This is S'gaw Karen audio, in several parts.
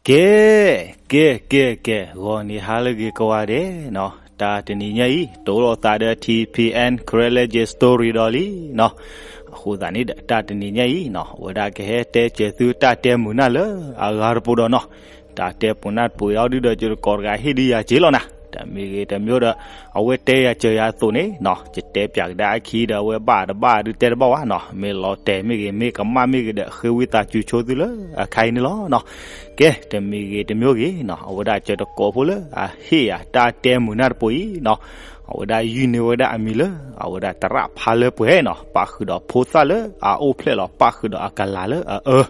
ကဲ, ကဲ, ကဲ, ကဲ, ဂီၤနံၤဟါလၢအဂ့ၤကိးဂၤဒဲးနီၤ, တၢ်တနံၤညါအံၤ တိၢ်လိာ်သးဒီး ထံၣ်ဖံးအဲၣ် Karen Legend Story ဒီးလံနီၤ. အဃိသတးန့ၣ်ဒီး တၢ်တနံၤညါအံၤနီၤ အဝဲဒၣ်ကဟဲတဲစၢၤသုတၢ်တဲမုာ်နၢ်လၢအဂၤတပူၤဒီးနီၤ. တၢ်တဲမုာ်နၢ်တပူၤအံၤ အီၤဒုဒီး ယတကိးတဂၤဟ့ၣ်ဒုယၤစ့လီၤနၤ. တမ့ၢ်ဂ့ၤတမ့ၢ်ဒီး အဝဲတဲယၤစၢၤယၤအသိးန့ၣ်နီၤ, ယတဲပၠးကဒါအခံဒီး အဝဲဘၣ်တဘၣ်ဒုးတဲတဘၣ်ဝဲနီၤ. မ့ၢ်လီၤတဲာ်မ့ၢ်ဂ့ၤ မ့ၢ်ကမၣ်မ့ၢ်ဂ့ၤဒီး ဃ့ဝံသးစူၤဆိသုလၢအခါအံၤန့ၣ်လီၤနီၤ. ကဲ, တမ့ၢ်ဂ့ၤတမ့ၢ်ဂ့ၤနီၤ, အဝဲဒၣ်စၢၤတကိးဖိလၢအဟ့ၣ်ယၤတၢ်တဲမုာ်နၢ်တပူၤအံၤနီၤ, အဝဲဒၣ်ယုၢ်န့ၢ်ဝဲဒၣ်အမံၤလၢ အဝဲဒၣ်သရၣ်ဖါလၢပှဲၤနီၤ, ပာ်ဃုာ်ဒီးဖိသၣ်လၢအအိၣ်ဖျဲၣ်လီၤ ပာ်ဃုာ်ဒီးအကလၤလၢအအၢ,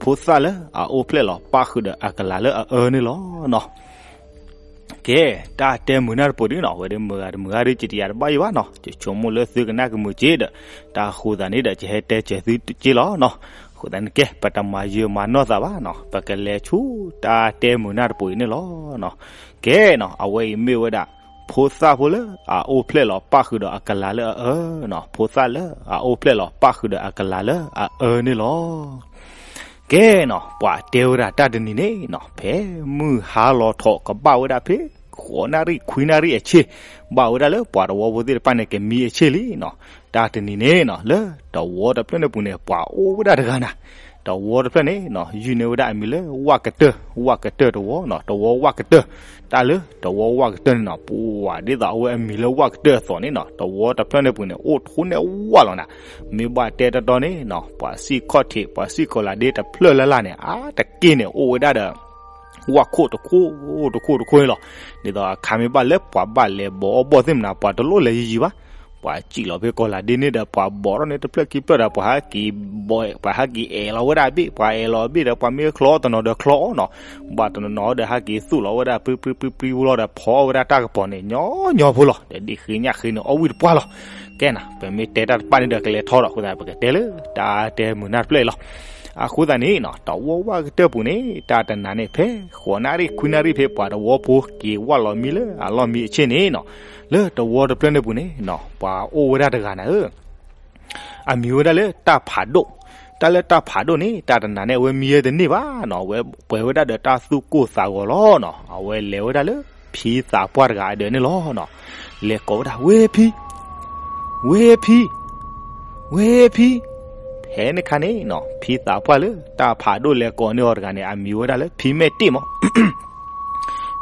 ဖိသၣ်လၢအအိၣ်ဖျဲၣ်လီၤ ပာ်ဃုာ်ဒီးအကလၤလၢအအၢန့ၣ်လီၤနီၤ. ကဲ, တၢ်တဲမုာ်နၢ်တပူၤဒုနီၤ အဝဲဒၣ်မုာ်ဂ့ၤတမုာ်ဂ့ၤဒု ယတယၤတဘၣ်ယံၤဘၣ်နီၤ, ယဆိကမိၣ်လၢသုကနၣ်ကမုာ်က့ဒီး တၢ်အဃိသတးန့ၣ်ဒီး ယဟဲတဲစၢၤသုစ့လီၤနီၤ. အဃိသတးန့ၣ် ကဲ, ပတမၤယၢၤမၤနီၢ်သးဘၣ်နီၤ, ပကလဲၤဆူတၢ်တဲမုာ်နၢ်တပူၤအံၤန့ၣ်လီၤနီၤ. ကဲနီၤ, အဝဲအံၤမ့ၢ်ဝဲဒၣ် ဖိသၣ်ဖိလၢအအိၣ်ဖျဲၣ်လီၤ ပာ်ဃုာ်ဒီးအကလၤလၢအအၢနီၤ, ဖိသၣ်လၢအအိၣ်ဖျဲၣ်လီၤ ပာ်ဃုာ်ဒီးအကလၤလၢအအၢန့ၣ်လီၤ. ကဲနီၤ, ပှၤတဲဝဲဒၣ်တၢ်တနံၤန့ၣ်နီၤ, ဖဲမုၢ်ဟါလီၤထီၣ်ကဘၣ်ဝဲဒၣ်ဖဲ ဃိးနၣ်ရံၣ်ခွံနၣ်ရံၣ်အဆ့ၣ်, ဘၣ်ဝဲဒၣ်လၢပှၤတဝီဖိသ့ၣ်တဖၣ်န့ၣ် ကမံအဆ့ၣ်လံနီၤ. တၢ်တနံၤန့ၣ်နီၤ လၢတဝီတဖျၢၣ်န့ၣ်ပူၤန့ၣ် ပှၤအိၣ်ဝဲဒၣ်တဂၤနၤ, တဝီတဖျၢၣ်န့ၣ်နီၤ ယုၢ်န့ၢ်ဝဲဒၣ်အမံၤလၢ ဝၣ်ကတၢၢ်, ဝၣ်ကတၢၢ်တဝီနီၤ, တဝီဝၣ်ကတၢၢ်. တၢ်လၢတဝီဝၣ်ကတၢၢ်န့ၣ်နီၤ ပှၤဒ်သိးအဝဲအမံၤလၢဝၣ်ကတၢၢ်အသိးန့ၣ်နီၤ တဝီတဖျၢၣ်န့ၣ်ပူၤန့ၣ် အိၣ်ထိၣ်န့ၢ်ဝၣ်လီၤနၤ. မ့ၢ်ဘၣ်တဲတီတီန့ၣ်နီၤ ပှၤစံၣ်ခီၣ်ထံး ပှၤစံၣ်ကီၤလၤဒ့တဖျၢၣ်လၢ်လၢ်န့ၣ် အါတက့ၢ်န့ၣ် အိၣ်ဝဲဒၣ်ဒီး ဝၣ်ခိၣ်တခိၣ်တခိၣ်တခိၣ်န့ၣ်လီၤ. ဒ်သိးအခါမ့ၢ်ဘၣ်လၢပှၤဘၣ်လဲၤဘီအီၣ်ဘီၣ်သ့ၣ်မနၤ ပှၤတလိၣ်လဲၤယံၤယံၤဘၣ်. ပှၤစံၣ်လီၤဖဲကီၤလၤဒ့န့ၣ်ဒီး ပှၤဘီၣ်ထီၣ်န့ၣ်တဖျၢၣ်ခံဖျၢၣ်ဒီး ပှၤဟဲက့ၤဘီၣ် ပှၤဟဲက့ၤအဲၣ်လီၤဝဲဒၣ်အဘ့ၣ်, ပှၤအဲၣ်လီၤအဘ့ၣ်ဒီးပှၤမ့ၢ်ချီအီၣ်တနီၤဒီးချီအီၣ်နီၤ. ဘၣ်တနီၤနီၤဒီး ဟဲက့ၤသူၣ်လီၤဝဲဒၣ် ပြံပြံပြံပြံဝံၤလီၤဒီး ဖီအီၣ်ဝဲဒၣ်တၢ်ကပီၤန့ၣ် ညီညီဖိလီၤ. ဒီးဒ်ဃ့ညၣ်ဃ့န့ၣ် အီၣ်ဝံၣ်တပှၢ်လီၤ. ကဲနၤ ပမ့ၢ်တဲတၢ်တဖၣ်န့ၣ်ဒီး ကလဲၤထီဒီး အဃိသတး ပကတဲလၢတၢ်တဲမုာ်နၢ်တဖျၢၣ်အံၤလီၤ. အဃိသတးန့ၣ်နီၤ တဝီဝၣ်ကတၢၢ်ပူၤန့ၣ် တၢ်တနၤန့ၣ် ဖဲဃိးနၣ်ရံၣ်ခွံနၣ်ရံၣ် ဖဲပှၤတဝီဖိက့ၤဝၣ်လီၤမံလၢအလီၢ်မံအဆ့ၣ်န့ၣ်နီၤ လၢတဝီတဖျၢၣ်န့ၣ်ပူၤန့ၣ်နီၤ ပှၤအိၣ်ဝဲဒၣ်တဂၤနၤဧၢ အမံၤဝဲဒၣ်လၢတၢ်ဖးဒိၣ်. တၢ်လၢတၢ်ဖးဒိၣ်န့ၣ် တၢ်တနၤန့ၣ် အဝဲမံဝဲတန့ၢ်ဘၣ်နီၤ, အဝဲပှဲၤဝဲဒၣ်ဒီးတၢ်သူၣ်ကိၢ်သးဂီၤလီၤနီၤ. အဝဲလဲၤဝဲဒၣ်လၢဖံသးပှၢ်တဂၤအဒၢးန့ၣ်လီၤနီၤ. လဲၤကိးဝဲဒၣ် ဝ့ဖံ, ဝ့ဖံ, ဝ့ဖံ, ဖဲန့ၣ်ခါန့ၣ်နီၤ ဖံသးပှၢ်လၢတၢ်ဖးဒိၣ်လဲၤကိးန့ၢ်အီၤတဂၤန့ၣ် အမံၤဝဲဒၣ်လၢဖံမဲာ်တ့ၢ်မး.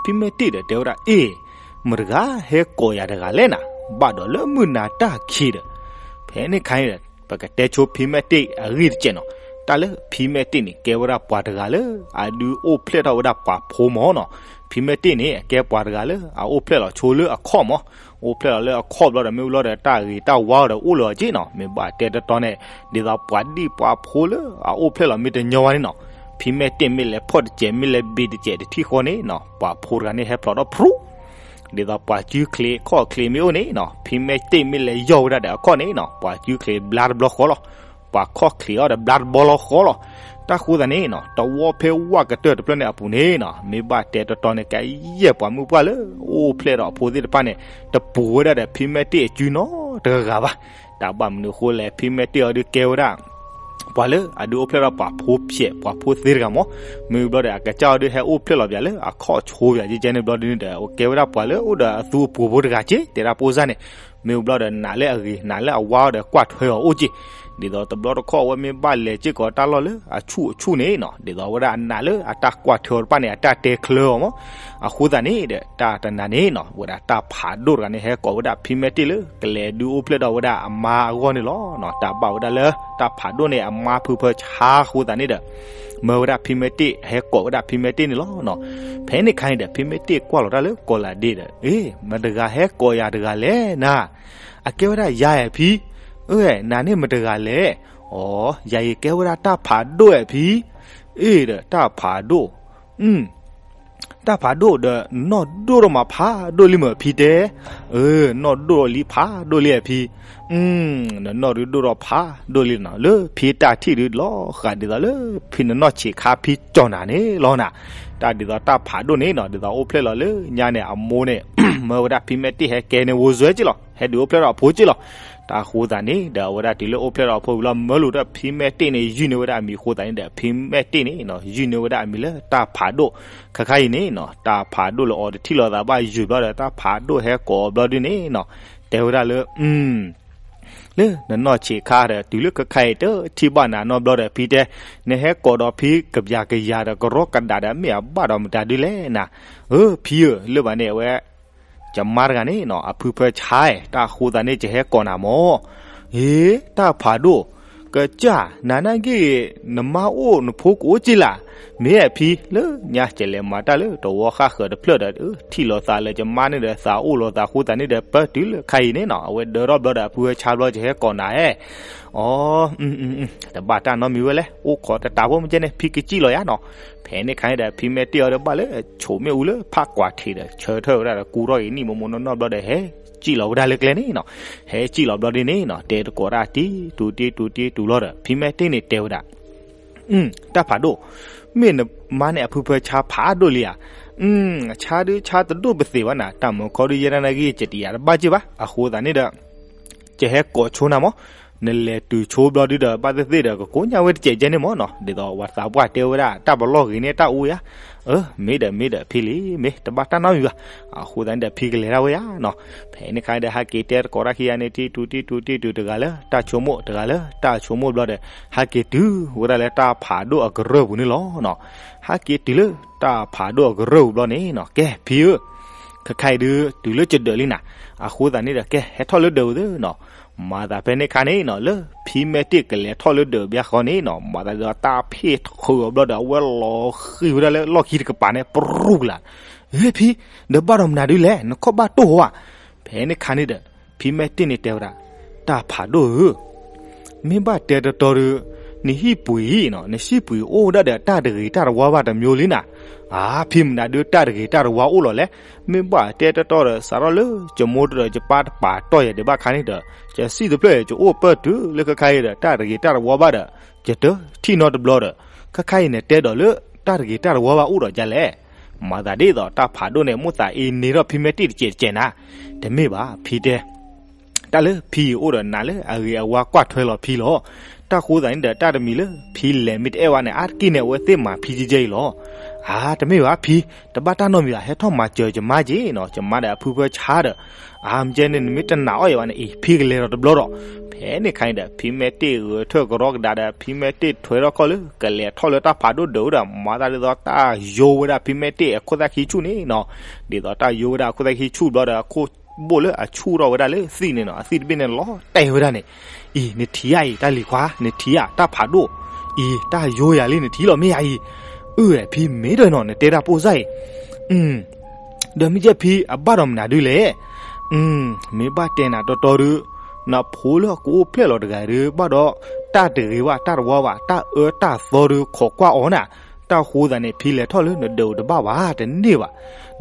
ဖံမဲာ်တ့ၢ်ဒီးတဲဝဲဒၣ် အ့ၣ်, မတဂၤဟဲကိးယၤတဂၤလဲၣ်နၤ, ဘၣ်ဒီးလၢမုၢ်နၤတၢ်ခံးဒီး, ဖဲန့ၣ်ခါန့ၣ်ဒီး ပကတဲဆိဖံမဲာ်တ့ၢ်အဂ့ၢ်တစဲးနီၤ. တၢ်လၢဖံမဲာ်တ့ၢ်န့ၣ် ကဲဝဲဒၣ်ပှၤတဂၤလၢ အဒုးအိၣ်ဖျဲၣ်ထီၣ်ဝဲဒၣ်ပှၤဖိမးနီၤ. ဖံမဲာ်တ့ၢ်န့ၣ် အကဲပှၤတဂၤလၢ အအိၣ်ဖျဲၣ်လီၤဆိလၢအခီၣ်မး. အိၣ်ဖျဲၣ်လီၤလၢအခီၣ်ဘျီဒီး မ့ၢ်ဝံၤလီၤဒီး တၢ်ဂ့ၤတၢ်ဝါဒီးအိၣ်လၢအီၤက့နီၤ. မ့ၢ်ဘၣ်တဲတီတီန့ၣ် ဒ်သိးပှၤဒံၣ်ပှၤဖိလၢအအိၣ်ဖျဲၣ်လီၤမ့ၢ်တညီဝဲန့ၣ်နီၤ, ဖံမဲာ်တ့ၢ်မ့ၢ်လဲၤဖီၣ်တစဲး မ့ၢ်လဲၤဘ့ၣ်တစဲးတထံၣ်ဃီန့ၣ်နီၤ ပှၤဖိတဂၤန့ၣ်ဟဲဖျိးထီၣ်ဖရူ, ဒ်သိးပှၤစုချံးခီၣ်ချံးမ့ၢ်အိၣ်န့ၣ်နီၤ ဖံမဲာ်တ့ၢ်မ့ၢ်လဲၤယီၢ်ဝဲဒၣ်ဒီးအခီၣ်န့ၣ်နီၤ ပှၤစုချံးဘျါတဘျီဃီလီၤ. ပှၤခီၣ်ချံးအီၤဒီးဘျါတဘျီလီၤဃီလီၤ. တၢ်ဃိသတးန့ၣ်နီၤ တဝီဖဲဝၣ်ကတၢၢ်တဖျၢၣ်န့ၣ်အပူၤန့ၣ်နီၤ မ့ၢ်ဘၣ်တဲတီတီန့ၣ် ကယဲၢ်ပှၤမုၣ်ပှၢ်လၢအိၣ်ဖျဲၣ်ဒီးအဖိသ့ၣ်တဖၣ်န့ၣ် တပူၤဝဲဒၣ်ဒီးဖံမဲာ်တ့ၢ်အစုနီတဂၤဘၣ်. တၢ်ဘၣ်မနုၤအဃိလဲၣ် ဖံမဲာ်တ့ၢ်အီၤဒုးကဲဝဲဒၣ် ပှၤလၢအဒုးအိၣ်ဖျဲၣ်ဒီးပှၤဖိဖျဲး ပှၤဖိသ့တဂၤမး. မ့ၢ်ဘျီဒီး အကစၢ်အီၤဒုးဟဲအိၣ်ဖျဲၣ်လီၤပၠးလၢအခီၣ်ဆိပၠးကဲကဲန့ၣ်ဘျီဒုးန့ၣ်ဒီး ကဲဝဲဒၣ်ပှၤလၢအိၣ်ဒီးအသူအပူၤဖိတဂၤက့ တဲဒၣ်ပိၢ်စၢ်န့ၣ်. မ့ၢ်ဘျီဒီး နာ်လၢအဂ့ၤ နာ်လၢအဝါအီၤဒီးကွၢ်ထွဲအီၤအိၣ်က့. ဒ်သိးတဘျီတခီၣ်အဝဲမ့ၢ်ဘၣ်လဲၤစ့ၢ်ကီးတၢ်လီၢ်လၢအဆူၣ်အဆူၣ်န့ၣ်နီၤ ဒ်သိးအဝဲဒၣ်အနာ်လၢအတၢ်ကွၢ်ထွဲအီၤတဖၣ်န့ၣ် အတၢ်တဲချၢအီၤမး. အဃိသတးန့ၣ်ဒီး တၢ်တနၤန့ၣ်နီၤ ဝဲဒၣ်တၢ်ဖးဒိၣ်တဂၤန့ၣ် ဟဲကိးဝဲဒၣ်ဖံမဲာ်တ့ၢ်လၢ ကလဲၤဒုးအိၣ်ဖျဲၣ်ဒီးဝဲဒၣ်အမါအဂီၢ်န့ၣ်လီၤ. တၢ်ဘၣ်ဝဲဒၣ်လၢတၢ်ဖးဒိၣ်န့ၣ် အမါဖုဖၢဆါအဃိသတးန့ၣ်ဒီး မၢဝဲဒၣ်ဖံမဲာ်တ့ၢ် ဟဲကိးဝဲဒၣ်ဖံမဲာ်တ့ၢ်န့ၣ်လီၤ. ဖဲန့ၣ်ခါန့ၣ်ဒီး ဖံမဲာ်တ့ၢ်ကွၢ်လီၤတၢ်လၢကီၤလၤဒ့ဒီး အ့ မတဂၤဟဲကိးယၤတဂၤလဲၣ်နၤ. အကဲဝဲဒၣ်ယၤအဲၣ်ဖံ, အၢ နၤန့ၣ်မတဂၤလဲၣ်. အိ ယၤအံၤကဲဝဲဒၣ်တၢ်ဖးဒိၣ်အဲၣ်ဖံ. အ့ဒီးတၢ်ဖးဒိၣ်, တၢ်ဖးဒိၣ်ဒီး နနီၢ်ဒိၣ်ထီၣ်မးဖးဒိၣ်လံမ့ၢ်ဖံတဲ. အၢ နီၢ်ဒိၣ်ထီၣ်လံဖးဒိၣ်လံအဲၣ်ဖံ. နနီၢ်ဒုးဒိၣ်ထီၣ်ဖးဒိၣ်လံနီၤ လၢဖံတၢ်ထံၣ်ဒုးလီၤဃးဒ်သိးလၢ ဖံနနီၢ်ဆံးခါဖံကၠီၣ်နၤန့ၣ်လီၤနၤ. တၢ်ဒ်သိးတၢ်ဖးဒိၣ်န့ၣ်နီၤ ဒ်သိးအိၣ်ဖျဲၣ်လီၤလၢညါန့ၣ် အမိၢ်န့ၣ် မၢဝဲဒၣ်ဖံမဲာ်တ့ၢ်ဟဲကဲန့ၣ် ဝိစွဲက့လီၤ ဟဲဒုးအိၣ်ဖျဲၣ်ထီၣ်အဖိက့လီၤ. တၢ်ဃိသးန့ၣ်ဒီး အဝဲဒၣ်တုၤလၢအိၣ်ဖျဲၣ်ထီၣ်အဖီခိၣ်လီၤ မၢလိာ်ဒီး ဖံမဲတ့ၢ်န့ၣ် ယုၢ်န့ၢ်ဝဲဒၣ်အမံၤအဃိသတးန့ၣ်ဒီး ဖံမဲတ့ၢ်န့ၣ်နီၤ ယုၢ်န့ၢ်ဝဲဒၣ်အမံၤလၢတၢ်ဖးဒိၣ်. ခဲခါအံၤန့ၣ်နီၤ တၢ်ဖးဒိၣ်လၢအီၤတထံၣ်လိာ်သးဘၣ်ယုၢ်ဘျီဒီး တၢ်ဖးဒိၣ်ဟဲကိးအီၤဘျီဒုန့ၣ်နီၤ တဲဝဲဒၣ်လၢ လၢနနီၢ်ဆံးခါဒီး တုၤလၢခဲခါအံၤတထံၣ်ဘၣ်နၤနီတဘျီဒီး ဖံတဲ, နဟဲကိးဒီးဖံကပျၤကယၤဒီး ကရီကဒးဒီး မ့ၢ်အဘၣ်ဒီးမတၤဒုလဲၣ်နၤ. အၢ ဖံဧၢ, လၢဘၣ်န့ၣ် အဝဲ ယမါတဂၤန့ၣ်နီၤ အဖုဖၢဆါ, တၢ်ဃိသးန့ၣ် ယဟဲကိးနၤမၢ်. ဟ့, တၢ်ဖးဒိၣ်, ကစၢ်, နၤနာ်က့ၢ် နမါအိၣ်နဖိကအိၣ်က့ၢ်လၢ်. မ့ၢ်ဖံ, လၢညါကလဲၤမၤတၢ်လၢတဝီဃၣ်ဃၢၤတဖျၢၣ်ဒီး ထံၣ်လိာ်သးလၢယမါန့ၣ်ဒီး သးအိၣ်လိာ်သးဃိသးန့ၣ်ဒီး ပၢတုၤလၢခဲအံၤန့ၣ်နီၤ အဝဲဒၢထီၣ်ဘျီဒီး အဖုဖၢဆါဘျီ ယဟဲကိးနၤဧၢ. အီ တဘၣ်တၢ်နီတမံၤဝဲလဲၣ်, အိၣ်ခိးတတးဖိမ့ၢ်ကဲန့ၣ် ဖံကစံၣ်လီၤယါနီၤ. ဖဲန့ၣ်ခါန့ၣ်ဒီး ဖံမဲတ့ၢ်အီၤဒီးဘၣ်လၢ ဆိးမ့ၣ်အူလၢဖးကွၢ်ထံးဒီး ဆၢထၢၣ်ဝဲဒၣ်ဒီး ကူထီၣ်ဂ့ၤနံၣ်မိၢ်မိၢ်နီၢ်နီၢ်ဘျီဒီး ဟဲစံၣ်လီၤဝဲဒၣ်လၢကျဲန့ၣ်နီၤ. ဟဲစံၣ်လီၤဘျီဒ်န့ၣ်နီၤ တဲတကိးတၢ်တံၢ်တူၤတံၢ်တူၤတံၢ်တူၤလီၤဒီး ဖံမဲတ့ၢ်န့ၣ်တဲဝဲဒၣ် တၢ်ဖးဒိၣ်, မ့ၢ်နမါန့ၣ်အဖုဖၢဆါဖးဒိၣ်လံဧါ. ဆါဒုဆါတဒိၣ်ပသ့ၣ်ဘၣ်နၤ, တၢ်မုာ်ခီဒုယဲဒၣ်နာ်က့ၢ် ယတယာ်တဘၣ်က့ၢ်ဘၣ်. အဃိသတးန့ၣ်ဒီး ယဟဲကိးဆိနၤမၢ်, နလဲၤတုၤဆိဘျီဒုဒီး ဘၣ်သ့ၣ်သ့ၣ်ဒီး ကကိညၢ်ဝဲတစဲးကဲန့ၣ်မၢ်နီၤ. ဒ်သိးဝဲသးပှၢ်တဲဝဲဒၣ် တၢ်ပလီၢ်ဂ့ၤန့ၢ်တၢ်အူယါ. အၢ မ့ၢ်ဒီးမ့ၢ်ဒီးဖံလံ, မ့ၢ်တဘၣ်တၢ်နီတမံၤဘၣ်. အဃိသတးန့ၣ်ဒီး ဖံကလဲၤဒၣ်ဝဲယါနီၤ. ဖဲန့ၣ်ခါဒီး ဟဲက့ၤတဲတကိးတၢ်ခံဂၤန့ၣ် တံၢ်တူၤတံၢ်တူၤတံၢ်တူၤ တဂၤလၢတၢ်ဆိကမိၣ် တဂၤလၢတၢ်ဆိကမိၣ်ဘျီဒီး ဟဲက့ၤတုၤဝဲဒၣ်လၢတၢ်ဖးဒိၣ်အကရၢၢ်ပူၤန့ၣ်လီၤ. ဟဲက့ၤတုၤလၢတၢ်ဖးဒိၣ်အကရၢၢ်ပူၤဘျီန့ၣ်နီၤ ကဲ ဖံဧၢ, ခဲခါအံၤဒု တုၤလၢယဒၢးလံနၤ. အဃိသတးန့ၣ်ဒီး ကဲ ဟဲထီၣ်လၢဒၢးပူၤသုနီၤ. မၤသးဖဲန့ၣ်ခါန့ၣ်နီၤ လၢဖံမဲတ့ၢ်ကလဲၤထီၣ်လၢဒၢးဘၣ်ဃီန့ၣ်နီၤ မၤသးဒ်သိးတၢ်ဖ့ၣ်ဃုာ်အီၤဘျီဒီး အဝဲလီၤဃံၤဝဲဒၣ်လၢလီၢ်ခံတကပၤန့ၣ် ပရူၢ်ကလာ်. ဟ့ ဖံ, ဒီးဘၣ်ဒီးမနုၤဒုလဲၣ်, နခီၣ်ဘၣ်တိၢ်ဧါ. ဖဲန့ၣ်ခါန့ၣ်ဒီး ဖံမဲတ့ၢ်န့ၣ်တဲဝဲဒၣ်, တၢ်ဖးဒိၣ်ဧၢ, မ့ၢ်ဘၣ်တဲတတီဒီး နဟံၣ်ပှ့ၤအံၤနီၤ နဟံၣ်ပှ့ၤအိၣ်ဝဲဒၣ်ဒီးတၢ်တဂ့ၤတၢ်တဝါဘၣ်တမျိုးလံနၤ. အါ ဖံမနုၤဒု တၢ်တဂ့ၤတၢ်တဝါအိၣ်လီၤလဲၣ်. မ့ၢ်ဘၣ်တဲတတီဒီး စးထီၣ်လၢယမိၢ်တဒီးယပၢ်တပာ်တီၢ်ယၤဒံးဘၣ်ခါန့ၣ်ဒီး ယစံၣ်တဖျၢၣ် ယအိၣ်ပၢၢ်တုၤလၢခဲခါအံၤဒီး တၢ်တဂ့ၤတၢ်တဝါဘၣ်ဒီး ယတထံၣ်နီတဘျီဒီး ခဲခါအံၤနတဲဒီးလၢ တၢ်တဂ့ၤတၢ်တဝါဘၣ်အိၣ်ဒီးဒ်လဲၣ်. မၤသးဒ်သိးတၢ်ဖးဒိၣ်န့ၣ် မိၣ်သးအ့န့ထီၣ်ဖံမဲတ့ၢ်တစဲးတစဲးနၤ. တမ့ၢ်ဘၣ် ဖံတဲ တၢ်လၢဖံအံၤအိၣ်ဒီးနၤလၢအဂ့ၤအဝါကွၢ်ထွဲလီၤဖံလီၤ. တၢ်ဃိသးန့ၣ်ဒီး တၢ်တမံၤလၢဖံလဲၤမ့ၢ်တအဲၣ်ဝဲန့ၣ် အါတက့ၢ်န့ၣ် အဝဲသ့ၣ်မၤဖံကဲကဲအံၤလီၤ. အါ တမ့ၢ်ဘၣ်ဖံ, တဘၣ်တၢ်နီတမံၤဘၣ်, ဟဲထီၣ်မၤစၢၤယမါက့ၤနီၤ, ယမါဒီးအဖုဖၢဆါဒီး အါ မ့ၢ်ကဲန့ၣ် နမ့ၢ်တနာ်အီၣ်ယၤဘၣ်န့ၣ် အံၤ ဖံကလဲၤဒီးတဘျီဒီး. ဖဲန့ၣ်ခါန့ၣ်ဒီး ဖံမဲတ့ၢ်ဂဲၤထၢၣ်ကရီကဒါဒီး ဖံမဲတ့ၢ်ထွဲထီၣ်ခီၣ်လၢ ကလဲၤထီၣ်လၢတၢ်ဖးဒိၣ်ဒၢးဒီး မၤသးဒ်သိးတၢ်ယိဝဲဒၣ်ဖံမဲတ့ၢ်အခိၣ်သၣ်ခံဆူၣ်န့ၣ်နီၤ. ဒ်သိးတၢ်ယိဝဲဒၣ်အခိၣ်သၣ်ခံဆူၣ်ဘျီဒီး အခိၣ်ဘိၣ်လၢအဆူၣ်ထီၣ်ဝဲဒၣ်လၢသံၣ်န့ၣ်နီၤ, အသံၣ်တဘ့ၣ်န့ၣ် လီၤတဲာ်ဝဲဒၣ်န့ၣ်, အံၤ နထံၣ်ဧါအံၤ တၢ်လံၤခွါ, နထံၣ်ဧါ တၢ်ဖးဒိၣ်, အံၤ တၢ်ယိယၤလံ နထံၣ်လီၤမ့ၢ်ဧါအံၤ. အၢ ဖံမ့ၢ်ဒီးနီၤ နတဲတၢ်ပိၢ်စၢ်အံၤ ဒီးမ့ၢ်ကဲဖံအဘၣ်ဒီးမနုၤဒုလဲၣ်. မ့ၢ်ဘၣ်တဲနၤတီတီဒု, နဖိလၢကအိၣ်ဖျဲၣ်လီၤတဂၤဒု ဘၣ်ဒီး တၢ်တဂ့ၤဘၣ်တၢ်တဝါဘၣ် တၢ်အၢတၢ်သီဒု ခိးကွၢ်အီၤနၤ. တၢ်ဃိသးန့ၣ် ဖံလဲၤထီၣ်လၢနဒၢးတဘၣ်ဘၣ် တန့ၢ်ဘၣ်.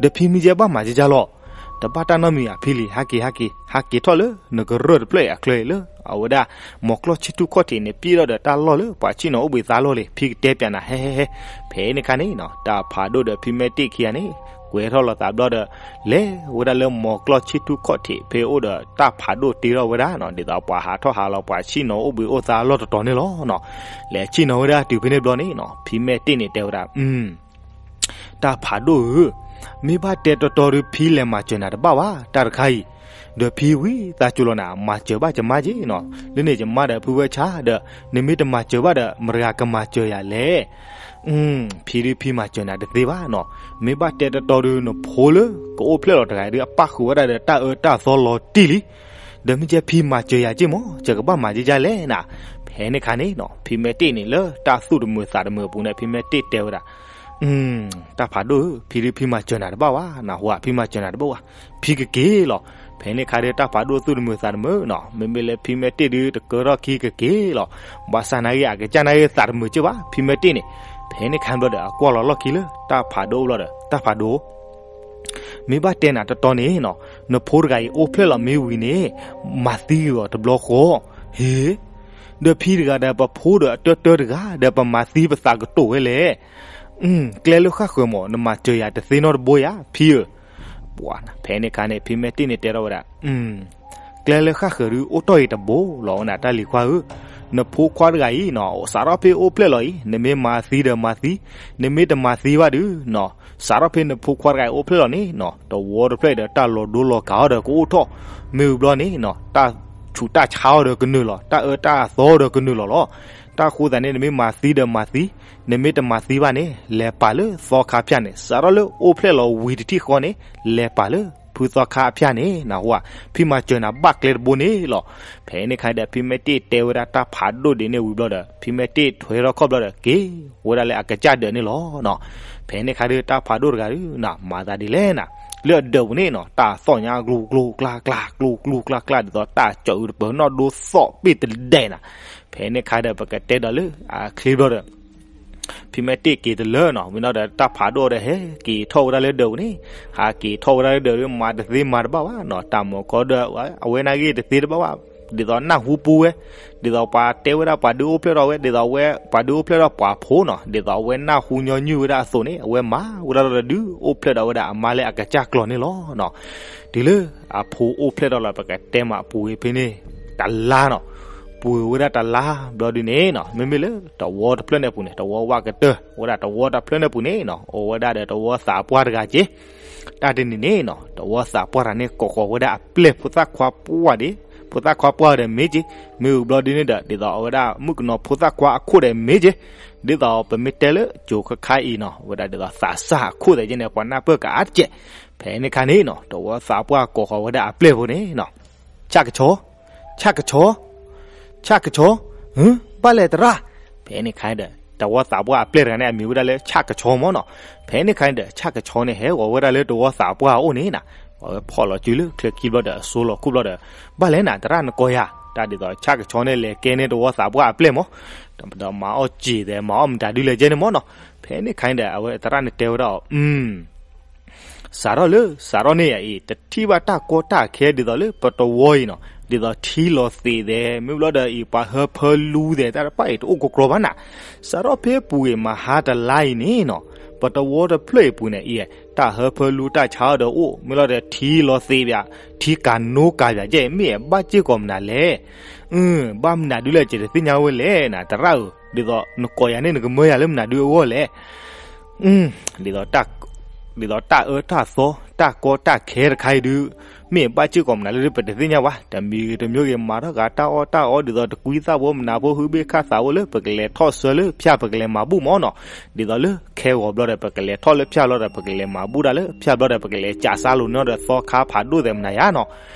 ဒီးဖံမ့ၢ်ကဲဘၣ်မၤကဲကဲလီၤ. တဘၣ်တၢ်နီတမံၤဧါဖံလံ, ဟဲက့ၤ ဟဲက့ၤ ဟဲက့ၤထီၣ်လၢနကရၢၢ်တဖျၢၣ်အံၤအချၢအံၤလၢ အဝဲဒၣ် မီၤကျီၢ်ဆံထူၣ်ခီၣ်ထံးန့ၣ် ပျဲၢ်ထီၣ်ဒီးတၢ်လီၢ်လၢပှၤဆ့ၣ်နီၤအိၣ်ဘှံးသါလီၢ်လံ, ဖံကတဲပျးနၤ ဟဲဟဲဟဲ. ဖဲန့ၣ်ခါန့ၣ်နီၤ တၢ်ဖးဒိၣ်ဒီးဖံမဲတ့ၢ်ခံဂၤန့ၣ် ကွဲထီၣ်လိာ်သးဘျီဒီး လဲၤဝဲဒၣ်လၢမီၤကျီၢ်ဆံထူၣ်ခီၣ်ထံး ဖဲအိၣ်ဒီးတၢ်ဖးဒိၣ်တ့ထီၣ်ဝဲဒၣ်နီၤ, ဒ်သိးပှၤဟးထီၣ်ဟးလီၤ ပှၤဆ့ၣ်နီၤအိၣ်ဘှံးအိၣ်သါလီၢ်တတီၤန့ၣ်လီၤနီၤ. လဲၤဆ့ၣ်နီၤဝဲဒၣ်တုၤဖဲန့ၣ်ဘျီန့ၣ်နီၤ ဖံမဲတ့ၢ်န့ၣ်တဲဝဲဒၣ် တၢ်ဖးဒိၣ်ဧၢ, မ့ၢ်ဘၣ်တဲတီတီဒီး ဖံလဲၤမၤစၢၤနၤတဘၣ်ဘၣ် တၢ်တခါအံၤ, ဒီးဖံဝံသးစူၤလီၤနၤ မၤစၢၤဘၣ်ယမါက့ၤနီၤ, လၢန့ၣ်ယမါဒီးဖုဝဲဆါဒီး နမ့ၢ်တမၤစၢၤဘၣ်ဒီး မတၤဂၤကမၤစၢၤယၤလဲၣ်. ဖံဒုဖံမၤစၢၤနၤတသ့ဘၣ်နီၤ, မ့ၢ်ဘၣ်တဲတီတီဒီး နဖိလၢကအိၣ်ဖျဲၣ်လီၤတဂၤဒု အပၣ်ဃုာ်ဝဲဒၣ်ဒီးတၢ်အၢတၢ်သီလီၤတံၢ်လံ, ဒီးမ့ၢ်ကဲဖံမၤစၢၤယၤက့ၤမၢ် ယကဘၣ်မၤကဲကဲလဲၣ်နၤ. ဖဲန့ၣ်ခါန့ၣ်နီၤ ဖံမဲတ့ၢ်န့ၣ် လၢတၢ်သူၣ်တမုာ်သးတမုာ်အပူၤန့ၣ် ဖံမဲတ့ၢ်တဲဝဲဒၣ် တၢ်ဖးဒိၣ်ဧၢ, ဖံဒုဖံမၤစၢၤနၤတဘၣ်ဘၣ်, နၢ်ဟူဧါ, ဖံမၤစၢၤနၤတဘၣ်ဘၣ်, ဖံကက့ၤလီၤ. ဖဲန့ၣ်ခါဒီး တၢ်ဖးဒိၣ်သူၣ်တမုာ်သးတမုာ်နီၤ, မ့မ့ၢ်လၢဖံမဲတ့ၢ်ဒု တကၢထီၣ်ခံကက့ၤလီၤ. ဘၣ်ဆၣ်နာ်က့ အကစၢ်နာ်က့ သးတမုာ်က့ၤဘၣ် ဖံမဲတ့ၢ်န့ၣ်. ဖဲန့ၣ်ခါဘျီဒီး အကွၢ်လီၤလီၢ်ခံလၢတၢ်ဖးဒိၣ်အိၣ်ဘျီဒီး တၢ်ဖးဒိၣ် မ့ၢ်ဘၣ်တဲနၤတီတီန့ၣ်နီၤ, နဖိတဂၤအံၤအိၣ်ဖျဲၣ်လီၤမ့ၢ်ဝံၤန့ၣ် မၤသံက့ၤအီၤတဘျီဃီ, ဟ့, ဒီးဖံတဂၤဒီး ပဖိဒီးအတၢတၢတဂၤဒီး ပမၤသံပသးကတိၤဝဲလဲၣ်. ကျဲလၢဃၣ်ဃၢၤမး နမၤစၢၤယၤတသ့နီတဘိယၤ ဖံဧၢ. ပှၤဖဲန့ၣ်ခါန့ၣ် ဖံမဲတ့ၢ်န့ၣ်တဲထီၣ်ဝဲဒၣ် ကျဲလၢဃၣ်ဃၢၤဒုးအိၣ်တီၢ်အံၤတဘိလီၤ ဝဲနၤ တၢ်လံၤခွါဧၢ, နဖိခွါတဂၤအံၤနီၤ စးထီၣ်ဖဲအိၣ်ဖျဲၣ်လီၤအံၤ နမ့ၢ်မၤသံဒီးမၤသံ, နမ့ၢ်တမၤသံဘၣ်ဒုးနီၤ, စးထီၣ်ဖဲနဖိခွါတဂၤအံၤအိၣ်ဖျဲၣ်လီၤန့ၣ်နီၤ တဝီတဖျၢၣ်အံၤဒီး တၢ်လီၤဒိလီၤကးအီၤဒီးကအိၣ်ထီၣ်, မ့ၢ်ဝံၤဘျီန့ၣ်နီၤ တၢ်ဆူးတၢ်ဆါအီၤဒီးကနုာ်လီၤ, တၢ်အၢတၢ်သီဒီးကနုာ်လီၤလီၤ. တၢ်ဃိသတးန့ၣ် နမ့ၢ်မၤသံဒီးမၤသံ, နမ့ၢ်တမၤသံဘၣ်န့ၣ် လဲၤပာ်လၢသီခါဖၠၣ်န့ၣ်, စးထီၣ်လၢအိၣ်ဖျဲၣ်လီၤဝံၤတထံၣ်ဃီန့ၣ် လဲၤပာ်လၢဖုသီခါအဖၠၣ်န့ၣ် နၢ်ဟူဧါ, ဖံမၤစၢၤနၤဘၣ်ကျဲတဘိန့ၣ်လီၤ. ဖဲန့ၣ်ခါဒီး ဖံမဲာ်တ့ၢ်တဲဝဲဒၣ်တၢ်ဖးဒိၣ်ဒ်န့ၣ်ဝံၤဘျီဒီး ဖံမဲာ်တ့ၢ်ထွဲထီၣ်ခီၣ်ဘျီဒီး က့ၤဝဲဒၣ်လၢအကစၢ်ဒၢးန့ၣ်လီၤနီၤ. ဖဲန့ၣ်ခါဒီးတၢ်ဖးဒိၣ်တဂၤဒုးနီၤ မၤသးဒ်လဲၣ်နၤ, လၢအဒၢးပူၤန့ၣ်နီၤ တၢ်သီၣ်ညါကျိကျိကျါကျါ ကျိကျိကျါကျါ ဒ်သိးတၢ်ကၠီၤအုးတပၢၤနီၣ်ဒိသီၣ်ပ့ၢ်တဒဲးနၤ. ဖဲန့ၣ်ခါဒီးပကတဲဒီးလၢအချ့ဘျီဒီး ဖံမဲာ်တ့ၢ်က့ၤတလၢနီၤ, မ့ၢ်နီၤဒီးတၢ်ဖးဒိၣ်ဒီးဟဲက့ၤထီၣ်ဝဲဒၣ်လၢဒၢးပူၤန့ၣ်, ဟးက့ၤထီၣ်ဝဲဒၣ်လၢဒၢးဒီး မၤတသ့မၤတဘၣ်ဘၣ်နီၤ, တၢ်မၤကီဒီး အဝဲန့ၣ်ဂ့ၤတသ့တဘၣ်ဘၣ်, ဒ်သိးနၢ်ဟူပူဝဲ, ဒ်သိးပှၤတဲဝဲဒၣ်ပှၤဒုးအိၣ်ဖျဲၣ်ထီၣ်ဝဲ, ဒ်သိးအဝဲပှၤဒုးအိၣ်ဖျဲၣ်ထီၣ်ပှၤဖိနီၤ, ဒ်သိးအဝဲနၢ်ဟူညီနုၢ်ဝဲဒၣ်အသိးန့ၣ် အဝဲမၤဝဲဒၣ်ဒီးဒုးအိၣ်ဖျဲၣ်ထီၣ်ဝဲဒၣ်အမါလၢအကစၢ်ကျီၤန့ၣ်လီၤနီၤ. တုၤလၢအဖိအိၣ်ဖျဲၣ်ထီၣ်လီၤ ပကတဲမးပှဲၤဖဲန့ၣ် တလါနီၤ, ပှဲၤဝဲဒၣ်တလါဘျီဒုးန့ၣ်နီၤ, မ့မ့ၢ်လၢတဝီတဖျၢၣ်န့ၣ်အပူၤန့ၣ် တဝီဝးကတၢၢ်ဝဲဒၣ် တဝီတဖျၢၣ်န့ၣ်အပူၤန့ၣ်နီၤ အိၣ်ဝဲဒၣ်ဒီးတဝီသးပှၢ်တဂၤက့ၤ, တၢ်တနံၤန့ၣ်နီၤ တဝီသးပှၢ်တဂၤန့ၣ် ကိးဃီၤဝဲဒၣ်အပျဲၢ်ဖိသၣ်ခွါပှၢ်ဒီး, ဖိသၣ်ခွါပှၢ်ဒီးမ့ၢ်က့ၤ, မ့ၢ်ဝံၤဘျီဒုးန့ၣ်ဒီး ဒ်သိးအဝဲဒၣ်မုၣ်ကနီၤဖိသၣ်ခွါအခိၣ်ဒီးမ့ၢ်က့ၤ, ဒ်သိးပမ့ၢ်တဲလၢကၠိၤခါခါအံၤနီၤ ဝဲဒၣ်ဒ်သိးသးစၢ်အခိၣ်သဲးက့န့ၣ် ပှၤနၢ်ပၢၢ်ကအါတက့ၢ်. ဖဲန့ၣ်ခါန့ၣ်နီၤ တဝီသးပှၢ်ကိးဃီၤဝဲဒၣ်အပျဲၢ်ဖိန့ၣ်နီၤ ဆၣ်ကဆီ, ဆၣ်ကဆီ, ဆၣ်ကဆီ, ဟၢ ဘၣ်လဲၣ်သရၣ်. ဖဲန့ၣ်ခါဒီး တဝီသးပှၢ်အပျဲၢ်တဂၤန့ၣ် အမံၤဝဲဒၣ်လၢဆၣ်ကဆီမ့ၢ်နီၤ. ဖဲန့ၣ်ခါဒီး ဆၣ်ကဆီန့ၣ် ဟဲဂီၤဝဲဒၣ်လၢတဝီသးပှၢ်အအိၣ်န့ၣ်နီၤ, အဝဲဖီၣ်လီၤစုလၢချၢခံဘျီဒီးအစိလီၤခိၣ်ဘျီဒီး, ဘၣ်လဲၣ်နၤ သရၣ်နကိးယၤ, တၢ်ဒ်သိးဆၣ်ကဆီန့ၣ် လဲၤကဲန့ၢ်တဝီသးပှၢ်အပျဲၢ်မ့ၢ်, ဒီးမၤအီၣ်စံာ်သဲး မၤအီၣ်မတၤဒုလဲၣ်ကဲန့ၣ်မ့ၢ်နီၤ. ဖဲန့ၣ်ခါဒီး အဝဲသရၣ်န့ၣ်တဲဝဲဒၣ်အီၤ စးထီၣ်လၢ စးထီၣ်န့ၣ်ယၤအံၤ တထံၣ်ဘၣ်တၢ်ကီတၢ်ခဲဒ်သိးလၢပတဝီအံၤနီၤ, ဒ်သိးထံလီၤသ့းသဲး မ့ၢ်ဘျီဒီးအံၤ ပှၤဟၢဖၢလူသဲး တၢ်တဖၣ်အံၤတအိၣ်ကကြီဘၣ်နၤ. စးထီၣ်ဖဲပူၤအံၤမဟါတလါအံၤန့ၣ်နီၤ, ပတဝီတဖျၢၣ်အံၤပူၤန့ၣ်အံၤ တၢ်ဟၢဖၢလူတၢ်ဆါအီၤဒီးအိၣ် မ့ၢ်ဘျီဒီးထံလီၤသ့းဘၣ်, ထံကၤနိကၤဘၣ်ကဲ မ့ၢ်ဘၣ်စ့ၢ်ကီးမနုၤလဲၣ်. ဘၣ်မနုၤဒုလဲၣ် ယတသ့ၣ်ညါဝဲလဲၣ်နၤ သရၣ်ဧၢ, ဒ်သိးနကိးယၤန့ၣ် နကမၢယၤလၢမနုၤဒုအဂီၢ်လဲၣ်. ဒ်သိး ဒ်သိးတၢ်အၢတၢ်သီ တၢ်ကီတၢ်ခဲတခါအံၤဒုး မ့ၢ်ဘၣ်စ့ၢ်ကီးမနုၤလၢဒုး ပတသ့ၣ်ညါဘၣ်. တမံၤဂ့ၤတမံၤဂ့ၤ မၤထီၣ်ဂၤတၢ်အီၣ်တၢ်အီ ဒ်သိးတကွံသၣ်ဖိမနၤဖိ ဟုဘ့ၣ်ခၣ်သးဖိလၢ ပကလဲၤထီၣ်ဆၢလၢဖၠၣ် ပကလဲၤမၤဘူၣ်မ့ၢ်နီၤ. ဒ်သိးလၢခဲဂီၤဘျီဒီး ပကလဲၤထီၣ်လၢဖၠၣ်ဘျီဒီး ပကလဲၤမၤဘူၣ်ဒၣ်လၢဖၠၣ်ဘျီဒီး ပကလဲၤကးစါလိာ်န့ၢ်ဒီးသီခါဖးဒိၣ်သဲးမနၤယါနီၤ.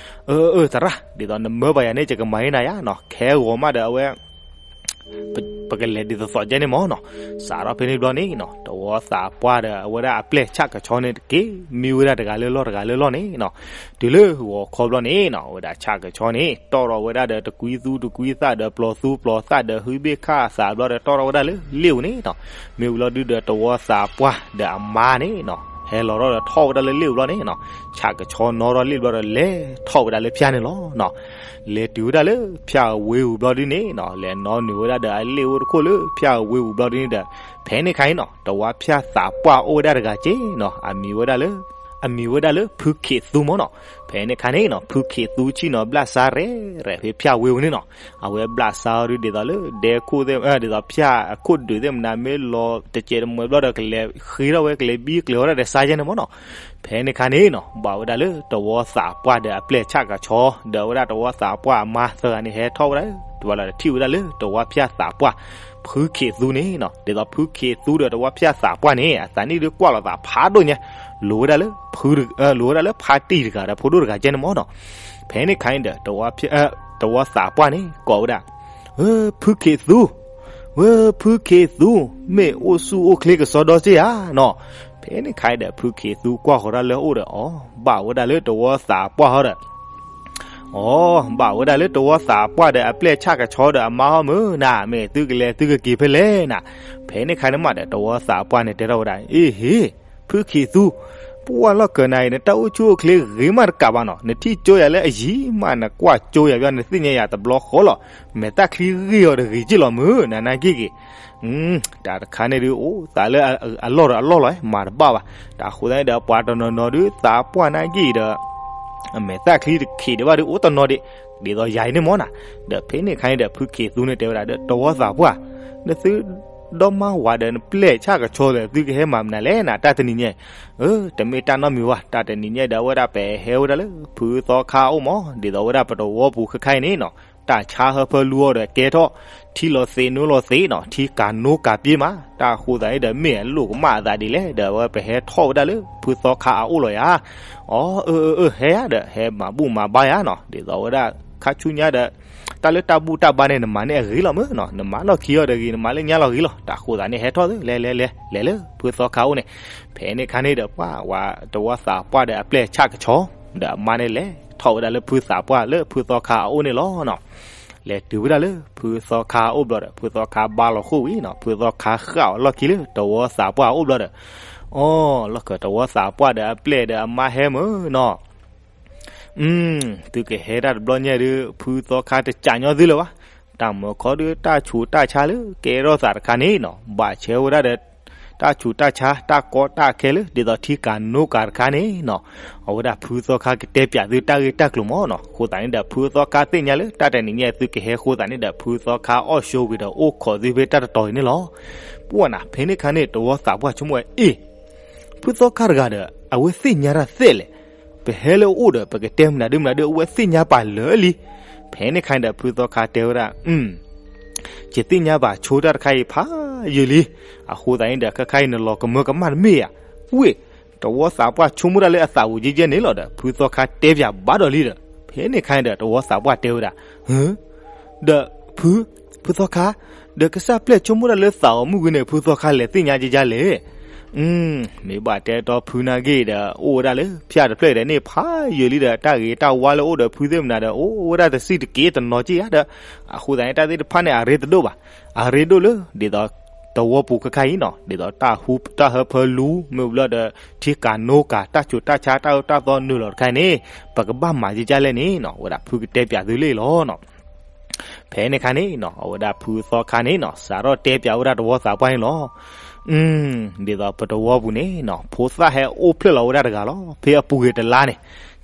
အၢ အၢ သရၣ် ဒ်သိးနမၢပှၤယၤန့ၣ် ယကမၤဟ့ၣ်နၤယါနီၤ. ခဲဂီၤမးဒီးအဝဲ ပကလဲၤဒ်သိးသိးကဲန့ၣ်မ့ၢ်နီၤ. စးထီၣ်ဖဲန့ၣ်ဘျီန့ၣ်နီၤ တဝီသးပှၢ်ဒီးအဝဲဒၣ်အပျဲၢ်ဆၣ်ကဆီန့ၣ်တက့ၢ် မံဝဲဒၣ်တဂၤလၢလီၢ်တဂၤလၢလီၢ်န့ၣ်နီၤ. တုၤလၢဂီၤခီဘျီန့ၣ်နီၤ အဝဲဒၣ်ဆၣ်ကဆီန့ၣ် တီၣ်ထီၣ်ဝဲဒၣ်ဒီးတကွံသူတကွံသၣ်ဒီးပျီၤသူပျီၤသၣ်ဒီး ဟုဘ့ၣ်ခၣ်သးဘျီဒီး တီၣ်ထီၣ်ဝဲဒၣ်လၢလ့ၣ်ဧိၤန့ၣ်နီၤ. မ့ၢ်ဝံၤလီၤဒုဒီးတဝီသးပှၢ်ဒီးအမါန့ၣ်နီၤ ဟဲလီၤထီၣ်ဒီးထီၣ်ဝဲဒၣ်လၢလ့ၣ်ဧိၤဘျီန့ၣ်နီၤ ဆၣ်ကဆီနီၣ်ထီၣ်လ့ၣ်ဘျီဒီး လဲၤထီၣ်ဝဲဒၣ်လၢဖၠၣ်န့ၣ်လီၤနီၤ. လဲၤတုၤဝဲဒၣ်လၢဖၠၣ်အဝ့ၢ်ဝံၤဘျီဒုန့ၣ်နီၤ လဲၤနီၣ်နုာ်ဝဲဒၣ်ဒီးအလ့ၣ်အိၣ်တခိၣ်လၢဖၠၣ်အဝ့ၢ်ဝံၤဘျီဒုန့ၣ်ဒီး ဖဲန့ၣ်ခါအံၤနီၤ တဝီဖၠၣ်သးပှၢ်အိၣ်ဝဲဒၣ်တဂၤက့နီၤ အမံၤဝဲဒၣ်လၢ အမံၤဝဲဒၣ်လၢဖုခ့းသူမ့ၢ်နီၤ. ဖဲန့ၣ်ခါန့ၣ်နီၤ ဖုခ့းသူဆ့ၣ်နီၤဘျၣ်စါရဲၣ်ရဲၣ်ဖဲဖၠၣ်ဝ့ၢ်ဝံၤန့ၣ်နီၤ အဝဲဘျၣ်စါအီၤဒုးဒ်သိးလၢဒဲခိၣ်သ့ၣ် ဒ်သိးဖၠၣ်အခိၣ်ဒုးသ့ၣ်မနၤမ့ၢ်လီၤတစဲးတမှဲးဘျီဒီး ကလဲၤဃ့ထီၣ်ဝဲ ကလဲၤဘံကလဲၤဝဲဒၣ်ဒီးစါယဲန့ၣ်မ့ၢ်နီၤ. ဖဲန့ၣ်ခါန့ၣ်နီၤ ဘၣ်ဝဲဒၣ်လၢတဝီသးပှၢ်ဒီးအပျဲၢ်ဆၣ်ကဆီ ဒီးဝဲဒၣ်တဝီသးပှၢ်အမါသၢဂၤန့ၣ် ဟဲထီၣ်ဝဲဒၣ် တဝီလၢတထံၣ်ဝဲဒၣ်လၢတဝီဖၠၣ်သးပှၢ် ဖုခ့းသူန့ၣ်နီၤ ဒ်သိးဖုခ့းသူဒီးတဝီဖၠၣ်သးပှၢ်န့ၣ် အသးနံၣ်ဒုးကွၢ်လိာ်သးဖးဒိၣ်ညါ လိၤဝဲဒၣ်လၢ လိၤဝဲဒၣ်လၢဖါတံၢ်တဂၤဒီးဖိဒိၣ်တဂၤကဲန့ၣ်မ့ၢ်နီၤ. ဖဲန့ၣ်ခါန့ၣ်ဒီး တဝီသးပှၢ်န့ၣ် ကိးဝဲဒၣ် ဝဲဖုခ့းသူ, ဝဲဖုခ့းသူ, မ့ၢ်အိၣ်ဆူၣ်အိၣ်ချ့ကစီဒီစ့ၢ်ဧါနီၤ. ဖဲန့ၣ်ခါဒီး ဖုခ့းသူကွၢ်ဃီၤတၢ်လၢအအိၣ်ဒီး အီၤ ဘၣ်ဝဲဒၣ်လၢတဝီသးပှၢ်ဟီဒီး အီၤ ဘၣ်ဝဲဒၣ်လၢတဝီသးပှၢ်ဒီးအပျဲၢ်ဆၣ်ကဆီဒီးအမါဟီမ့ၢ်နၤ မ့ၢ်သုကလဲၤသုကက့ၤဖဲလဲၣ်နၤ. ဖဲန့ၣ်ခါန့ၣ်မးဒီး တဝီသးပှၢ်န့ၣ်တဲထီၣ်ဝဲဒၣ် အ့ဟ့ ဖုခ့းသူ, ပှၢ်လီၢ်ကၢးနၤအံၤ နတၢ်အိၣ်ဆူၣ်အိၣ်ချ့ဂ့ၤမးတကးဘၣ်နီၤ, နထံၣ်ကၠိယၤလၢအယံၤမး နကွၢ်ကၠိယၤဘၣ် နသ့ၣ်ညါယၤတဘျီဃီလီၤ. မဲာ်တၢ်ချံဂ့ၢ်အီၤတဂ့ၤက့ၢ်လီၤမ့ၢ် နနာ်က့ၢ်က့ၤ တၢ်တခါန့ၣ်ဒုး အိၣ်သးလၢအလီၢ်ဒီးအလီၢ်လီၤ မၤတဘၣ်ဘၣ်. တၢ်ဃိသတးန့ၣ်ဒီး ပှၤတနီၤနီၤဒုး သးပှၢ်နာ်က့ၢ်အံၤဒီး အမဲာ်သၣ်ချံတခ့ဒံးဘၣ်ဒီး အိၣ်တနီၤဒံး, ဒ်သိးယၤအံၤန့ၣ်မ့ၢ်နၤ, ဒီးဖဲန့ၣ်အခါန့ၣ်ဒီး ဖုခ့သူန့ၣ်တဲဝဲဒၣ်ဒီး တဝီသးပှၢ်, နသုဒီမါဝၤဒီး နပျဲၢ်ဆၣ်ကဆီဒီး သုကဟဲမၤမနုၤလဲၣ်နၤ တၢ်တနံၤညါ, အၢ တမ့ၢ်တၢ်နီတမံၤဘၣ်, တၢ်တနံၤညါဒီး အဝဲဒၣ်ပဟဲဝဲဒၣ်လၢ ဖုသီခါအအိၣ်မး, ဒ်သိးဝဲဒၣ်ပတဝီပူၤခဲခါအံၤန့ၣ်နီၤ, တၢ်ဆါဟၢဖၢလူအီၤဒီးကဲထီၣ်, ထံလီၤသ့းနိလီၤသ့းနီၤ, ထံကၤနိကၤပ့မး, တၢ်အဃိသတးန့ၣ်ဒီး မ့ၢ်အလိၣ်ကမၣ်အသးဒ်လဲၣ်, ဒီးအဝဲပဟဲထီၣ်ဝဲဒၣ်လၢ ဖုသီခါအအိၣ်လီၤယၤ. အီ အၢ အၢ အၢ ဟဲယၤဒီး ဟဲမၤဘူၣ်မၤဘါယၤနီၤ, ဒ်သိးဝဲဒၣ် ခါဆူညါဒီး တၢ်လၢတၢ်ဘူၣ်တၢ်ဘါန့ၣ် နမၤန့ၢ်အဂ့ၤလီၤမ့ၢ်နီၤ, နမၤလီၢ်ခံအီၤဒီးဂ့ၤ, နမၤလၢညါလီၤဂ့ၤလီၤ, တၢ်အဃိသတးန့ၣ် ဟဲထီၣ်သု လဲၤလဲၤလဲၤ လဲၤလၢဖုသီခါအအိၣ်န့ၣ်, ဖဲန့ၣ်အခါန့ၣ်ဒီး ပှၤဝဲတဝီသးပှၢ်ဒီးအပျဲၢ်ဆၣ်ကဆီ, ဒီးအမါန့ၣ်လဲၤထီၣ်ဝဲဒၣ်လၢဖုသးပှၢ်လၢဖုသီခါအအိၣ်န့ၣ်လီၤနီၤ. လဲၤတုၤဝဲဒၣ်လၢဖုသီခါအအိၣ်ဘျီဒီး ဖုသီခါဘါလီၤဃိၣ်ဝံၤနီၤ, ဖုသီခါဃၣ်အီၤလီၢ်ခံလၢတဝီသးပှၢ်အအိၣ်ဘျီဒီး, အီ လီၢ်ခၢၣ်တဝီသးပှၢ်ဒီးအပျဲၢ်ဒီးအမါဟဲမ့ၢ်နီၤ သုကဟဲတၢ်တဘျီညါဒီး ဖုသီခါတစံၣ်ညီၣ်သုလၢၤဘၣ်. တၢ်မၤခီဒုး တၢ်ဆူးတၢ်ဆါလၢကဲထီၣ်သးတခါန့ၣ်နီၤ, ဘၣ်ဆဲဝဲဒၣ်ဒီး တၢ်ဆူးတၢ်ဆါ တၢ်ကီတၢ်ခဲလၢ ဒ်သိးထံကၤနိကၤတခါန့ၣ်နီၤ, အဝဲဒၣ်ဖုသီခါကတဲပၠးသုတၢ်ဂ့ၢ်တၢ်ကျိၤမ့ၢ်နီၤ. အဃိသတးန့ၣ်ဒီး ဖုသီခါသ့ၣ်ညါလၢ တၢ်တနံၤညါသုကဟဲအဃိသတးန့ၣ်ဒီး ဖုသီခါအီၣ်ဆိဝံၤဒီး အိၣ်ခိးသုဖဲတၢ်တတီၤအံၤန့ၣ်လီၤ. ပှၢ်နၤ ဖဲန့ၣ်ခါန့ၣ် တဝီသးပှၢ်ဆိကမိၣ်ဝဲ အ့ၣ် ဖုသီခါတဂၤဒီး အဝဲသ့ၣ်ညါတၢ်သ့ၣ်လဲၣ်. ပဟဲလၢအအိၣ်ဒီး ပကတဲမနုၤဒုမနုၤဒု အဝဲသ့ၣ်ညါပာ်လၢာ်လံ. ဖဲန့ၣ်ခါန့ၣ်ဒီး ဖုသီခါတဲဝဲဒၣ်, ယသ့ၣ်ညါပာ်ဆိတၢ်တခါအံၤဖးယံာ်လံ. အဃိသတးန့ၣ်ဒီး ခဲခါအံၤ နလီၤကမၢကမၣ်တမ့ၢ်ဧါ. ဝ့ၢ် တဝီသးပှၢ်ဆိကမိၣ်တၢ်လၢအသးပူၤကဲကဲန့ၣ်လီၤဒီး ဖုသီခါတဲပၠးဘၣ်ဒီးလံဒီး ဖဲန့ၣ်ခါန့ၣ်ဒီး တဝီသးပှၢ်တဲဝဲဒၣ်, ဒီးဖု, ဖုသီခါ, ဒီးကစၢ်ပျဲၢ်ဆိကမိၣ်တၢ်လၢသးအီၤမုၢ်ဂ့ၤန့ၣ် ဖုသီခါလဲၤသ့ၣ်ညါကကလဲၣ်. မ့ၢ်ဘၣ်တဲတီဖုနာ်က့ဒီး အိၣ်ဝဲဒၣ်လၢဖၠၣ်တဖျၢၣ်ဒီးန့ၣ် ဖးယံာ်လံဒီး တၢ်ဂ့ၤတၢ်ဝါလၢအိၣ်ဒီးဖုသ့ၣ်မနၤဒီး အိၣ်ဝဲဒၣ်တစံၣ်တက့ၢ်တနီၤက့ၢ်ဧါဒီး အဃိသတးန့ၣ် တၢ်သ့ၣ်တဖၣ်န့ၣ် အရ့တဒိၣ်ဘၣ်. အရ့ဒိၣ်လၢ ဒ်သိး တဝီပူၤခဲခါအံၤနီၤ ဒ်သိးတၢ်ဟူတၢ်ဟၢဖၢလူ မ့ၢ်ဘျီဒီး ထံကၤနိကၤ တၢ်ဆူးတၢ်ဆါ တၢ်အၢတၢ်သီနုာ်လီၤတခါန့ၣ် ပကဘၣ်မၤကကလဲၣ်န့ၣ်နီၤ အဝဲဒၣ်ဖုကတဲပၠးသုလံလီၤနီၤ. ဖဲန့ၣ်ခါန့ၣ်နီၤ အဝဲဒၣ်ဖုသီခါန့ၣ်နီၤ စးထီၣ်တဲပၠးဝဲဒၣ်တဝီသးပှၢ်န့ၣ်လီၤ. ဒ်သိးပတဝီပူၤန့ၣ်နီၤ ဖိသၣ်ဟဲအိၣ်ဖျဲၣ်လီၤဝဲဒၣ်တဂၤလီၤ. ဖဲအပူၤကွံာ်တလါန့ၣ်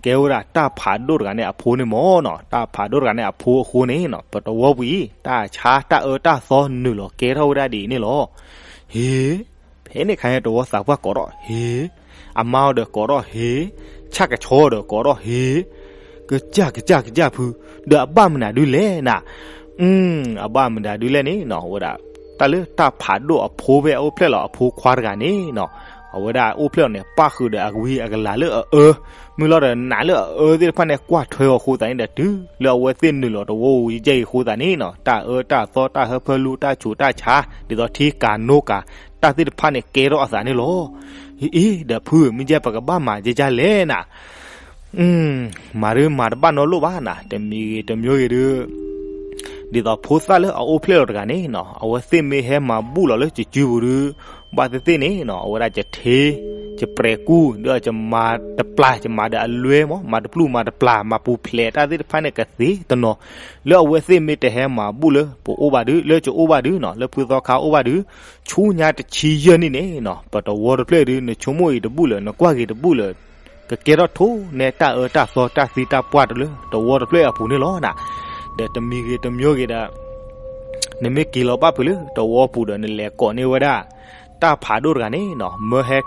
ကဲဝဲဒၣ်တၢ်ဖးဒိၣ်တဂၤန့ၣ်အဖိန့ၣ်မ့ၢ်နီၤ တၢ်ဖးဒိၣ်တဂၤန့ၣ်အဖိအဃိန့ၣ်နီၤ ပတဝီပူၤအံၤ တၢ်ဆါတၢ်အၢတၢ်သီနုာ်လီၤကဲထီၣ်ဝဲဒၣ်ဒ်အံၤန့ၣ်လီၤ. ဟ့ ဖဲန့ၣ်ခါန့ၣ် တဝီသးပှၢ်ကိးထီၣ်ဟ့ အမါအီၤဒီးကိးထီၣ်ဟ့ ဆၣ်ကဆီဒီးကိးထီၣ်ဟ့ ကစၢ်ကစၢ်ကစၢ်ဖု ဒီးအဘၣ်မနုၤဒုလဲၣ်နၤ. အဘၣ်မနုၤဒုလဲၣ်န့ၣ်နီၤ အဝဲဒၣ် တၢ်လၢတၢ်ဖးဒိၣ်အဖိဖဲအအိၣ်ဖျဲၣ်လီၤအဖိခွါတဂၤန့ၣ်နီၤ အဝဲဒၣ်အိၣ်ဖျဲၣ်လီၤန့ၣ် ပၣ်ဃုာ်ဒီးအဝံအကလၤလၢအအၢ မုၢ်လီၤဒီးနးလၢအအၢသ့ၣ်တဖၣ်န့ၣ် ကွၢ်ထွဲအီၤအဃိသတးန့ၣ်ဒီး တုၤလၢအဝဲသ့ၣ်နုာ်လီၤတဝီပူၤအံၤအဃိသတးန့ၣ်နီၤ တၢ်အၢတၢ်သီတၢ်ဟၢဖၢလူတၢ်ဆူးတၢ်ဆါ ဒ်သိးထံကၤနိကၤ တၢ်သ့ၣ်တဖၣ်န့ၣ်ကဲထီၣ်အသးန့ၣ်လီၤ. အ့ ဒီးဖု မ့ၢ်ကဲပကဘၣ်မၤကကလဲၣ်နၤ မၤဒုးမၤတဘၣ်နီတဘျီဘၣ်နၤ တမံၤဂ့ၤတမံၤဂ့ၤဒုး ဒ်သိးဖိသၣ်လၢအအိၣ်ဖျဲၣ်လီၤတဂၤန့ၣ်နီၤ အဝဲသ့ၣ်မ့ၢ်ဟဲမၤဘူၣ်လီၤလၢယစုပူၤဒုး ဘၣ်သ့ၣ်သ့ၣ်န့ၣ်နီၤ အဝဲဒၣ်ယထ့ ယပြဲၤကူၣ် ဒီးယမၤတပျၢ် ယမၤဒီးအလွဲမး မၤတပျုၢ်မၤတပျၢ် မၤပူၤဖျဲးတၢ်သ့ၣ်တဖၣ်န့ၣ်ကသ့တနီၤ လၢအဝဲသ့ၣ်မ့ၢ်တဟဲမၤဘူၣ်လၢပအိၣ်ဘၣ်ဒုး လၢယအိၣ်ဘၣ်ဒုးနီၤ လၢဖုသီခါအိၣ်ဘၣ်ဒုး ဆူညါတဆံယဲၢ်နံၣ်န့ၣ်နီၤ ပတဝီတဖျၢၣ်ဒုး နဆိကမိၣ်အံၤတဘူၣ်လၢ နကွၢ်ဂ့ၤတဘူၣ်လၢ ကကဲထီၣ်ထိၣ်နဲတၢ်အၢတၢ်သီတၢ်သံတၢ်ပှၢ်တလၢတဝီတဖျၢၣ်အပူၤန့ၣ်လီၤနၤ. ဒီးတမံၤဂ့ၤတမံၤဂ့ၤဒီး နမ့ၢ်က့ၤလီၤဘၣ်ဖုးလၢတဝီပူၤဒီး နလဲၤကိးန့ၢ်ဝဲဒၣ် တၢ်ဖးဒိၣ်တဂၤန့ၣ်နီၤ မၢဟဲ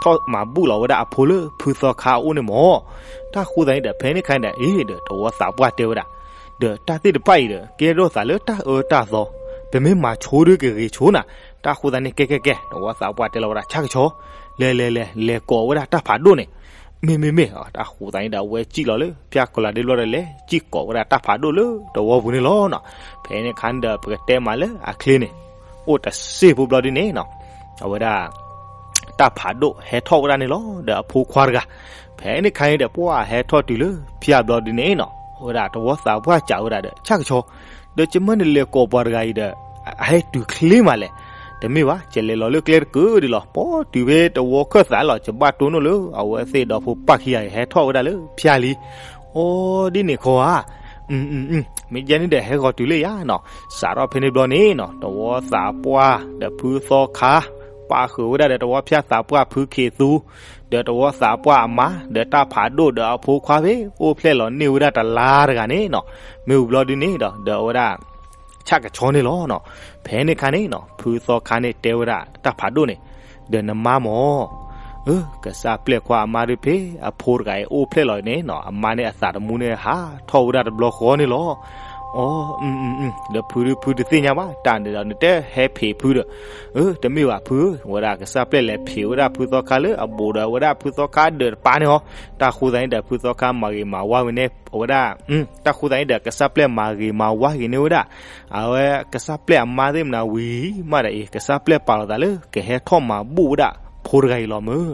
ထီၣ်မၤဘူၣ်လီၤဝဲဒၣ်အဖိလၢဖုသီခါအအိၣ်န့ၣ်မး. တၢ်ဃိသတးန့ၣ်ဒီး ဖဲန့ၣ်ခါန့ၣ်ဒီး အ့ ဒီးတဝီသးပှၢ်တဲဝဲဒၣ် ဒီးတၢ်သ့ၣ်တဖၣ်အံၤဒီး ကဲထီၣ်သးလၢတၢ်အၢတၢ်သီ ပမ့ၢ်မၤဆိဒုးကဂ့ၤဆိနၤ. တၢ်ဃိသတးန့ၣ် ကဲကဲကဲ တဝီသးပှၢ်တဲလီၤဝဲဒၣ် ဆၣ်ကဆီ လဲၤလဲၤလဲၤ လဲၤကိးဝဲဒၣ်တၢ်ဖးဒိၣ်န့ၣ် မ့ၢ်မ့ၢ်မ့ၢ် တၢ်ဃိသတးန့ၣ်ဒီး အဝဲစံၣ်လီၤလၢဖၠၣ်ကီၤလၤဒ့ဘျီဒီး လဲၤစံၣ်ကိးဝဲဒၣ်တၢ်ဖးဒိၣ်လၢတဝီပူၤန့ၣ်လီၤနီၤ. ဖဲန့ၣ်ခါန့ၣ်ဒီး ပကတဲမးလၢအချ့န့ၣ် အိၣ်တစ့ၢ်ဖိဘျီဒ်န့ၣ်နီၤ အဝဲဒၣ် တၢ်ဖးဒိၣ်ဟဲထီၣ်ဝဲဒၣ်န့ၣ်လီၤ ဒီးအဖိခွါတဂၤ. ဖဲန့ၣ်ခါန့ၣ်ဒီး ပှၢ်ဟဲထီၣ်တုၤလၢဖၠၣ်ဘျီဒ်န့ၣ်နီၤ အဝဲဒၣ်တဝီသးပှၢ်စံးဝဲဒၣ်ဒီး ဆၣ်ကဆီ ဒီးယမၢနလဲၤကိးပှၤတဂၤအံၤဒီး အဟဲတုၤချ့မးလဲၣ်. တမ့ၢ်ဘၣ် ယလဲၤလီၤလၢကျဲတကုာ်ဒံးလီၤ ပိာ်တုၤဖဲတဝီခၢၣ်သးလီၤ ယဘၣ်တိၢ်နီၣ်လၢအဝဲသ့ၣ်ဒီဖိပၢ်ခံဂၤအံၤဟဲထီၣ်ဝဲဒၣ်လၢဖၠၣ်လံ. အိ ဒ်န့ၣ်ခီဧါ. မ့ၢ်ယဲန့ၣ်ဒီး ဟဲဂီၤတုၤလၢယၤနီၤ. စးထီၣ်ဖဲန့ၣ်ဘျီန့ၣ်နီၤ တဝီသးပှၢ်ဒီးဖုသီခါ ပာ်ဃုာ်ဝဲဒၣ်ဒီးတဝီဖၠၣ်သးပှၢ်ဖုခ့သူ ဒီး ဒီးတဝီသးပှၢ်အမါ ဒီးတၢ်ဖးဒိၣ်ဒီးအဖိခွါဖဲ အိၣ်ဖျဲၣ်လီၤန့ၢ်ဝဲဒၣ်တလါတဂၤန့ၣ်နီၤ, မ့ၢ်ဝံၤဘျီဒုန့ၣ်ဒီး ဒီးအဝဲဒၣ် ဆၣ်ကဆီန့ၣ်လီၤနီၤ. ဖဲန့ၣ်ခါန့ၣ်နီၤ ဖုသီခါန့ၣ်တဲဝဲဒၣ်တၢ်ဖးဒိၣ်န့ၣ်, ဒီးနမါမၢ် အၢ ကစၢ်ပျဲၢ်ခွါအမါဒုးဖဲ အဖိတဂၤအံၤအိၣ်ဖျဲၣ်လီၤန့ၣ်နီၤ အမါန့ၣ်အသးတမူန့ၣ် ဟးထီၣ်ဝဲဒၣ်တဘျီဃီန့ၣ်လီၤ. အီ ဒီးဖုဒုးဖုတသ့ၣ်ညါဘၣ် တၢ်န့ၣ်ဒီး နတဲဟဲဖံးဖုဒီး, အၢ တမ့ၢ်ဘၣ်ဖုဧၢ, ဝဲဒၣ်ကစၢ်ပျဲၢ်လဲၤဖံးဝဲဒၣ်ဖုသီခါလၢအဘူးဒီးဝဲဒၣ်ဖုသီခါဒၢးတပၤန့ၣ်ဟီ, တၢ်ဃိသတးန့ၣ်ဒီး ဖုသီခါမၤဂ့ၤမၤဝါဂ့ၤန့ၢ်ဝဲဒၣ်, တၢ်ဃိသတးန့ၣ်ဒီး ကစၢ်ပျဲၢ်မၤဂ့ၤမၤဝါဂ့ၤန့ၢ်ဝဲဒၣ် အဝဲကစၢ်ပျဲၢ်အမါသ့ၣ်မနၤဝံၤမးဒီးအံၤ ကစၢ်ပျဲၢ်ပာ်လီၤသးလၢ ကဟဲထီၣ်မၤဘူၣ်ဝဲဒၣ်ဖိတဂၤအံၤလီၤမၢ်.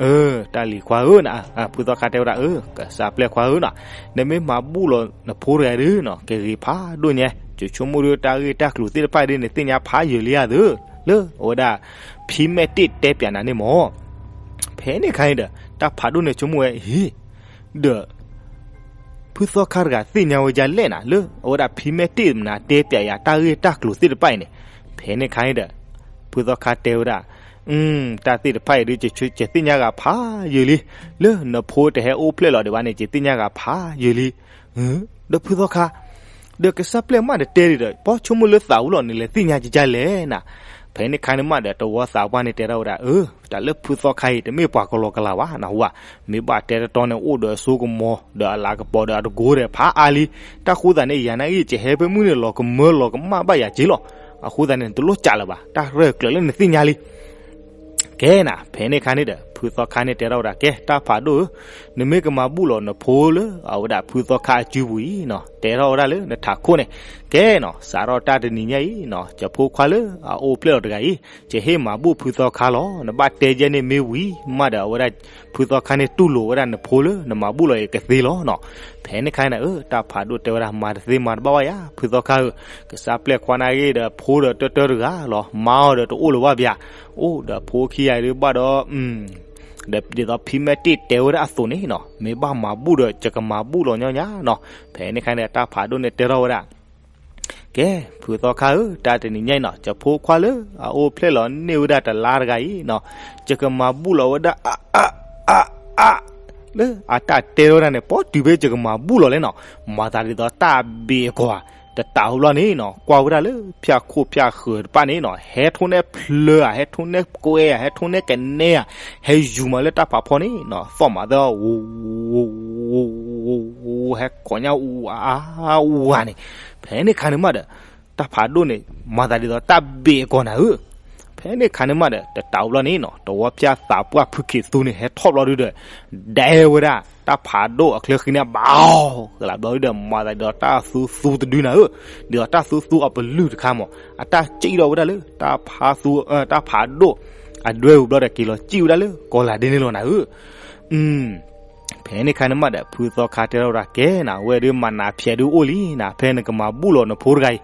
အၢ တၢ်လံၤခွါဧၢနၤ, ဖုသီခါတဲဝဲဒၣ် အၢ ကစၢ်ပျဲၢ်ခွါဧၢနၤ, နမ့ၢ်မၤဘူၣ်လီၤနဖိတဂၤဒုးနီၤ ကဂ့ၤဖးဒိၣ်ညါ, ယဆိကမိၣ်ဒုးတၢ်ဂ့ၢ်တၢ်ကျိၤသ့ၣ်တဖၣ်ဒုး နသ့ၣ်ညါဖးယၢၤလံဧါသၢ, လၢအဝဲဒၣ် ဖံမဲာ်တ့ၢ်တဲပၠးနၤန့ၣ်မၢ်. ဖဲန့ၣ်ခါန့ၣ်ဒီး တၢ်ဖးဒိၣ်န့ၣ်ဆိကမိၣ်ဝဲအံၤ ဒီး ဖုသီခါတဂၤသ့ၣ်ညါဝဲဒ်လဲၣ်နၤ လၢအဝဲဒၣ်ဖံမဲာ်တ့ၢ်မနၤတဲပၠးယၤတၢ်ဂ့ၢ်တၢ်ကျိၤသ့ၣ်တဖၣ်အံၤန့ၣ်, ဖဲန့ၣ်ခါန့ၣ်ဒီး ဖုသီခါတဲဝဲဒၣ်, တၢ်သ့ၣ်တဖၣ်အံၤဒုး ယသ့ၣ်ညါဂၤဖးယၢၤလံ, လၢနဖိတဟဲအိၣ်ဖျဲၣ်လီၤဒံးဘၣ်န့ၣ် ယသ့ၣ်ညါဂၤဖးယၢၤလံ, ဒီးဖုသီခါ ဒီးကစၢ်ပျဲၢ်မးတတဲဒံးဒီး ပှၤဆိကမိၣ်လၢသးဝံၤလီၤန့ၣ် လဲၤသ့ၣ်ညါကကလဲၣ်နၤ. ဖဲန့ၣ်ခါန့ၣ်မးဒီး တဝီသးပှၢ်န့ၣ်တဲထီၣ်ဝဲဒၣ် အၢ တၢ်လၢဖုသီခါအံၤ တမ့ၢ်ပှၤကလီကလီဘၣ်နဟူဧါ, မ့ၢ်ဘၣ်တဲတတီန့ၣ် အိၣ်ဒီးအစိကမီၤ ဒီးအလၤကပီၤဒီးအတကိးဒီးဖးအါလံ, တၢ်ဃိသတးန့ၣ် ယၤနာ်အံၤ ယဟဲဖဲမုၢ်န့ၣ် လီၤကမၢလီၤကမၣ်ဘၣ်ယၤက့လီၤ, အဃိသတးန့ၣ် နတလိၣ်ကးလၢၤဘၣ် တၢ်ရဲၣ်ကျဲၤလၢနသ့ၣ်ညါလံ ကဲနၤ, ဖဲန့ၣ်ခါန့ၣ်ဒီး ဖုသီခါန့ၣ်တဲထီၣ်ဝဲဒၣ် ကဲ တၢ်ဖးဒိၣ်ဧၢ, နမ့ၢ်ကမၤဘူၣ်လီၤနဖိလၢ အဝဲဒၣ်ဖုသီခါအစုပူၤအံၤနီၤ, တဲထီၣ်ဝဲဒၣ်လၢနထးခိၣ်န့ၣ်, ကဲနီၤ စးထီၣ်တၢ်တနံၤညါအံၤနီၤ ယဖိခွါလၢအအိၣ်ဖျဲၣ်လီၤတဂၤအံၤ ယဟ့ၣ်မၤဘူၣ်ဖုသီခါလီၤ, နဘၣ်တဲယဲန့ၣ်မ့ၢ်ဝံၤမးဒီး အဝဲဒၣ် ဖုသီခါန့ၣ်တူၢ်လိာ်ဝဲဒၣ်နဖိလၢနမၤဘူၣ်လီၤအံၤကသ့လီၤနီၤ. ဖဲန့ၣ်ခါန့ၣ် အၢ တၢ်ဖးဒိၣ်တဲဝဲဒၣ် မၤတသ့မၤတဘၣ်ဘၣ်ယၤ ဖုသီခါဧၢ, ကစၢ်ပျဲၢ်ခွါနာ်ဂ့ၤဒီးဖိဒီးတၢတၢတဂၤလီၤ, မါအီၤဒီးတအိၣ်လၢၤဘၣ်ဘၣ်, အိၣ်ဒီးဖိခံဂၤဒုးဘၣ်ဒီး ဒီးဒ်သိးဖံမဲာ်တ့ၢ်တဲဝဲဒၣ်အသိးန့ၣ်နီၤ မ့ၢ်ဘၣ်မၤဘူၣ်ဒီး ယကမၤဘူၣ်လီၤညီညီနီၤ. ဖဲန့ၣ်ခါန့ၣ် တၢ်ဖးဒိၣ်န့ၣ်တဲထီၣ်ဝဲဒၣ်, ကဲ ဖုသီခါဧၢ, တၢ်တနံၤညါအံၤနီၤ ယဖိခွါလၢအအိၣ်ဖျဲၣ်လီၤန့ၢ်ဝဲဒၣ်တလါတဂၤအံၤနီၤ, ယကမၤဘူၣ်လီၤဝဲဒၣ် အ အ အ အ လၢအတၢ်တဲထီၣ်ဝဲဒၣ်န့ၣ် ပီတုၤဖဲယကမၤဘူၣ်လီၤလဲၣ်နီၤ, မၤသးဒ်သိးတၢ်ဘ့ၣ်အကီၢ်ဧါ, တတးအိၣ်ဘျီန့ၣ်နီၤ ကွၢ်ဝဲဒၣ်လၢဖၠၣ်ခိၣ်ဖၠၣ်ဃၢၤတဖၣ်န့ၣ်နီၤ ဟဲထိးန့ၢ်ဖျၢၣ်ဧါ, ဟဲထိးန့ၢ်ကွဲဧါ, ဟဲထိးန့ၢ်ကနဲဧါ, ဟဲယူၤမးလၢတၢ်ဖးဖီန့ၣ်နီၤ သီၣ်မးသၢ ဟဲခိးညါအူအါအူဂၤန့ၣ်, ဖဲန့ၣ်ခါန့ၣ်မးဒီး တၢ်ဖးဒိၣ်န့ၣ် မၤသးဒ်သိးတၢ်ဘ့ၣ်အကီၢ်နၤဧၢ, ဖဲန့ၣ်ခါန့ၣ်မးဒီး တတးအိၣ်ဘျီန့ၣ်နီၤ တဝီဖၠၣ်သးပှၢ်ဖုက့ၤသူန့ၣ် ဟဲထီၣ်ဘျီဒုဒီး ဒဲဝဲဒၣ် တၢ်ဖးဒိၣ်အချၢဃံန့ၣ် ဘၣ်အီၣ်ကလးဘျီဒုဒီး မၤသးဒ်သိးတၢ်သူသူတဒုနၤဧၢ, ဒ်သိးတၢ်သူသူအပလုၢ်တခါမး အတၢ်စံၣ်ထီၣ်ဝဲဒၣ်လၢ တၢ်ဖးဒိၣ်အဒွဲပူၤဘျီဒီး က့ၤလီၤစံၣ်ဝဲဒၣ်လၢကီၤလၤဒ့န့ၣ်လီၤနၤဧၢ ဖဲန့ၣ်ခါန့ၣ်မးဒီး ဖုသီခါတဲထီၣ်ဝဲဒၣ် ကဲနၤ အဝဲဒုးမၤနးဖျဲးဒုးအိၣ်လံနၤ, ဖဲနကမၤဘူၣ်လီၤနဖိတဂၤအံၤ,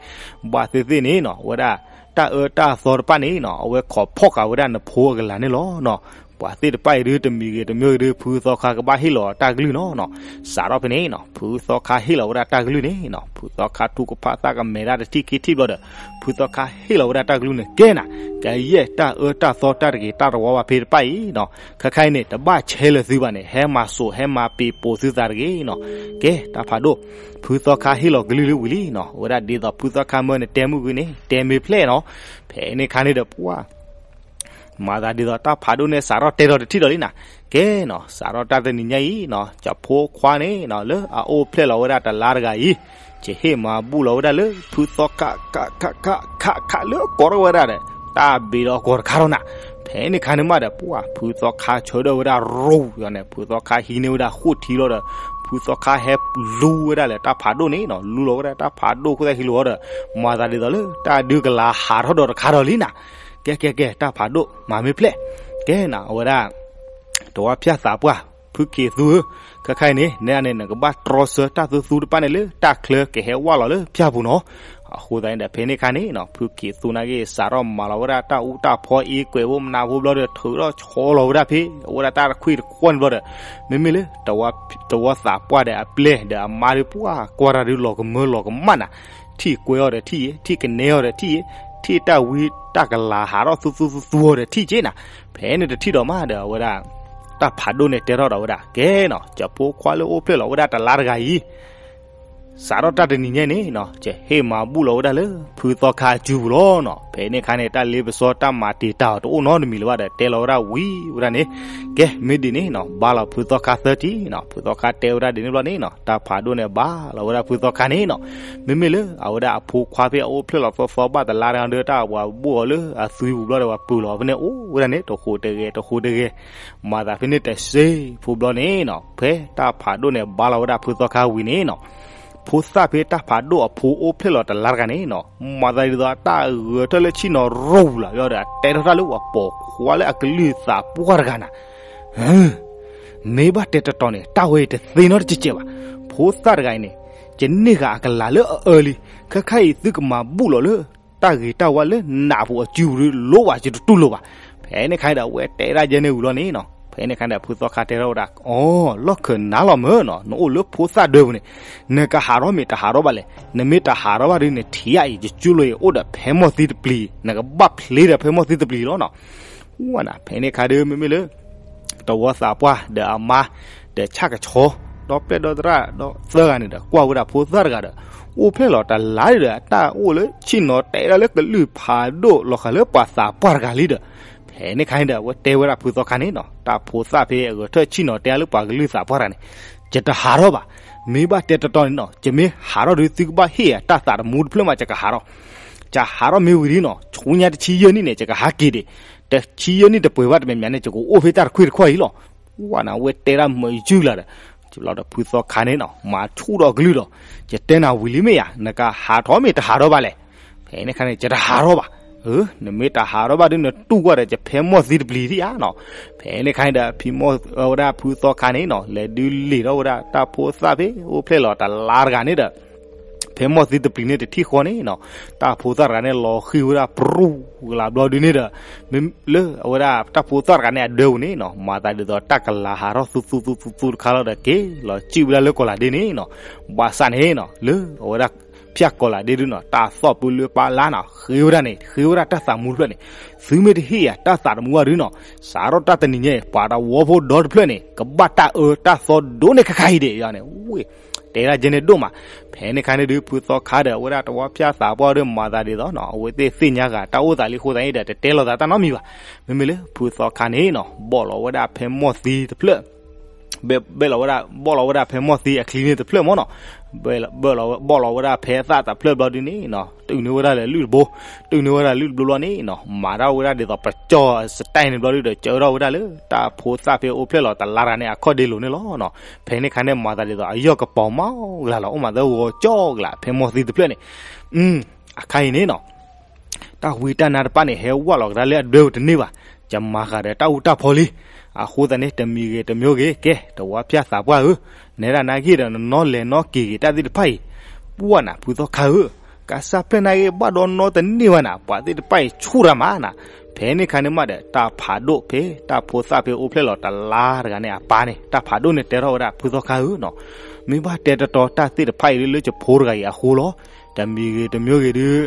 ဘၣ်သ့ၣ်သ့ၣ်န့ၣ်နီၤ အဝဲဒၣ် တၢ်အၢတၢ်သီတဖၣ်န့ၣ်နီၤ အဝဲခိးဖီၣ်ဃာ်ဝဲဒၣ်နဖိအကလၤန့ၣ်လီၤနီၤ. ပှၤသ့ၣ်တဖၣ်အံၤဒုး တမံၤဂ့ၤတမံၤဂ့ၤဒုး ဖုသီခါကဘၣ်ဟ့ၣ်လီၤတၢ်ကလုၢ်နီၤနီၤ. စးထီၣ်ဖဲန့ၣ်နီၤ ဖုသီခါဟ့ၣ်လီၤဝဲဒၣ်တၢ်ကလုၢ်န့ၣ်နီၤ ဖုသီခါထူကဖၣ်သၣ်ကမဲာ်ဒၣ်တထံၣ်ခံထံၣ်ဘျီဒီး ဖုသီခါဟ့ၣ်လီၤဝဲဒၣ်တၢ်ကလုၢ်န့ၣ် ကဲနၤ ကယဲၢ်တၢ်အၢတၢ်သီတၢ်တဂ့ၤတၢ်တဝါဘၣ်ဖဲတဖၣ်အံၤနီၤ ခဲခါအံၤန့ၣ် တဘၣ်ဆဲးလၢာ်သုဘၣ်န့ၣ် ဟဲမၤစိာ်ဟဲမၤပံာ်ပိာ်သုသးတဂ့ၤနီၤ. ကဲ တၢ်ဖးဒိၣ် ဖုသီခါဟ့ၣ်လီၤကလုၢ်လၢဝံၤလံနီၤ အဝဲဒၣ်ဒ်သိးဖုသီခါမၢန့ၣ် တဲမုၢ်ကွံာ်န့ၣ် တဲမ့ၢ်ဖျဲၣ်နီၤ. ဖဲန့ၣ်ခါန့ၣ်ဒီးပှၤ မၤသးဒ်သိးတၢ်ဖးဒိၣ်န့ၣ်စးထီၣ်တဲထီၣ်တထံၣ်ဒီးလံနၤ. ကဲနီၤ စးထီၣ်တၢ်တနံၤညါအံၤနီၤ ကၠီဖိခွါန့ၣ်နီၤ လၢအအိၣ်ဖျဲၣ်လီၤဝဲဒၣ်တလါတဂၤအံၤ ကဟ့ၣ်မၤဘူၣ်လီၤဝဲဒၣ်လၢ ဖုသီခါ ခါ ခါ ခါ ခါလၢကိးထီၣ်ဝဲဒၣ်ဒီး တၢ်ဘ့ၣ်ဒီးအကီၢ်တခါထီၣ်နၤ. ဖဲန့ၣ်ခါန့ၣ်မးဒီး ပှၤဖုသီခါဆၢထၢၣ်ဝဲဒၣ်ရိၤန့ၣ် ဖုသီခါဟံးန့ၢ်ဝဲဒၣ်ဃိၣ်ထံလီၤဒီး ဖုသီခါဟဲလူဝဲဒၣ်လၢတၢ်ဖးဒိၣ်န့ၣ်နီၤ လူလီၤဝဲဒၣ်တၢ်ဖးဒိၣ်ခိၣ်သၣ်ဟံးလီၤဒီး မၤသးဒ်သိးလၢတၢ်ဒုးကလၤဟးထီၣ်ဒီးတခါထီၣ်လံနၤ. ကဲ ကဲ ကဲ တၢ်ဖးဒိၣ် မၤမ့ၢ်ဖျဲၣ် ကဲနၤ အဝဲဒၣ် တဝီဖၠၣ်သးပှၢ် ဖုက့ၤသူဧၢ, ခဲခါအံၤန့ၣ် နဲဒၣ်န့ၣ် နကဘၣ်တြီဆၢတၢ်သူသူတဖၣ်န့ၣ်လၢတၢ်ချၢကဟဲဝဲလီၤလၢဖၠၣ်ပူၤနီၤ. အဃိသတးန့ၣ်ဒီး ဖဲန့ၣ်ခါန့ၣ်နီၤ ဖုက့ၤသူနာ်က့ စးထီၣ်မၤလီၤဝဲဒၣ်တၢ်အူတၢ်ဖီအ့ကွဲးဝဲမနၤဖိဘျီဒီး ထုးထီၣ်ဆီလီၤဝဲဒၣ်ဖဲ အဝဲဒၣ်တၢ်တခွံၣ်တခွီၣ်န့ၣ်ဘျီဒီး မ့မ့ၢ်လၢ တဝီသးပှၢ်ဒီးအပျဲၢ်ဒီးအမါဒီး ပှၤကွၢ်တၢ်ဒုးလီၤကမၢလီၤကမၣ်နၤ, ထံၣ်ကွဲအီၤဒီးထံၣ်အံၤ ထံၣ်ကနဲအီၤဒီးထံၣ်အံၤ ထံၣ်တၢ်ဝံတၢ်ကလၤဟးထီၣ်သူသူသူသူအီၤဒီးထံၣ်က့နၤ. ဖဲန့ၣ်တထံၣ်ဒီးမးဒီး အဝဲဒၣ် တၢ်ဖးဒိၣ်န့ၣ်တဲထီၣ်ဒီးဝဲဒၣ် ကဲနီၤ, ယဖိခွါလၢအိၣ်ဖျဲၣ်လီၤဝဲဒၣ်တလါတဂၤအံၤ စးထီၣ်တၢ်တနံၤညါန့ၣ်နီၤ, ယဟ့ၣ်မၤဘူၣ်လီၤဝဲဒၣ်လၢဖုသီခါအစုပူၤလီၤနီၤ. ဖဲန့ၣ်အခါန့ၣ် တၢ်လ့ပစီတၢ်မၤတံာ်တာ်အီၤတအိၣ်နီတမံၤလၢၤဘၣ်ဒီး တဲလီၤဝဲဒၣ်ဝံၤဝဲဒၣ်န့ၣ်, ကဲမ့ၢ်ဒ်န့ၣ်နီၤ, ဘါလီၤဖုသီခါသၢထံၣ်နီၤ. ဖုသီခါတဲဝဲဒၣ်ဒ်န့ၣ်ဘျီန့ၣ်နီၤ, တၢ်ဖးဒိၣ်န့ၣ်ဘါလီၤဝဲဒၣ်ဖုသီခါန့ၣ်နီၤ. မ့မ့ၢ်လၢအဝဲဒၣ်အဖိခွါဖဲအအိၣ်ဖျဲၣ်လီၤသီသီဘၣ်တလါတဂၤဒီး တၢ်ပှၤဘူၣ်အီၤလၢအသွံပူၤဘျီဒီး ပှၤပုၢ်လီၤဖဲန့ၣ် အိၣ်ဝဲဒၣ်န့ၣ် တဃိးတဂဲၤ တဃိးတဂဲၤ, မၤသးဖဲန့ၣ်တစ့ဖိဘျီန့ၣ်နီၤ, ဖဲတၢ်ဖးဒိၣ်န့ၣ်ဘါလီၤဝဲဒၣ်ဖုသီခါဝံၤန့ၣ်နီၤ, ဖိသၣ်ဖဲတၢ်ဖးဒိၣ်အဖိအိၣ်ဖျဲၣ်လီၤတလါတဂၤန့ၣ်နီၤ, မၤသးဒ်သိးအတၢ်ဂဲၤထၢၣ်လၢဆ့ၣ်နီၤရိၢ်ပူၤလီၤ, ယဒီးအတဲထီၣ်တၢ်လၢပှၤပိာ်ခွါလၢအကလုၢ်သးပှၢ်တဂၤနၤ မ့ၢ်ဘၣ်တဲတတီၤန့ၣ် တၢ်ဝဲအံၤတသ့နီတစဲးဘၣ်. ဖိသၣ်တဂၤအံၤန့ၣ် ယန့ၢ်ဃာ်အကလၤလၢအအၢလံ, ခဲခါအံၤသုကမၤဘူၣ်လီၤလၢ တၢ်ဂ့ၤတၢ်ဝါလၢနးပူၤအစုပူၤဒီး လိၣ်ဘၣ်ယတတူၢ်လိာ်ဘၣ်. ဖဲန့ၣ်ခါန့ၣ်ဒီး အဝဲတဲဒၣ်ယဲန့ၣ်ဝံၤလီၤန့ၣ်နီၤ, ဖဲန့ၣ်ခါန့ၣ်ဒီး ဖုသီခါတဲထီၣ်ဝဲဒၣ် အီၤ လီၢ်ခၢၣ်နါလီၤမၢ်နီၤ, နအိၣ်လၢဖိသၣ်ဒၢပူၤန့ၣ် နကဟးထီၣ်မ့ၢ်တဟးထီၣ်ဘၣ်လဲၣ်. နမ့ၢ်တဟးထီၣ်ဘၣ်ဒီး နထံၣ်အံၤ ယကၠူလိာ်အံၤအိၣ်ဒီးဖဲမီၢ်သံတပျံၤ, နကဘၣ်ဖျ့ဒီးဖဲမီၢ်သံတပျံၤလီၤနီၤ. ဝဲနၤ ဖဲန့ၣ်ခါဒီး မ့မ့ၢ်လၢ တဝီသးပှၢ်ဒီးအမါ ဒီးဆၣ်ကဆီ ဒီးပျဲၢ်ဒီးသရၣ်ဒီးသၢဂၤန့ၣ်ဒီး ကွၢ်ဝဲဒၣ်ဖိသၣ်တဂၤဒီး အိၣ်ဖျဲၣ်လီၤတလါဒီး အတၢ်အိၣ်လၢဆ့ၣ်နီၤတဲဒၣ်လၢကလုၢ်ဖးဒိၣ်လီၤဃာ်လၢပှၤသးပှၢ်တဂၤလံဒီး ဖဲန့ၣ်ခါန့ၣ်ဒီး အဝဲတဲဝဲဒၣ်ဖုသီခါန့ၣ်နီၤ, တၢ်ဖိသၣ်ဖဲအဂဲၤထၢၣ်ဆ့ၣ်နီၤတဲဒၣ်လၢပှၤကလုၢ်သးပှၢ်တဂၤန့ၣ် ယတဟးထီၣ်ဘၣ်. မ့ၢ်ဘၣ်တဲတတီၤန့ၣ်နီၤ, ယမ့ၢ်ဟးထီၣ်ဒီး သုကဘၣ်ဟ့ၣ်ယၤတၢ်သးတမူတဖျၢၣ်မး ယကဟးထီၣ်. ယဟးထီၣ်မ့ၢ်ဝံၤဒီးနီၤ, ဆူညါတဆံယဲၢ်နံၣ်န့ၣ် ယကဟးက့ၤဒံး, တဆံယဲၢ်နံၣ်တပှဲၤဘၣ်တမံၤမံၤန့ၣ် ယကအိၣ်ဖဲတၢ်တခွ့ၣ်တခီၣ်အံၤလီၤ. ဝဲနၤ အဝဲတဲဒၣ်မုာ်ယုၢ်လၢ်ဒီး လီၤဒီးဖုသီခါန့ၣ်နီၤ မၤဆူၣ်ဒီးအကလုၢ်ဒီး ယတဲနၤဝံၤလံမ့ၢ်ဧါ, နကဟးထီၣ်မ့ၢ်တဟးထီၣ်ဘၣ်လဲၣ်. ဖဲန့ၣ်ခါန့ၣ် ယတဟးထီၣ်ဘၣ်. နမ့ၢ်တဟးထီၣ်ဘၣ်ဒီး နတူၢ်ကွၢ်ဒီး ယဖဲမီၢ်သံတပျံၤဒံးဧါနီၤ. ဖဲန့ၣ်ခါန့ၣ်ဒီး ဖံမီၢ်ဝဲဒၣ်ဖုသီခါန့ၣ်နီၤ လဲၤဒုးလ့ၤထီၣ်ဝဲဒၣ်တၢ်ဖိသၣ်ဖဲအိၣ်ဖျဲၣ်လီၤတလါတဂၤန့ၣ်ဒီး ဖဲမီၢ်သံတပျံၤန့ၣ်တထံၣ်ဃီန့ၣ်နီၤ, တၢ်ဖိသၣ်တဂၤန့ၣ်လီၤဃံၤဝဲဒၣ်ပြူၢ်ကလးဘျီဒုန့ၣ်ဒီး လၢအဝဲဒၣ်တၢ်ဖိသၣ်တဂၤန့ၣ်အဒၢပူၤန့ၣ်နီၤ မၤသးဒ်သိးတၢ်ကလၤဟးထီၣ်သူသူသူသူသူတခါလီၤဒီး က့ၤလီၤစံၣ်ဝဲဒၣ်လၢကီၢ်လးဒ့န့ၣ်နီၤ. ဘၣ်ဆၣ်န့ၣ်နီၤ လၢအဝဲဒၣ်ဖၠၣ်ကီၢ်လးဒ့ဒုနီၤ တၢ်သီၣ်ပူၤလၢပၢ်လါနီၤ ဃ့ဝဲဒၣ်န့ၣ် ဃ့ဝဲဒၣ်တၢ်သးမူတဖျၢၣ်န့ၣ်, သုမ့ၢ်တဟ့ၣ်ယၤတၢ်သးတမူဘၣ်ဒုနီၤ စးထီၣ်တၢ်တနံၤညါအံၤ ပှၤတဝီဖိဒီတဖျၢၣ်န့ၣ် ကဘၣ်တၢ်အၢတၢ်သီဒိၣ်န့ၢ်ခဲခါအံၤဒံးန့ၣ်, တဲဒၣ်ကဲန့ၣ်ဒိၣ်မး. ဖဲန့ၣ်ခါန့ၣ်ဒုး ဖုသီခါဒီး အဝဲဒၣ်တဝီဖၠၣ်သးပှၢ်ဒီး မၤသးဒ်သိးနီၤ အဝဲသ့ၣ်သ့ၣ်ညါဂၤ တၢ်အိၣ်သးလံအဃိသတးန့ၣ်ဒီး တတဲလီၤသးတၢ်နီတမံၤဘၣ်. မ့မ့ၢ်လၢဖုသီခါန့ၣ်နီၤ ဘီၣ်လီၤဝဲဒၣ်ဖဲမီၢ်သံတဖျၢၣ် ဘဲလီၤဝဲဒၣ် ဘီၣ်လီၤဝဲဒၣ်ဖဲမီၢ်သံအချံန့ၣ်တဖျၢၣ်မ့ၢ်နီၤ, ဘဲလီၤ ဘီၣ်လီၤဝဲဒၣ်ဖဲသၣ်တဖျၢၣ်ဘျီဒုန့ၣ်နီၤ တုၤန့ၢ်ဝဲဒၣ်လၢလုၢ်တဘိ, တုၤန့ၢ်ဝဲဒၣ်လုၢ်တဘိဘျီန့ၣ်နီၤ မၤတၢ်ဝဲဒၣ်ဒ်သိးပကၠီၣ်စတဲန့ၣ်ဘျီဒုဒီး ကၢထီၣ်ဝဲဒၣ်လၢတၢ်ဖိသၣ်ဖဲအိၣ်ဖျဲၣ်လီၤတလါတဂၤန့ၣ် အခီၣ်ဒ့လိၤန့ၣ်လီၤနီၤ. ဖဲန့ၣ်ခါန့ၣ် မၤသးဒ်သိးအယီၢ်ကပီၤမးကလၤလီၤ အိၣ်မးသၢဂီၤကၠီကလး ဖဲမီၢ်သံတဖျၢၣ်န့ၣ် အခါအံၤန့ၣ်နီၤ တၢ်ဝံတၢ်နါတဖၣ်န့ၣ် ဟဲဝဲလီၤကဒါလၢအဒၢပူၤတန့ၢ်ဘၣ်, ယမၤဃာ်ဒီးတၢ်အူတၢ်ဖီလံ. အဃိသတးန့ၣ် တမံၤဂ့ၤတမံၤဂ့ၤ ကဲ တဝီဖၠၣ်သးပှၢ်ဧၢ, နဲဒၣ်နၤဂ့ၢ်ဒီး နနီလဲၤနီက့ၤဂ့ၤတၢ်သ့ၣ်တဖၣ်အံၤ, ပှၢ်နၤဖုသီခါဧၢ, ကစၢ်ဖျဲၣ်နၤဂ့ၢ်ဘၣ်ဒီးနီတန့ၢ်ဘၣ်နၤ, ပှၤသ့ၣ်တဖၣ်အံၤဆူၣ်တၢ်မးနၤ. ဖဲန့ၣ်ခါန့ၣ်မးဒီး တၢ်ဖးဒိၣ်ဖဲ တၢ်ဖိသၣ်ဖဲအိၣ်ဖျဲၣ်လီၤတလါတဂၤန့ၣ်အပၢ်န့ၣ် တၢ်ဖးဒိၣ်န့ၣ်တဲထီၣ်ဝဲဒၣ် ဖုသီခါဧၢနီၤ, မ့ၢ်ဘၣ်တဲတတီၤတၢ်သ့ၣ်တဖၣ်အံၤလၢ လၢယဖိတဂၤအံၤအဃိလီၤ. တမံၤဂ့ၤတမံၤဂ့ၤဒုး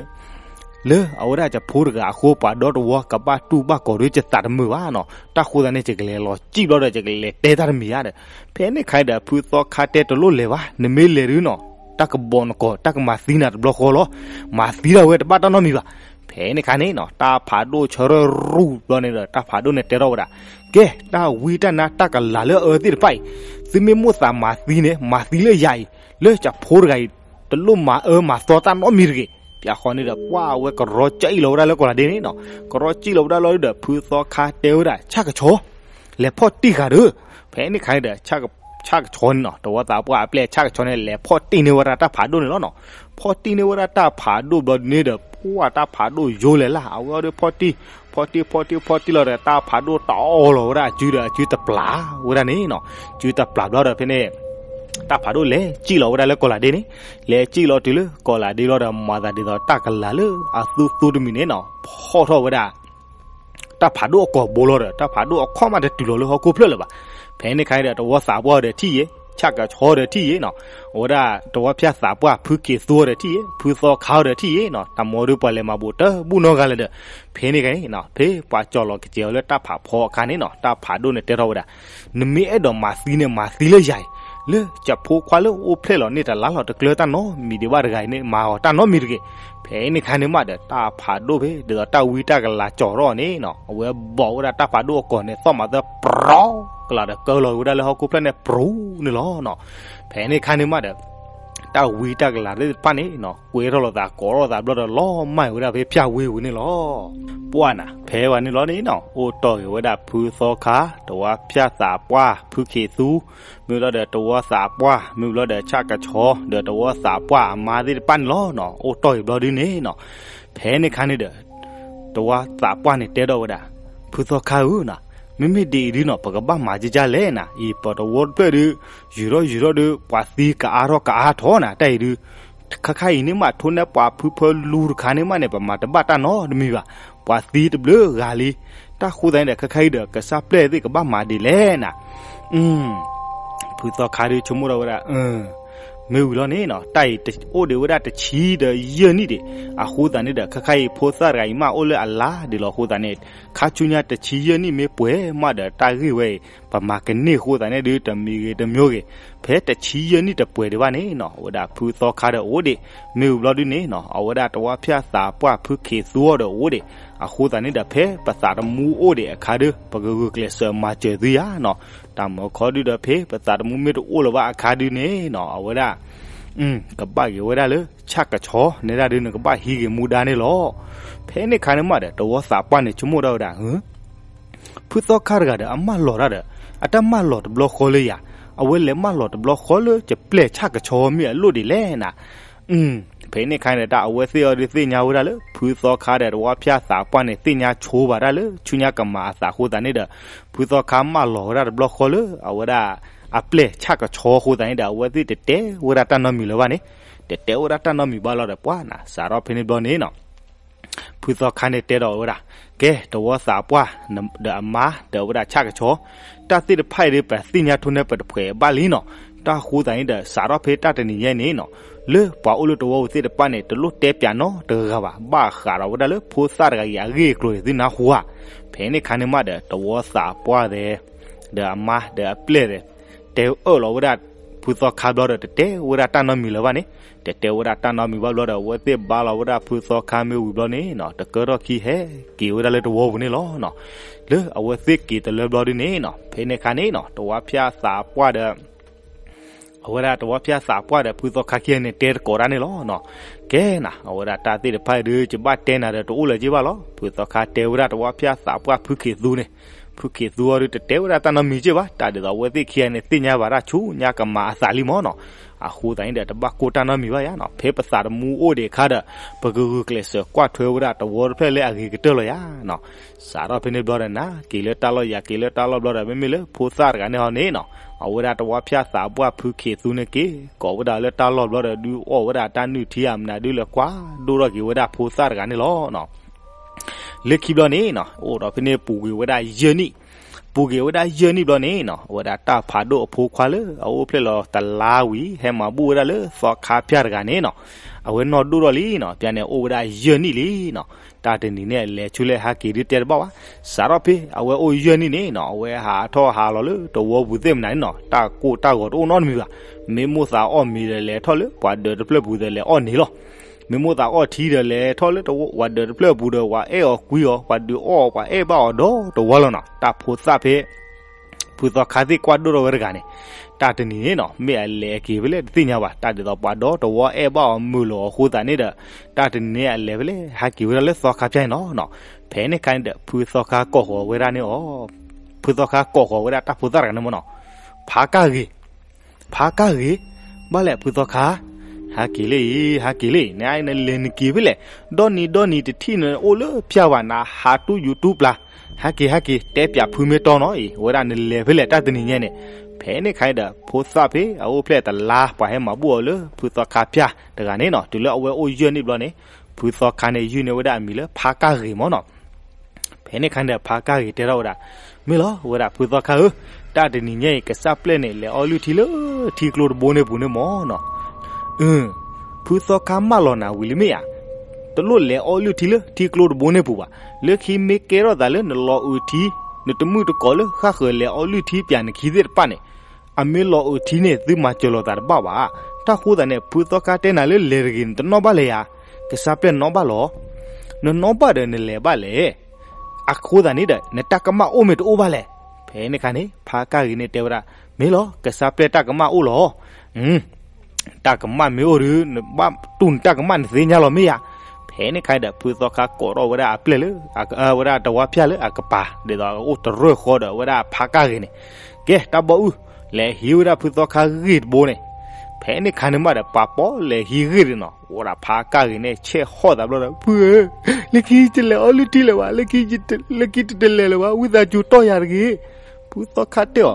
လၢအဝဲဒၣ်ယဖိတဂၤအဃိ ပှၤဒီတဝီကဘၣ်တူၢ်ဘၣ်ကီၤဒုး ယသးတမုာ်ဘၣ်နီၤ, တၢ်ဃိသတးန့ၣ် ယကလဲၤလီၤစံၣ်ဘျီဒီး ယကလဲၤတဲတၢ်တမံၤဧါဒီး, ဖဲန့ၣ်ခါဒီး ဖုသီခါတဲတလိၣ်လဲၤဘၣ်, နမ့ၢ်လဲၤဒုးနီၤ တၢ်ကဘီးနကီၢ် တၢ်ကမၤသံနၤတဘျီဃီလီၤ, မၤသံဒၣ်ဝဲတဘၣ်တၢ်နီတမံၤဘၣ်. ဖဲန့ၣ်ခါန့ၣ်နီၤ တၢ်ဖးဒိၣ်ဆၢထၢၣ်ရူၢ်ဘျီန့ၣ်ဒီး တၢ်ဖးဒိၣ်န့ၣ်တဲထီၣ်ဝဲဒၣ်, ကဲ တၢ်ဝံတၢ်နါတၢ်ကလၤလၢအအၢသ့ၣ်တဖၣ်အံၤ, သုမ့ၢ်မိၣ်သးမၤသံန့ၣ် မၤသံလၢယၤအံၤ, လၢယဖိတဂၤအံၤ တလိၣ်မၤအၢမၤသီတၢ်နီတမံၤတဂ့ၤ. ပျၢ်ဃီန့ၣ်ဒီး ပှၢ်ဝဲကရီကၠီအံၣ်လီၤဝဲဒၣ်လၢကီၢ်လၤဒ့န့ၣ်နီၤ, ကရီကၠီအံၣ်လီၤဝဲဒၣ်လီၤဒီး ဖုသီခါတဲဝဲဒၣ် ဆၣ်ကဆီ လဲၤဖီၣ်တံၢ်ဃာ်ဒီး, ဖဲန့ၣ်ခါန့ၣ်ဒီး ဆၣ်ကဆီန့ၣ်နီၤ တဝီသးပှၢ်အပျဲၢ်ဆၣ်ကဆီန့ၣ် လဲၤဖီၣ်တံၢ်န့ၢ်ဝဲဒၣ်တၢ်ဖးဒိၣ်န့ၣ်လီၤနီၤ. ဖီၣ်တံၢ်န့ၢ်ဝဲဒၣ်တၢ်ဖးဒိၣ်ဘျီဒုန့ၣ်ဒီး ပှၢ်တၢ်ဖးဒိၣ်ယိလဲၤလၢ် အဝဲအီၤဒီးဖီၣ်တံၢ်, ဖီၣ်တံၢ် ဖီၣ်တံၢ် ဖီၣ်တံၢ်လီၤဒီး တၢ်ဖးဒိၣ်တအီလီၤဝဲဒၣ်အစုဒီး အစုတပျၢ်ဝဲဒၣ်န့ၣ်နီၤ. စုတပျၢ်ဘျီဒီးဖဲန့ၣ် တၢ်ဖးဒိၣ်လဲၤစံၣ်လီၤဝဲဒၣ်လၢကီၢ်လၤဒ့န့ၣ်, လဲၤစံၣ်လီၤတုၤလၢကီၢ်လၤဒ့လီၤဒီး မၤသးဒ်သိးတၢ်ကလၤလၢအသူသူတမံၤန့ၣ်နီၤ ဖီၣ်ထီၣ်ဝဲဒၣ် တၢ်ဖးဒိၣ်အကိာ်ဘိလီၤဒီး တၢ်ဖးဒိၣ်အခီၣ်မးတတုၤလီၤလၢဟီၣ်ခိၣ်ဖျၢၣ်လၢၤဘၣ်. ဖဲန့ၣ်ခါဒီး တဝီသးပှၢ်ဒီးထံၣ်ယဲၢ်, ဆၣ်ကဆီဒီးထံၣ်ယဲနီၤ, အဝဲဒၣ်တဝီဖၠၣ်သးပှၢ်ဖုခ့သူအီၤဒီးထံၣ်ယဲ, ဖုသီခါအီၤဒီးထံၣ်ယဲနီၤ, တၢ်မၤဒုးပှၤလဲၤမၤဘူးတဘူၣ်နီတဂၤလၢၤဒီး, ဖဲန့ၣ်ခါန့ၣ်နီၤ ဖဲပှၤကၠီၣ်လီၤကစဲးအီၤလၢတၢ်ဖးဖီအခါန့ၣ်နီၤ တၢ်ဖးဒိၣ်န့ၣ်တဲထီၣ်ဝဲဒၣ်, နမ့ၢ်အဲၣ်ဒိးမၤသံန့ၣ် မၤသံလၢယၤအံၤ, လၢကဖိခွါလၢအိၣ်ဖျဲၣ်လီၤန့ၢ်တလါလီၤတကျၢၤတၢ်နီတမံၤဒံးဘၣ်တဂၤအံၤန့ၣ် မၤအီၤတၢ်နီတမံၤတဂ့ၤ. ဖဲန့ၣ်ခါန့ၣ်မးဒီး တၢ်ဖးဒိၣ်ဖဲ ဒ်သိးတၢ်ဝံတၢ်ကလၤကၠီၣ်ထီၣ်န့ၣ်နီၤ အဝဲဘီၣ်ဝဲဒၣ်တၢ်ဖးဒိၣ်အကိာ်န့ၣ် သီၣ်မးသၢ ပြီကလးဒီး ကၢလီၤက့ၤဝဲဒၣ်လၢဟီၣ်ခိၣ်ဖျၢၣ်န့ၣ် ပြီန့ၣ်လီၤနီၤ. ဖဲန့ၣ်ခါန့ၣ်မးဒီး တၢ်ဝံတၢ်ကလၤသ့ၣ်တဖၣ်န့ၣ်နီၤ ကွဲထီၣ်လိာ်သး ကိးထီၣ်သးဘျီဒီး လီၤမၢ်ဝဲဒၣ်ဖဲဖၠၣ်ဝ့ၢ်ပူၤန့ၣ်လီၤ. ပှၢ်နၤ ဖဲဝဲန့ၣ်လီၤန့ၣ်နီၤ အိၣ်တီၢ်ဂ့ၤဝဲဒၣ်ဖုသီခါ, တဝီဖၠၣ်သးပှၢ်ဖုခ့သူ, မ့ၢ်ဘျီဒီးတဝီသးပှၢ်, မ့ၢ်ဘျီဒီးဆၣ်ကဆီ, ဒီးတဝီသးပှၢ်အမါသ့ၣ်တဖၣ်န့ၣ်လီၤနီၤ. အိၣ်တီၢ်ဂ့ၤဘျီဒုန့ၣ်နီၤ ဖဲန့ၣ်ခါန့ၣ်ဒီး တဝီသးပှၢ်န့ၣ်တဲဒီးဝဲဒၣ်, ဖုသီခါဧၢနီၤ, မ့မ့ၢ်ဒ်အံၤဒုနီၤ ပကဘၣ်မၤကကၢ်လဲၣ်နၤ, အံၤပတဝီတဖျၢၣ်ဒု ယုာ်ထီၣ်ယုာ်ထီၣ်ဒု ပှၤသံကအါထီၣ်ကအါထီၣ်နၤ တၢ်အံၤဒု ခါခါအံၤန့ၣ်မး ထိၣ်နဲၣ်ပှၤဖုဖၢလူတခါန့ၣ်မးန့ၣ် ပမၤတဘၣ်တၢ်နီတမံၤဘၣ်. ပှၤသံတဘျုးဂၤလံ. တၢ်ဃိသတးန့ၣ်ဒီး ခါခါအံၤဒီး ကစၢ်ပျဲၢ်သ့ၣ်ကဘၣ်မၤဒ်လဲၣ်နၤ. ဖုသီခါဒုဆိကမိၣ်ထီၣ်ဝဲဒၣ်, မ့ၢ်ဝံၤလီၤန့ၣ်နီၤ တၢ်အံၤအိၣ်ဒံးဝဲဒၣ်တဆံဒီးယဲၢ်နံၣ်ဒံး. အဃိသတးန့ၣ်ဒီး ခါခါအံၤဖိသၣ်တဂၤအံၤမးအိၣ်လၢအလါဒံးလီၤ. အဃိသတးန့ၣ် ခါဆူညါတဆံယဲၢ်နံၣ်မ့ၢ်ပှဲၤမးဒီး တၢ်ဂ့ၢ်ဝဲအံၤ ပမၤကန့ၢ်အဃိသတးန့ၣ်ဒု တမံၤဂ့ၤတမံၤဂ့ၤ, ဖဲတဆံယဲၢ်နံၣ်တပှဲၤဒံးဘၣ်န့ၣ်နီၤ အဝဲဒၣ်ဖုသီခါဒီးအိၣ်ဒံး. မ့ၢ်ဝံၤဘျီဒုန့ၣ်နီၤ အဝဲဒၣ်တဝီဖၠၣ်သးပှၢ်ဖုခ့သူအီၤဒီးအိၣ်ဒံး. အဃိသတးန့ၣ်ဒီး ဖဲပသးသမူအိၣ်ဒံးအခါဒု ပကဂုာ်ကျဲးစၢးမၤစၢၤသုယၤနီၤ. တၢ်မၤခီဒုဒီး ဖဲပသးသမူမ့ၢ်တအိၣ်လၢၤဘၣ်အခါဒုန့ၣ်နီၤ အဝဲဒၣ် ကဘၣ်ဂ့ၤဝဲဒၣ်လၢဆၣ်ကဆီနဲဒၣ်ဒု နကဘၣ်ဟံးဂ့ၤမူဒါန့ၣ်လီၤ. ဖဲန့ၣ်ခါန့ၣ်မးဒီး တဝီသးပှၢ်န့ၣ်ဆိကမိၣ်ဒၣ်ဝဲဒၣ် ဖုသီခါတဂၤဒီး အမၢလီၤတၢ်ဒီး အတၢ်မၢလီၤတဘျီဃီလၢယၤ, အဝဲလဲၤမၢလီၤတဘျီဃီလၢ ယပျဲၢ်ဆၣ်ကဆီမ့ၢ်အလိၣ်ဒံးလဲၣ်နၤ. ဖဲန့ၣ်ခါန့ၣ်ဒီး တၢ်အဝဲသ့ၣ်အီၤဒုးသ့ၣ်ညါဝဲဒၣ်လၢ ဖုသီခါဒီးတဝီဖၠၣ်သးပှၢ်န့ၣ် သ့ၣ်ညါဆိဘၣ်တၢ်လၢ ဆူညါကမၤအသးအဃိသတးန့ၣ်ဒီး ဖုသီခါမၢလီၤဝဲဒၣ်တဘျီဃီလၢ အဝဲဒၣ်အပျဲၢ်ဆၣ်ကဆီအဃိသတးန့ၣ်ဒီး အဝဲသ့ၣ်တတဲဝဲဒၣ်တၢ်နီတမံၤလၢၤဘၣ်န့ၣ်, တတဲဝဲဒၣ်တၢ်နီတမံၤဘၣ်လီၤဒီးပှၢ်နၤ စးထီၣ်ဖဲန့ၣ်ဘျီန့ၣ်နီၤ ဖုသီခါန့ၣ်တဲဒီးဝဲဒၣ်, ကဲ တဝီသးပှၢ် ဒီးအမါ ဒီးဝဲဒၣ်ဆၣ်ကဆီ, တၢ်သ့ၣ်တဖၣ်အံၤဒုး ပသ့ၣ်ညါထိၣ်နဲၣ်ပတဖှဲးဘၣ်လံနီၤ. တၢ်ဃိသတးန့ၣ်ဒီး စးထီၣ်ဖဲတၢ်တနံၤညါန့ၣ်နီၤ လၢပှၤအိၣ်လၢတဝီပူၤသ့ၣ်တဖၣ်န့ၣ် တလိၣ်တဲပၠးနီတဂၤဘၣ်, ဘၣ်ဃးဒီးဝဲဒၣ်လၢဖိသၣ်တဂၤအံၤအဂ့ၢ်အကျိၤန့ၣ် သုနၢ်ဟူဧါ. ဖဲန့ၣ်ခါန့ၣ်မးဒီး တဝီသးပှၢ်သဲး ဒီးအမါဒီးအပျဲၢ်သဲး တဲအၢၣ်လီၤဝဲဒၣ် ဖုသီခါဘျီဒီး တတဲဝဲဒၣ်တၢ်နီတမံၤလၢၤဘၣ်န့ၣ်, တတဲဝဲဒၣ်တၢ်နီတမံၤဘၣ်ဘျီဒီး အဝဲသ့ၣ်ဘါလီၤဝဲဒၣ်ဖုသီခါမ့ၢ်ဝံၤဘျီန့ၣ်နီၤ တကၢထီၣ်ခံဟဲက့ၤဝဲဒၣ်လၢတဝီပူၤန့ၣ်လီၤ. လၢအဝဲသ့ၣ်က့ၤတလၢဘျီဒုန့ၣ်နီၤ ဖဲန့ၣ်ခါန့ၣ်နီၤ တဝီဖၠၣ်သးပှၢ်ဒီး အဝဲဒၣ်တဝီဖၠၣ်သးပှၢ်ဒီးဖုသီခါခံဂၤန့ၣ် တဲတကိးတၢ်န့ၣ်လီၤနီၤ. ကဲနၤ အဝဲဒၣ်တၢ်သ့ၣ်တဖၣ်ဒုး ယဘၣ်တဲနၤဒီးတအိၣ်လၢၤက့ဘၣ်လီၤ. ဖုသီခါတဲဝဲဒၣ်တဝီဖၠၣ်သးပှၢ်ဖုခ့သူန့ၣ်, ဖုခ့သူအီၤဒုး တတဲဝဲဒၣ်တၢ်နီတမံၤက့ဘၣ်, တၢ်ဒ်သိးအဝဲသ့ၣ်ခံဂၤန့ၣ် သ့ၣ်ညါဘၣ်တၢ်ဆူညါကမၤအသးလံမၢ်နီၤ. အဃိသတးန့ၣ်ဒီး တဘၣ်ကိၢ်တၢ်နီတမံၤဘၣ်ယါနီၤ. ဖဲပသးသမူအိၣ်ဒံးအခါဒီး ပကဂုာ်ကျဲးစၢးကွၢ်ထွဲဝဲဒၣ်တဝီတဖျၢၣ်လၢအဂ့ၤကတၢၢ်လီၤယါနီၤ. စးထီၣ်ဖဲန့ၣ်ဘျီဒီးနၤ က့ၤလၢတၢ်လီၢ်ယၤ က့ၤလၢတၢ်လီၢ်ဘျီဒီး မ့မ့ၢ်လၢဖိသၣ်တဂၤန့ၣ်ဟီန့ၣ်နီၤ အဝဲဒၣ်တဝီဖၠၣ်သးပှၢ်ဖုခ့သူန့ၣ်က့ၤ ကိးဝဲဒၣ်လၢတၢ်လီၢ်ဘျီဒီး ဒုးအီၣ်ဝဲဒၣ်တၢ်နုၢ်ထံအမနုၤဒုး လဲၤကွၢ်ဒိၣ်ထီၣ်က့ၤဝဲဒၣ်ဖိသၣ်တဂၤန့ၣ်လီၤနီၤ. လၢခံဘျီန့ၣ်နီၤ အိၣ်ဒီးဖဲန့ၣ်ပူၤကွံာ်ဝဲဒၣ်ယဲၢ်နံၣ်, ပူၤကွံာ်ဝဲဒၣ်ယဲၢ်နံၣ်ဘျီန့ၣ်နီၤ အဝဲဒၣ်တၢ်ဖးဒိၣ်အဖိခွါလၢအအိၣ်ဖျဲၣ်လီၤတလါဝံၤ ဟဲမၤဘူၣ်ဝဲဒၣ်လၢသီခါဖၠၣ်တဂၤန့ၣ်နီၤ အဝဲနီၢ်ဒိၣ်ထီၣ်လံနီၤ ပျၢၤန့ၣ်အိၣ်ဝဲဒၣ်ယဲၢ်နံၣ်လံနီၤ. တၢ်တနံၤန့ၣ် အလဲၤဆူလဲၣ်ဟးက့ၤဒုးတဲတဘၣ်ဘၣ်. စးထီၣ်ဖဲအဝဲအိၣ်ယဲၢ်နံၣ်န့ၣ်နီၤ အဝဲဟးထီၣ်ဟးလီၤလၢတဝီပူၤသ့ၣ်မနုၤန့ၣ်နီၤ တၢ်ကိၢ်တၢ်ဂီၤတအိၣ်နီတမံၤဘၣ်. မ့ၢ်မိၣ်သးအီၣ်မ့ၤဒီး လဲၤထီၣ်လၢပှၤဒၢးတဖျၢၣ်ပူၤဒီး လဲၤအီၣ်န့ၣ်လီၤ. မ့ၢ်မိၣ်သးအီၣ်ထံဒီး လဲၤထီၣ်လၢပှၤဒၢးတဖျၢၣ်ပူၤဒီး ပှၤအဲၣ်အီၤကွံအီၤ ပှၤဒုးအီၣ်အီၤ ပှၤအဲၣ်ဘၣ်အီၤဒီတဝီလီၤနီၤ. တၢ်ဖိသၣ်ဖဲ ဖုသီခါသ့ၣ်ကွၢ်ဒိၣ်ထီၣ်ဝဲတဂၤန့ၣ် တၢ်တနံၤန့ၣ်နီၤ မ့ၢ်အလဲၤအက့ၤဖဲလဲၣ်တသ့ၣ်ညါဘၣ်. တၢ်ဒ်သိးပှၤဒီတဝီအဲၣ်ဘၣ်အီၤမုာ်လီၤအဃိသတးန့ၣ်ဒီး တၢ်တနံၤန့ၣ်အလဲၤဖဲလဲၣ် ဟးက့ၤဝဲဒၣ်လၢသီခါဖၠၣ်န့ၣ်နီၤ. ဖဲန့ၣ်ခါန့ၣ်ဒီး ဖုသီခါကိးဃီၤဝဲဒၣ်န့ၣ်အီၤ, ဖုသီခါကိးဃီၤဝဲဒၣ်တၢ်ဖိသၣ်တဂၤန့ၣ်မၢ်နီၤ, ဖးကၢ်ဂ့ၤ ဖးကၢ်ဂ့ၤ, ဘၣ်လဲၣ်ဖုသီခါ, ဟးက့ၤလံအံၤ ဟးက့ၤလံအံၤ နလဲၤနက့ၤဖဲလဲၣ်, ဒီနံၤဒီနံၤတထံၣ်နအိၣ်လၢဖၠၣ်ဘၣ် နဟးတူၢ်ယူၤတူၢ်ပျၢ်, ဟဲက့ၤ ဟဲက့ၤ တဲပၠးဖုမ့ၢ်တီနီၤအံၤ အဝဲဒၣ်နလဲၤဖဲလဲၣ်တၢ်တနံၤညါန့ၣ်. ဖဲန့ၣ်ခါန့ၣ်ဒီး ဖိသၣ်ဖဲအအိၣ်ဖျဲၣ်တလါ ပှၤဟဲမၤဘူၣ်အီၤလၢဖုသီခါဖၠၣ်တဂၤန့ၣ်နီၤ တုၤလၢအဝဲအိၣ်ယဲၢ်နံၣ်ဘျီန့ၣ် ဖုသီခါန့ၣ် ယုၢ်န့ၢ်ဝဲဒၣ်အမံၤလၢဖးကၢ်ဂ့ၤမၢ်နီၤ. ဖဲန့ၣ်ခါန့ၣ်ဒီး ဖးကၢ်ဂ့ၤတဲထီၣ်ဝဲဒၣ်, မ့ၢ်လီၤ ဝဲဒၣ်ဖုသီခါဧၢ, တၢ်တနံၤညါအံၤ ကစၢ်ပျဲၢ်န့ၣ် လဲၤအီလုၢ်ထံလၢထံကျိတဘိန့ၣ်ပူၤန့ၣ်မၢ်နီၤ. အၢ ဖုသီခါမၢလီၤနၤဝံၤလံမ့ၢ်ဧါ. တလိၣ်လဲၤအီလုၢ်ထံလၢထံကျိတဘိန့ၣ်ပူၤဘၣ်. လၢခံမ့ၢ်ကဲထီၣ်သးလၢနလီၤအုးထံ, နတမုာ်တကိးလၢဃၣ်ဃၢၤလဲၤအီလုၢ်ထံပၠးနခံသ့ၣ်တဖၣ်န့ၣ်, အမ့ၢ်လီၤအုးထံန့ၣ် သုမၤစၢၤလိာ်သးတဘၣ်ဘၣ်. တၢ်ဃိသးန့ၣ် ဖုသီခါတဲနၤလၢလဲၤတဂ့ၤ နတနီၣ်ဘၣ်လဲၣ်ယၤ. ကစၢ်ပျဲၢ်နီၣ်ဘၣ်လီၤ. နနီၣ်ဘၣ်ဒီးနလဲၤဘၣ်လဲၣ်. အဃိသတးန့ၣ်ဒီး နတၢ်ကမၣ်အိၣ်မ့ၢ်တအိၣ်ဘၣ်လဲၣ်. ဖဲန့ၣ်ခါန့ၣ် ဖါကၢ်ဂ့ၤန့ၣ်တဲဝဲဒၣ်, မ့ၢ်လီၤ ကစၢ်ပျဲၢ်တၢ်ကမၣ်အိၣ်လီၤ. တၢ်ကမၣ်မ့ၢ်အိၣ်ဒီး နဘၣ်တူၢ်နတၢ်ကမၣ်နသ့ၣ်ညါလီၤမ့ၢ်ယၤ. ဖဲန့ၣ်ခါဒီး ဖုသီခါကိးထီၣ်ဝဲဒၣ်အပျဲၢ်လၢ ဝဲဒၣ်တဝါဖၠၣ်လၢအကပၤ ဒ်သိးအိၣ်တရၢၢ်ဃီဒီးဝဲဒၣ်ဖါကၢ်ဂ့ၤန့ၣ်, ကဲတၢ်ဘီအုၣ်, လဲၤဟံးဝဲဒၣ်ဖုသီခါဂ့ၢ်တဘိန့ၣ်. ဖဲန့ၣ်ခါန့ၣ်မးဒီး ပှၤပိာ်လဲၤဟံးဂ့ၢ်ဒၣ်နီၤ, အိၣ်ဒၣ်ဖါကၢ်ဂ့ၤန့ၣ် ဆဲးဟီၣ်သးဘျီဒီး ဖုဧၢ, လၢခံယတလဲၤအီလုၢ်ထံလၢၤဘၣ်, လၢခံယတလဲၤလၢၤဘၣ်, ဝံသးစူၤတီၢ်ယၤတဂ့ၤ. ဖုသီခါတဲအီၤ,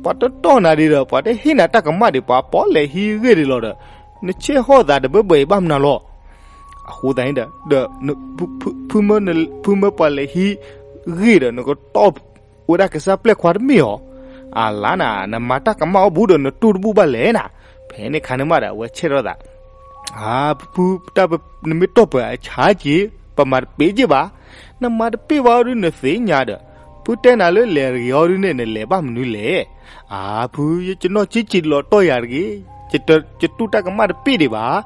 ပှၤတတီၢ်နၤဒံးဒီး ပှၤတဟ့ၣ်နၤတၢ်ကမၣ်ဒံး ပှၤပိာ်လဲၤဟံးဂ့ၢ်ဒံးလီၤဒီး နဆဲးဟီၣ်သးတဘၢဘၢအံၤဘၣ်မနုၤလီၤ. အဃိသတးန့ၣ်ဒီး ဖုမၢပှၤလဲၤဟံးဂ့ၢ်ဒီး နကတီၢ်ဝဲဒၣ်ကစၢ်ပျဲၢ်ခွါတမ့ၢ်ဧါ. အလါနၤ နမၤတၢ်ကမၣ်အိၣ်ဘူးဒီး နတူၢ်တဘူၣ်ဘၣ်လဲၣ်နၤ. ဖဲန့ၣ်ခါန့ၣ်မးဒီး အဝဲဆဲးထီၣ်သး, အါ, ဖု, နမ့ၢ်တီၢ်ပှၤအဆါက့ၤ, ပမၤတပ့ၢ်က့ၤဘၣ်. နမၤတပ့ၢ်ဘၣ်အီၤဒုး နသ့ၣ်ညါဒီး, ဖုတဲနၤလၢလဲၤတဂ့ၤအီၤဒုးန့ၣ် နလဲၤဘၣ်မနုၤလဲၣ်. အါ, ဖု, ယကနီၣ်ကံကံးလီၤတီၢ်ယၤတဂ့ၤ, ယတူၢ်တၢ်ကမၣ်တပ့ၢ်ဒံးဘၣ်.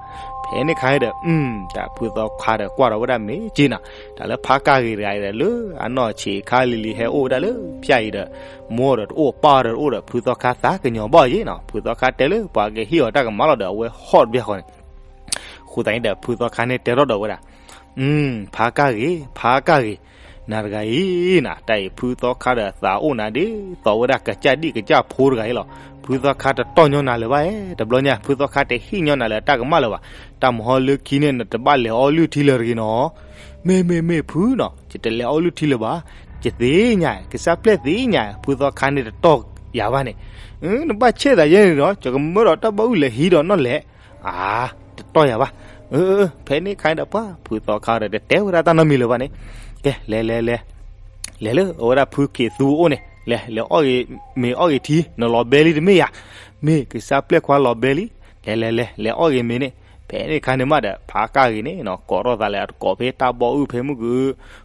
ဖဲန့ၣ်ခါဒီး တၢ်ဖုသီခါဒီးကွၢ်ဒီးဝဲဒၣ်မ့ၢ်က့ၤနၤ, တၢ်လၢဖါကၢ်ဂ့ၤတဂၤအံၤဒီး လၢအနီၢ်ဆံးခါလံၤလံၤဟဲအိၣ်ဝဲဒၣ်လၢဖၠၣ်အံၤဒီး, မိၢ်ဒီးတအိၣ်ပၢ်ဒီးတအိၣ်ဒီး ဖုသီခါသးကညီၤဘၣ်ယ့ၤနီၤ. ဖုသီခါတဲလၢပှၤကဟ့ၣ်အီၤတၢ်ကမၣ်လီၤဒီး အဝဲဟီၣ်တဘျီဃီန့ၣ် အဃိသတးန့ၣ်ဒီး ဖုသီခါန့ၣ်တဲထီၣ်ဒီးဝဲဒၣ်, ဖါကၢ်ဂ့ၤ, ဖါကၢ်ဂ့ၤ, နၤတဂၤအံၤနၤ, တၢ်အံၤဖုသီခါဒီးသးအိၣ်နၤဒ်သိး ဝဲဒၣ်ကစၢ်ဒံၣ်ကစၢ်ဖိတဂၤအံၤလီၤ. ဖုသီခါတတီၢ်ညီနၤလၢၤဘၣ်ဧါ, တဘျီညါ ဖုသီခါတဟ့ၣ်ညီနၤလၢၤတၢ်ကမၣ်လၢၤဘၣ်. တၢ်မဟီလၢခံန့ၣ် နတဘၣ်လဲၤအီလုၢ်ထံလၢၤတဂ့ၤနီၤ. မ့ၢ်မ့ၢ်မ့ၢ်ဖုနီၤ, ယတလဲၤအီလုၢ်ထံလၢၤဘၣ်. ယသ့ၣ်ညါ, ကစၢ်ပျဲၢ်သ့ၣ်ညါ, ဖုသီခါန့ၣ်တတီၢ်ယၤဘၣ်န့ၣ်, နဘၣ်ဆဲးသးယဲန့ၣ်ဒီး ယကမၢဒီးတၢ်ဘီအုၣ်လဲၤဟံးဒီးနီၣ်လဲၣ်. အါ, တတီၢ်ယၤဘၣ်. ဖဲန့ၣ်ခါန့ၣ်ဒီး ပှၤဖုသီခါဒီးတတဲဝဲဒၣ်တၢ်နီတမံၤလၢၤဘၣ်န့ၣ်, ကဲ လဲၤလဲၤလဲၤ, လဲၤလၢအဝဲဒၣ်ဖုခ့းသူအအိၣ်န့ၣ်, လဲၤ လဲၤအီၣ်ဂ့ၤမ့ၤအီၣ်ဂ့ၤထံ, နလီၤဘဲလံတမ့ၢ်ယၤ, မ့ၢ်ကစၢ်ပျဲၢ်ခွါလီၤဘဲလံ, လဲၤလဲၤလဲၤ လဲၤအီၣ်ဂ့ၤမ့ၤန့ၣ်. ဖဲန့ၣ်ခါန့ၣ်မးဒီး ဖါကၢ်ဂ့ၤန့ၣ်နီၤ ကိးထီၣ်သးလၢအတကိးဖဲတၢ်ဘီအုၣ် ဖဲမုၢ်က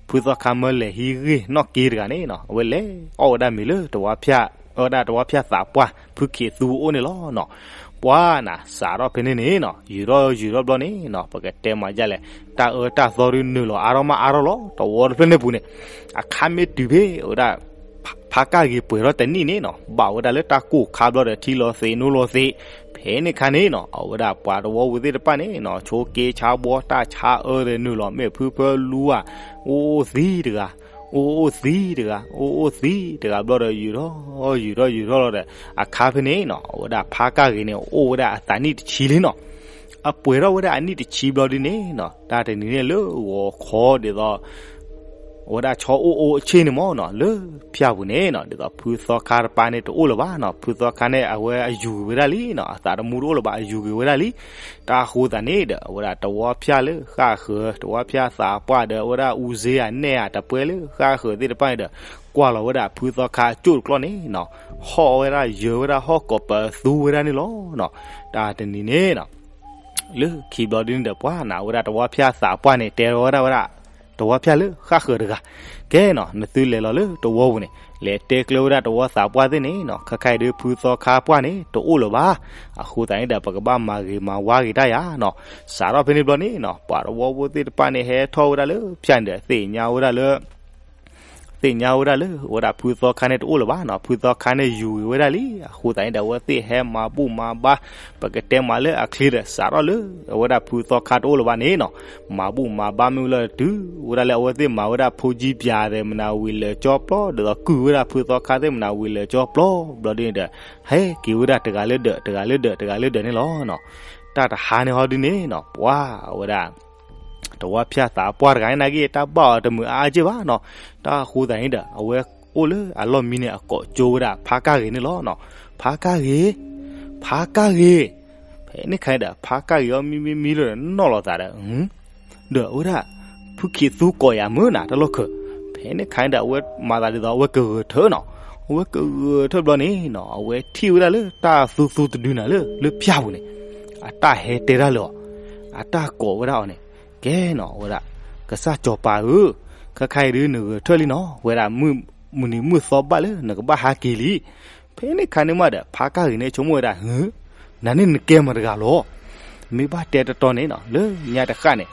ဖုသီခါမၢလဲၤဟံးဂ့ၢ်နီၣ်က့တဂၤန့ၣ်နီၤ အဝဲလဲၤအီၣ်ဝဲဒၣ်မ့ၤလၢတဝါဖၠၣ်, အဝဲဒၣ်တဝါဖၠၣ်သးပှၢ် ဖုခ့းသူအအိၣ်န့ၣ်လီၤနီၤ. ပှၤနၤ စးထီၣ်ဖဲန့ၣ်န့ၣ်နီၤ ယုာ်ထီၣ်ယုာ်ထီၣ်ဘျီန့ၣ်နီၤ ပကတဲမၤဒ်လဲၣ်, တၢ်အၢတၢ်သီဒုးနုာ်လီၤအါထီၣ်မးအါထီၣ်လီၤ. တဝီတဖျၢၣ်န့ၣ်ပူၤန့ၣ် အခါမ့ၢ်တုၤဖဲအဝဲဒၣ် ဖါကၢ်ဂ့ၤပှဲၤထီၣ်တနံၣ်န့ၣ်နီၤ ဘၣ်ဝဲဒၣ်လၢတၢ်ကိၢ်ခါဘျီဒီး ထံလီၤသ့းနိလီၤသ့း, ဖဲန့ၣ်ခါန့ၣ်နီၤ အဝဲဒၣ်ပှၤတဝီပူၤသ့ၣ်တဖၣ်န့ၣ်နီၤ ဆိက့ဆါဘှီ တၢ်ဆါအၢသ့ၣ်နုာ်လီၤ မ့ၢ်ဖုဖၢလူဧါ, အိၣ်အိၣ်သံတဂၤ, အိၣ်အိၣ်သံတဂၤ, အိၣ်အိၣ်သံတဂၤဘျီဒီး ယုာ်ထီၣ်ယုာ်ထီၣ်ယုာ်ထီၣ်လီၤဒီး အခါဖဲန့ၣ်နီၤ အဝဲဒၣ်ဖါကၢ်ဂ့ၤန့ၣ် အိၣ်ဝဲဒၣ်အသးနံၣ်တဆံလံနီၤ. အပှဲၤထီၣ်ဝဲဒၣ်အနံၣ်တဆံဘျီဒ်န့ၣ်နီၤ တၢ်တနံၤန့ၣ်လၢဂီၤခီဒ်သိး အဝဲဒၣ်ဆီအိၣ်အိၣ်အဆ့ၣ်န့ၣ်မ့ၢ်နီၤ လၢဖၠၣ်ပူၤန့ၣ်နီၤ ဒ်သိးဖုသီခါတပၢ်န့ၣ်တအိၣ်လၢၤဘၣ်နီၤ ဖုသီခါန့ၣ် အဝဲအယူၤက့ၤဝဲဒၣ်လံနီၤ အသးတမူတအိၣ်လၢၤဘၣ် အယူၤက့ၤဝဲဒၣ်လံ. တၢ်ဃိသတးန့ၣ်ဒီး အဝဲဒၣ်တဝီဖၠၣ်လၢဃၣ်ဃၢၤ တဝီဖၠၣ်သးပှၢ်ဒီး အဝဲဒၣ်အူစ့ဧါနဲၣ်ဧါ တပှဲၤလၢဃၣ်ဃၢၤသ့ၣ်တဖၣ်န့ၣ်ဒီး ကွၢ်လီၤဝဲဒၣ်ဖုသီခါအကၠိၣ်တကျီၢ်န့ၣ်နီၤ ဟီၣ်ဝဲဒၣ်ယၢၤဝဲဒၣ်ဟီၣ်ကိးပသူဝဲဒၣ်န့ၣ်လီၤနီၤ. တၢ်တနံၤန့ၣ်နီၤ လၢခံဘျီဒ်န့ၣ်ဒီး ပှၤနၤ အဝဲဒၣ်တဝီဖၠၣ်သးပှၢ်န့ၣ် တဲထီၣ်ဝဲဒၣ်ဝဲဒၣ် တဝီဖၠၣ်လၢဃၣ်ဃၢၤတဂၤ, ကဲနီၤ နသုလဲၤလီၤလၢတဝီပူၤန့ၣ် လဲၤတဲကျၢၤဝဲဒၣ်တဝီသးပှၢ်သ့ၣ်န့ၣ်နီၤ ခဲခါအံၤဒ်ဖုသီခါပှၢ်န့ၣ် တအိၣ်လၢၤဘၣ်. အဃိသတးန့ၣ်ဒီး ပကဘၣ်မၤဂ့ၤမၤဝါဂ့ၤတၢ်ယၤနီၤ. စးထီၣ်ဖဲန့ၣ်ဘျီန့ၣ်နီၤ ပှၤတဝီဖိသ့ၣ်တဖၣ်န့ၣ် ဟဲထီၣ်ဝဲဒၣ်လၢဖၠၣ်န့ၣ်ဒီး သ့ၣ်ညါဝဲဒၣ်လၢ သ့ၣ်ညါဝဲဒၣ်လၢ အဝဲဒၣ်ဖုသီခါန့ၣ်တအိၣ်လၢၤဘၣ်နီၤ ဖုသီခါန့ၣ်ယူၤဂ့ၤဝဲဒၣ်လံ. အဃိသတးန့ၣ်ဒီး အဝဲသ့ၣ်ဟဲမၤဘူၣ်မၤဘါ ပကတဲမးလၢအချ့ဒီး စးထီၣ်လၢ အဝဲဒၣ်ဖုသီခါတအိၣ်လၢၤဘၣ်န့ၣ်နီၤ မၤဘူၣ်မၤဘါမ့ၢ်ဝံၤလီၤတုၤ ဝဲဒၣ်လၢအဝဲသ့ၣ်မၤဝဲဒၣ်ဖိကၠံပၠးသ့ၣ်မနၤဝံၤလၢာ်ကၠီပျီ ဒ်သိးကုၢ်ဝဲဒၣ်ဖုသီခါသ့ၣ်မနၤဝံၤလၢာ်ကၠီပျီ ဘျီဒ်န့ၣ်ဒီး ဟဲက့ၤဝဲဒၣ်တဂၤလၢဒၢး တဂၤလၢဒၢး တဂၤလၢဒၢးန့ၣ်လီၤနီၤ. တၢ်တဟါန့ၣ်ဟီဒ်န့ၣ်နီၤ ပှၤအဝဲဒၣ် တဝီဖၠၣ်သးပှၢ်တဂၤန့ၣ် နာ်က့ တၢ်ဘၣ်အီၤတမုာ်အါက့ၢ်ဘၣ်နီၤ. တၢ်အဃိသတးန့ၣ်ဒီး အဝဲအိၣ်လၢအလီၢ်မံန့ၣ် အကိးကၠိဝဲဒၣ်ဖါကၢ်ဂ့ၤန့ၣ်လီၤနီၤ. ဖါကၢ်ဂ့ၤ, ဖါကၢ်ဂ့ၤ. ဖဲန့ၣ်ခါန့ၣ်ဒီး ဖါကၢ်ဂ့ၤအီၤမံမံမံလီၤဒီး နီၣ်လီၤသးဒီး ဒီးအဝဲဒၣ် ဖုခ့သူကိးယၤမုၢ်နၤတၢ်လီၢ်ခၢၣ်. ဖဲန့ၣ်ခါန့ၣ်ဒီး အဝဲမၤသးဒ်သိးအဝဲကဂၢၢ်ထၢနီၤ. အဝဲကဂၢၢ်ထၢၣ်ဘျီန့ၣ်နီၤ အဝဲထံၣ်ဝဲဒၣ်လၢတၢ်သူသူတဒုနၤလၢ လၢဖၠၣ်ပူၤန့ၣ် အတၢ်ဟဲတဲတၢ်လၢအီၤ, အတၢ်ကိးဝဲဒၣ်အီၤန့ၣ်, ကဲနီၤ အဝဲဒၣ် ကစၢ်စီၤပၤဧၢ, ခဲခါအံၤဒုးနဂၢၢ်ထၢၣ်လံနီၤ, ဝဲဒၣ်မုၢ်နံၤမုၢ်သီဘၣ်လၢနကဘၣ်ဟဲက့ၤလံ. ဖဲန့ၣ်ခါန့ၣ်မးဒီး ဖါကၢ်ဂ့ၤန့ၣ်ဆိကမိၣ်ဝဲဒၣ်, နၤန့ၣ်နကဲမတၤတဂၤလီၤ. မ့ၢ်ဘၣ်တဲတတီန့ၣ်နီၤ လၢညါတဃၣ်န့ၣ်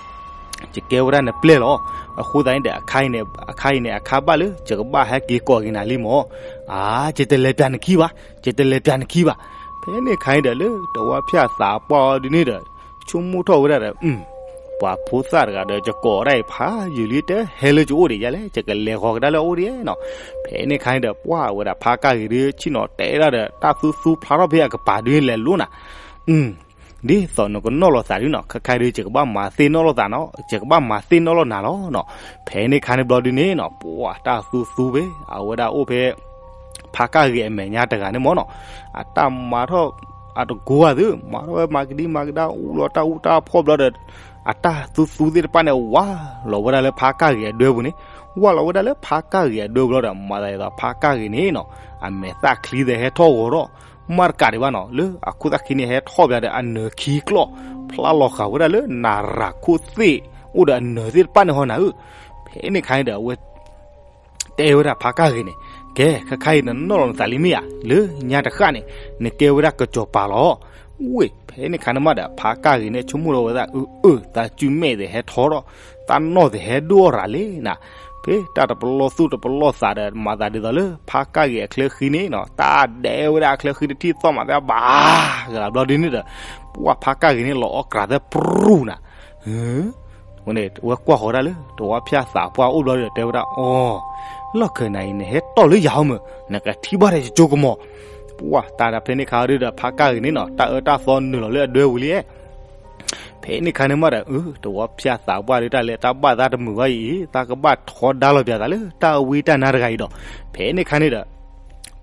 ယကဲဝဲဒၣ်နပျဲၢ်လီၤ. အဃိသတးန့ၣ်ဒီး အခါအံၤန့ၣ် အခါဘၣ်လၢ ယကဘၣ်ဟဲက့ၤကိးက့ၤနၤလံမး. အါ, ယတလဲၤပၠးနခံဘၣ်, ယတလဲၤပၠးနခံဘၣ်. ဖဲန့ၣ်ခါအံၤဒီး လၢတဝါဖၠၣ်သးပှၢ်အီၤဒ်န့ၣ်ဒီး ဆိကမိၣ်ထီၣ်ဝဲဒၣ်ဒီး ပှၤဖိသၣ်တဂၤဒီး ယကိးဒၣ်အံၤဖးယံာ်လံ တဟဲလၢယအိၣ်ဒံးယါလဲၣ်, ယကလဲၤဃီၤကဒါလၢအအိၣ်ဒံးနီၤ. ဖဲန့ၣ်ခါအံၤဒီး ပှၢ်ဝဲဒၣ်ဖါကၢ်ဂ့ၤဒီး ဆ့ၣ်နီၤတဲဒၣ်ဒီး တၢ်သူသူဖျါထီၣ်ဖဲအကပၤဒုးန့ၣ်လဲၤလိနၤ ဒ်သိးနကနီၣ်လီၤသးဒုနီၤ, ခဲခါဒုး ယကဘၣ်မၤသ့ၣ်နီၣ်လီၤသးနီၤ, ယကဘၣ်မၤသ့ၣ်နီၣ်လီၤနၤလီၤနီၤ. ဖဲန့ၣ်ခါန့ၣ်ဘျီဒုန့ၣ်နီၤ ပှၢ်တၢ်သူသူဖဲ အဝဲဒၣ်အိၣ်ဖဲ ဖါကၢ်ဂ့ၤအမဲာ်ညါတဂၤန့ၣ်မးနီၤ, အတၢ်မၤထီၣ်အတကိးဂၤသု, မၤထီၣ်ဝဲမၤကဒံမၤကဒါ အူလီၤတၢ်အူတၢ်ဖှီၣ်ဘျီဒီး အတၢ်သူသူသ့ၣ်တဖၣ်န့ၣ် ဝးလီၤဝဲဒၣ်လၢဖါကၢ်ဂ့ၤအဒၢပူၤန့ၣ်, ဝးလီၤဝဲဒၣ်လၢဖါကၢ်ဂ့ၤအဒၢပူၤလီၤဒီး မၤသးဒ်သိးဖါကၢ်ဂ့ၤန့ၣ်နီၤ အမဲာ်သၣ်ချံသ့ၣ်ဟဲထီၣ်ဂီၤထီၣ် မးတကးဒံးဘၣ်နီၤ, လၢအခိၣ်သၣ်ခံန့ၣ် ဟဲထီၣ်ဘၣ်ဒီးအနၢၤခံကျီၢ် ဖျါလီၤဃာ်ဝဲဒၣ်လၢနၤရၤခိၣ်သ့ၣ်အိၣ်ဒီးအနၢၤသ့ၣ်တဖၣ်န့ၣ်ဟီနၤဧၢ. ဖဲန့ၣ်ခါန့ၣ်ဒီး အဝဲ တဲဝဲဒၣ်ဖါကၢ်ဂ့ၤန့ၣ်, ကဲ ခဲခါအံၤနနီၣ်လီၤနသးလံမ့ၢ်ဧါ, လၢညါတဃၣ်န့ၣ် နကဲဝဲဒၣ်ကစီၤပၤလီၤ. ဝ့ၢ် ဖဲန့ၣ်ခါန့ၣ်မးဒီး ဖါကၢ်ဂ့ၤန့ၣ် ဆိကမိၣ်လီၤဝဲဒၣ် အၢ အၢ သးစုမဲာ်သ့ၣ်ဟဲထီၣ်ထီၣ်, တၢ်နီၢ်သ့ၣ်ဟဲဒိၣ်အီၣ်ရၤလံနၤ. ဖဲတၢ်တပလီၢ်သူၣ်တပလီၢ်သးဒီး မၤသးဒ်သိးလၢ ဖါကၢ်ဂ့ၤအချၢဃံန့ၣ်နီၤ တၢ်ဒဲဝဲဒၣ်အချၢဃံတထံၣ်သီၣ်မးသ့ၣ်ဘၣ် ကလးဘျီဒ်န့ၣ်ဒီး ပှၢ်ဖါကၢ်ဂ့ၤန့ၣ် လီၤအီၣ်ကြးသဲပြူၢ်နၤ ဝဲန့ၣ် ဝဲကွၢ်ဃီၤဒၣ်လၢ တဝီဖၠၣ်သးပှၢ်အိၣ်ဘျီဒီး တဲဝဲဒၣ် အီၤ, လီၢ်ခၢၣ်နၤအံၤ နဟဲတီၢ်လၢယၤဟီမုၢ် နကထံၣ်ဘၣ်ဒီးယကၠိကမီၤ. ပှၢ်တၢ်ဒီးဖဲန့ၣ်ခါဒုဒီး ဖါကၢ်ဂ့ၤန့ၣ်နီၤ တၢ်အၢတၢ်သီနုာ်လီၤလၢအဒၢပူၤလံ. ဖဲန့ၣ်ခါန့ၣ်မးဒီး အၢ တဝီဖၠၣ်သးပှၢ်ဒု တၢ်လဲၤတၢ်ဘၣ်သးတမုာ်ဘၣ်အံၤ သးကဘၣ်ထီဒါလီၤပၠးသးလၢတၢ်ဝံတၢ်နါတဂၤအံၤဒီး ဖဲန့ၣ်ခါန့ၣ်ဒီး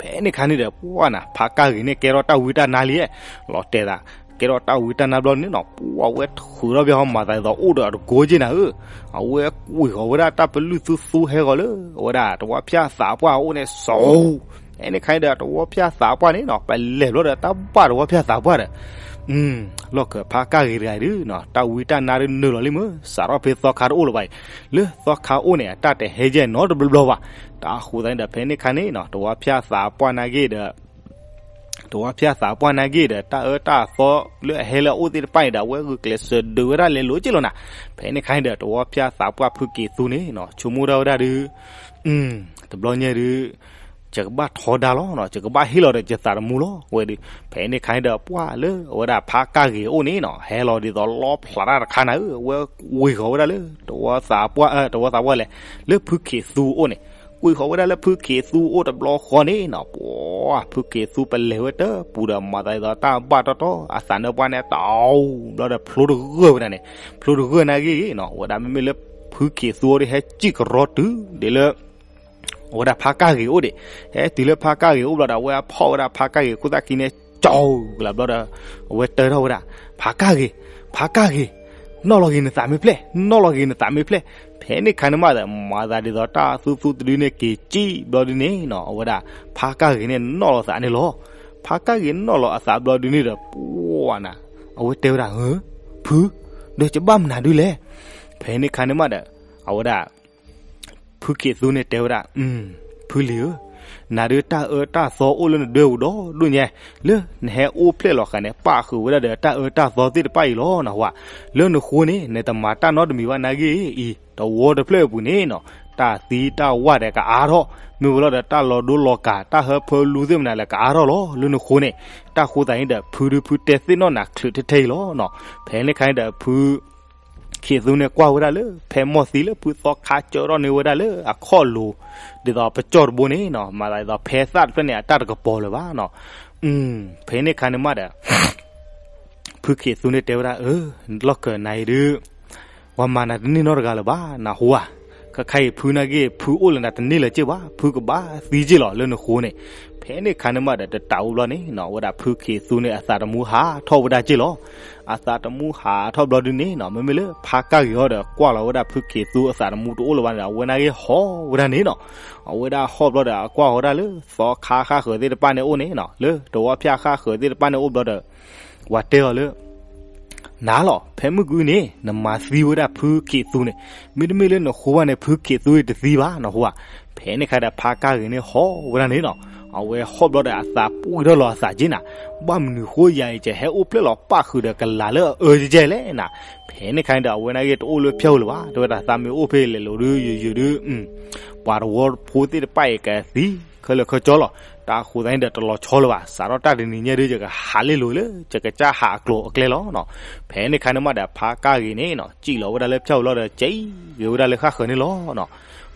ဖဲန့ၣ်ခါန့ၣ်ဒီး ပှၢ်နၤ ဖါကၢ်ဂ့ၤန့ၣ် ကဲထီၣ်တၢ်ဝံတၢ်နါလံ, လီၤတဲာ်သး ကဲထီၣ်တၢ်ဝံတၢ်နါဘျီန့ၣ်နီၤ ပှၢ်ဝဲထုးထီၣ်ဘၣ်ဟီ မၤသးဒ်သိးအိၣ်ဒီးအတကိးက့နၤဧၢ, အဝဲကွံာ်ဃီၤဝဲဒၣ်တၢ်ပလုၢ်သူသူဟဲဂီၤလၢ အဝဲဒၣ်တဝီဖၠၣ်သးပှၢ်အအိၣ်န့ၣ် စိၤ ဖဲန့ၣ်ခါန့ၣ်ဒီး တဝီဖၠၣ်သးပှၢ်န့ၣ်နီၤ ပလဲၤဘျီဒီး တၢ်ဘၣ်တဝီဖၠၣ်သးပှၢ်ဒီး လီၢ်ခၢၣ်ဖါကၢ်ဂ့ၤတဂၤအံၤဒုနီၤ တၢ်ဝံတၢ်နါဒုနုာ်လီၤလံမုၢ် စးထီၣ်ဖဲသီခါတအိၣ်လၢၤဘၣ်အံၤ, လၢသီခါအိၣ်န့ၣ် အတၢ်တဟဲယဲၢ်နီတဘျီဘျီဘၣ်. တၢ်ဃိသတးန့ၣ်ဒီး ဖဲန့ၣ်ခါန့ၣ်နီၤ တဝီဖၠၣ်သးပှၢ်နာ်က့ဒီး တဝီဖၠၣ်သးပှၢ်နာ်က့ဒီး တၢ်အၢတၢ်သီလၢအဟဲလၢအအိၣ်သ့ၣ်တဖၣ်န့ၣ်ဒီး အဝဲဂုာ်ကျဲးစၢးဒုးဝဲဒၣ်လဲၤလိၤက့လီၤနၤ. ဖဲန့ၣ်ခါန့ၣ်ဒီး တဝီဖၠၣ်သးပှၢ်ဖုက့ၤသူန့ၣ်နီၤ ဆိကမိၣ်ဒၣ်ဝဲဒၣ်ဒု တဘျီညါဒု ယကဘၣ်ထီဒါလီၤနီၤ ယကဘၣ်ဟ့ၣ်လီၤဒီးယသးတမူလီၤဝဲဒု. ဖဲန့ၣ်ခါန့ၣ်ဒီး ပှၢ်လၢအဝဲဒၣ်ဖါကၢ်ဂ့ၤအအိၣ်န့ၣ်နီၤ ဟဲလီၤဒ်သိးလီဖျးတၢ်တခါနၤဧၢ, အဝဲကွံာ်ဃီၤဝဲဒၣ်လၢ တဝီသးပှၢ် တဝီသးပှၢ်လဲၣ် လၢဖုခ့သူအအိၣ်န့ၣ်, ကွံာ်ဃီၤဝဲဒၣ်လၢဖုခ့သူအအိၣ်တဘျီဃီန့ၣ်နီၤ ပှၢ် ဖုခ့သူပလဲၤဝဲတပူၤဒီး မၤသးဒ်သိးတၢ်ဘၣ်တီတီ အသးနၢပှၢ်န့ၣ် တအူဘျီဒီး ဖျိတဂၢၢ်ဝဲဒၣ်န့ၣ်, ဖျိတဂၢၢ်နာ်က့နီၤ ဝဲဒၣ်မ့မ့ၢ်လၢဖုခ့သူအအိၣ်ဒု ဟဲစံၣ်ကရီတုၤဒ်လၢ အဝဲဒၣ်ဖါကၢ်ဂ့ၤအိၣ်ဒံး, ဟဲတုၤလၢဖါကၢ်ဂ့ၤအိၣ်ဘျီဒီး အဝဲအဖီၣ်ဝဲဒၣ်ဖါကၢ်ဂ့ၤခိၣ်သၣ်ခံန့ၣ် ကၠီကလးဘျီဒီး အဝဲတဲထီၣ်ဝဲဒၣ်, ဖါကၢ်ဂ့ၤ, ဖါကၢ်ဂ့ၤ, နီၣ်လီၤဂ့ၤနသးမ့ၢ်ဖျဲၣ်, နီၣ်လီၤဂ့ၤနသးမ့ၢ်ဖျဲၣ်. ဖဲန့ၣ်ခါန့ၣ်မးဒီး မၤသးဒ်သိးတၢ်သူသူတဒုန့ၣ်က့ၤစံၣ်ဘျီဒုန့ၣ်နီၤ အဝဲဒၣ် ဖါကၢ်ဂ့ၤန့ၣ်နီၣ်လီၤသးန့ၣ်လီၤ. ဖါကၢ်ဂ့ၤနီၣ်လီၤအသးဘျီဒုန့ၣ်ဒီး ပှၢ်နၤ အဝဲတဲဝဲဒၣ်, ဖု, ဒီးယဘၣ်မနုၤဒုလဲၣ်. ဖဲန့ၣ်ခါန့ၣ်မးဒီး အဝဲဒၣ် ဖုခ့သူန့ၣ်တဲဝဲဒၣ်, ဖုလံၤဧၢ, နၤဒုးတၢ်အၢတၢ်သီအိၣ်လၢနဒၢပူၤဒီဒိၣ်ညါ, လၢနဟဲအိၣ်ဖျဲၣ်လီၤဃာ်န့ၣ် ပၣ်ဃုာ်ဝဲဒၣ်ဒီးတၢ်အၢတၢ်သီသ့ၣ်တဖၣ်အံၤလီၤနဟူဧါ. လၢနဃိန့ၣ် နတမၤတၢ်နီတမံၤဘၣ်နာ်က့အံၤ, တဝီတဖျၢၣ်အပူၤန့ၣ်နီၤ တၢ်သံတၢ်ဝၢ်ဒီးကအါထီၣ်, မ့ၢ်ဝဲလီၤဒီးတၢ်လီၤဒိလီၤကၤ တၢ်ဟၢဖၢလူသ့ၣ်မနုၤလဲၣ်ကအါထီၣ်လီၤလၢနဃိန့ၣ်. တၢ်ဃိသတးန့ၣ်ဒီး ဖုဒုးဖုတဲသ့ၣ်နီၣ်နၤချုးထဲထဲအံၤလီၤနီၤ. ဖဲန့ၣ်ခါန့ၣ်ဒီး ဖု ခ့သူန့ၣ်ကွၢ်ဝဲဒၣ်လၢ ဖဲမီၢ်သံလၢဖုသီခါစၢထီၣ်န့ၢ်ဝဲဒၣ်လၢအခီၣ်လိၤ ဒ်သိးပကၠီၣ်တဘိန့ၣ်နီၤ မၤသးဒ်သိးဖဲသၣ်တဖျၢၣ်န့ၣ် အတၢ်တကပီၤလၢၤဘၣ်နီၤ. ဖဲန့ၣ်ခါန့ၣ်မးဒီး ဖုခ့သူန့ၣ်တဲဝဲဒၣ် အၢ လီၢ်ခၢၣ်နၤအံၤဒုး ပှၤမၤနၤတန့ၢ်နီတဂၤလၢၤဘၣ် နဟူဧါ. ခဲခါအံၤဖုနာ်က့ ဖုအိၣ်လၢနၤတန့ၢ်လၢၤက့ၢ်ဘၣ် ဖုကဘၣ်သံက့ၢ်လီၤလၢနဃိန့ၣ်. ဖဲန့ၣ်ခါန့ၣ်မးဒီး တတးဝံၤဘျီန့ၣ်နီၤ အဝဲဒၣ်ဖုခ့သူန့ၣ် အသးတမူဟးထီၣ်ဝဲဒၣ်က့ၢ်လီၤ. အသးတမူဟးထီၣ်ဘျီဒုန့ၣ်နီၤ မ့မ့ၢ်လၢဖါကၢ်ဂ့ၤအီၤဒီး ကွၢ်လီၤဝဲဒၣ်ဖုခ့သူအသးတမူတအိၣ်လၢၤဘၣ်န့ၣ်ဒီး အဝဲနာ်က့ဟီၣ်ဝဲဒၣ်န့ၣ်နီၤ. အဝဲဒၣ်ဟီၣ်ဘျီဒီး အကွၢ်ဃီၤဒၣ်လၢ သီခါဃၣ်ဃၢၤသ့ၣ်တဖၣ်န့ၣ်အိၣ်န့ၣ်နီၤ လၢတဝီဖၠၣ်ဃၣ်ဃၢၤသ့ၣ်တဖၣ်န့ၣ်အိၣ်ဘျီဒီး ပှၤတဲအီၤလၢ နၤလီၤ ဖဲမုၢ်ကနံၤန့ၣ် နမၤသံဝဲဒၣ်ဖုခ့သူန့ၣ်, မ့တမ့ၢ်လၢနဃိဘၣ်န့ၣ် ဖုခ့သူအံၤတသံဘၣ် နဃိဧါ. ဖဲန့ၣ်ခါဒီး ဖါကၢ်ဂ့ၤန့ၣ်ဟီၣ်ဝဲဒၣ်န့ၣ်နီၤ. အဝဲဟီၣ်ဘျီဒီး အသးပှံၢ်ထီၣ်လီၤအသးက့ၢ်နၤ, ဘၣ်မနုၤဃိယၤအံၤ ကဟဲအိၣ်ဖျဲၣ်လီၤပၣ်ဃုာ်ဒီးကလၤလၢအအၢကဲကဲလဲၣ်နၤ. ဖဲန့ၣ်ခါန့ၣ်ဒီး အဝဲနာ်က့တအိၣ်လၢဖၠၣ်ဧိၤလၢၤဘၣ်, တဲဝဲဒၣ်သးမ့ၢ်အိၣ်ဖဲလဲၤလိၤဒုး ယုၢ်ယုၢ်ဒုး ပှၤတဝီဖိသ့ၣ်တဖၣ်အံၤကသံခဲလၢာ်ခဲဆ့လီၤ. တၢ်အဃိသတးန့ၣ်ဒီး တလီၤဆီလၢၤဘၣ်, စးထီၣ်တၢ်တနံၤညါဒုး ယကဟးလ့ၣ်လိၤလၢ ယကစၢ်ဟးအကျိၤအကျဲလီၤနီၤ. ဖဲန့ၣ်ခါန့ၣ်မးဒီး ဖါကၢ်ဂ့ၤန့ၣ်နီၤ စံၣ်လီၤဝဲဒၣ်လၢဖၠၣ်ဧိၤလီၤဒီး ကံၤဂ့ၤဝဲဒၣ်လၢဃၣ်ဃၢၤန့ၣ်လီၤနီၤ.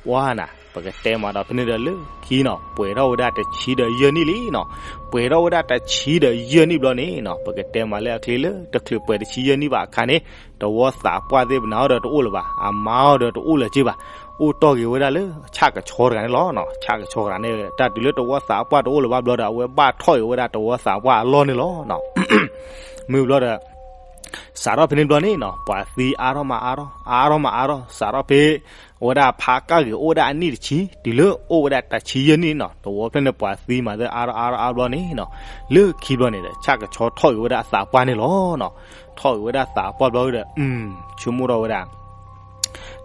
ပှၤနၤ ပကတဲမးဒီးဖဲန့ၣ်ဒီး လၢခံနီၤ ပှဲၤထီၣ်ဝဲဒၣ်တဆံဒီးယဲၢ်နံၣ်လံနီၤ. ပှဲၤထီၣ်ဝဲဒၣ်တဆံဒီးယဲၢ်နံၣ်ဘျီန့ၣ်နီၤ ပကတဲမးလၢအချ့လၢ တချုးပှဲၤတဆံယဲၢ်နံၣ်ဘၣ်အခါန့ၣ် တဝီသးပှၢ်သ့ၣ်ပနၤအီၤဒီးတအိၣ်လၢၤဘၣ်, အမါအီၤဒီးတအိၣ်လၢၤက့ဘၣ်. အိၣ်တီၢ်က့ၤဝဲဒၣ်လၢ ဆၣ်ကဆီတဂၤန့ၣ်လီၤနီၤ. ဆၣ်ကဆီတဂၤန့ၣ် တၢ်တုၤလၢတဝီသးပှၢ်တအိၣ်လၢၤဘၣ်ဘျီဒီး အဝဲဘၣ်ထီၣ်က့ၤဝဲဒၣ်တဝီသးပှၢ်အလီၢ်န့ၣ်လီၤနီၤ. မ့ၢ်ဘျီဒီး စးထီၣ်ဖဲန့ၣ်ဘျီန့ၣ်နီၤ ပှၤသံအါထီၣ်မးအါထီၣ် အါထီၣ်မးအါထီၣ် စးထီၣ်ဖဲ အဝဲဒၣ်ဖါကၢ်ဂ့ၤအိၣ်ဝဲဒၣ်အနံၣ်တဆံ တုၤလၢအိၣ်ဝဲဒၣ်တဆံယဲၢ်နံၣ်နီၤ တဝီဖျၢၣ်န့ၣ်ပှၤသံမးသၢအါထီၣ်အါထီၣ်အါဘျီန့ၣ်နီၤ လၢခံဘျီန့ၣ်ဒီး ဆၣ်ကဆီထီၣ်က့ၤဝဲဒၣ်အသးပှၢ်န့ၣ်လီၤနီၤ. ထီၣ်က့ၤဝဲဒၣ်သးပှၢ်ဘျီဒီး ဆိကမိၣ်ထီၣ်ဝဲဒၣ်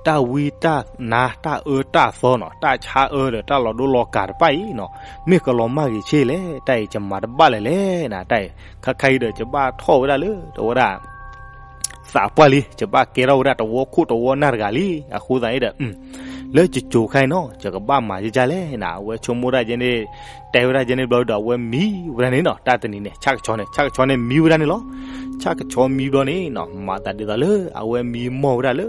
တၢ်ဝံတၢ်နါတၢ်အၢတၢ်သီနီၤ တၢ်ဆါအၢဒီးတၢ်လီၤဒိလီၤကၤတဖၣ်အံၤနီၤ မ့ၢ်ကလီၤမၢ်ဂ့ၤဆ့လဲၣ် တၢ်အံၤယမၤတဘၣ်လၢၤလဲၣ်နၤ တၢ်အံၤ ခါခါအံၤဒီး ယဘၣ်ထီၣ်ဝဲဒၣ်လၢ တဝဲဒၣ် သးပှၢ်လံ ယဘၣ်ကဲထီၣ်ဝဲဒၣ်တဝီခိၣ်တဝီနၢ်တဂၤလံ အဃိသတးန့ၣ်ဒီး လၢယကိၤခါအံၤနီၤ ယကဘၣ်မၤယကလဲၣ်နၤ အဝဲဆိကမိၣ်ဒၣ်ယဲန့ၣ် တဲဝဲဒၣ်ယဲန့ၣ်ဘျီဒီး အဝဲမံဝဲဒၣ်န့ၣ်နီၤ တၢ်တနံၤန့ၣ် ဆၣ်ကဆီန့ၣ် ဆၣ်ကဆီန့ၣ်မံဝဲဒၣ်န့ၣ်လီၤ. ဆၣ်ကဆီမံဘျီန့ၣ်နီၤ မၤသးဒ်သိးလၢ အဝဲမံမီၢ်ဝဲဒၣ်လၢ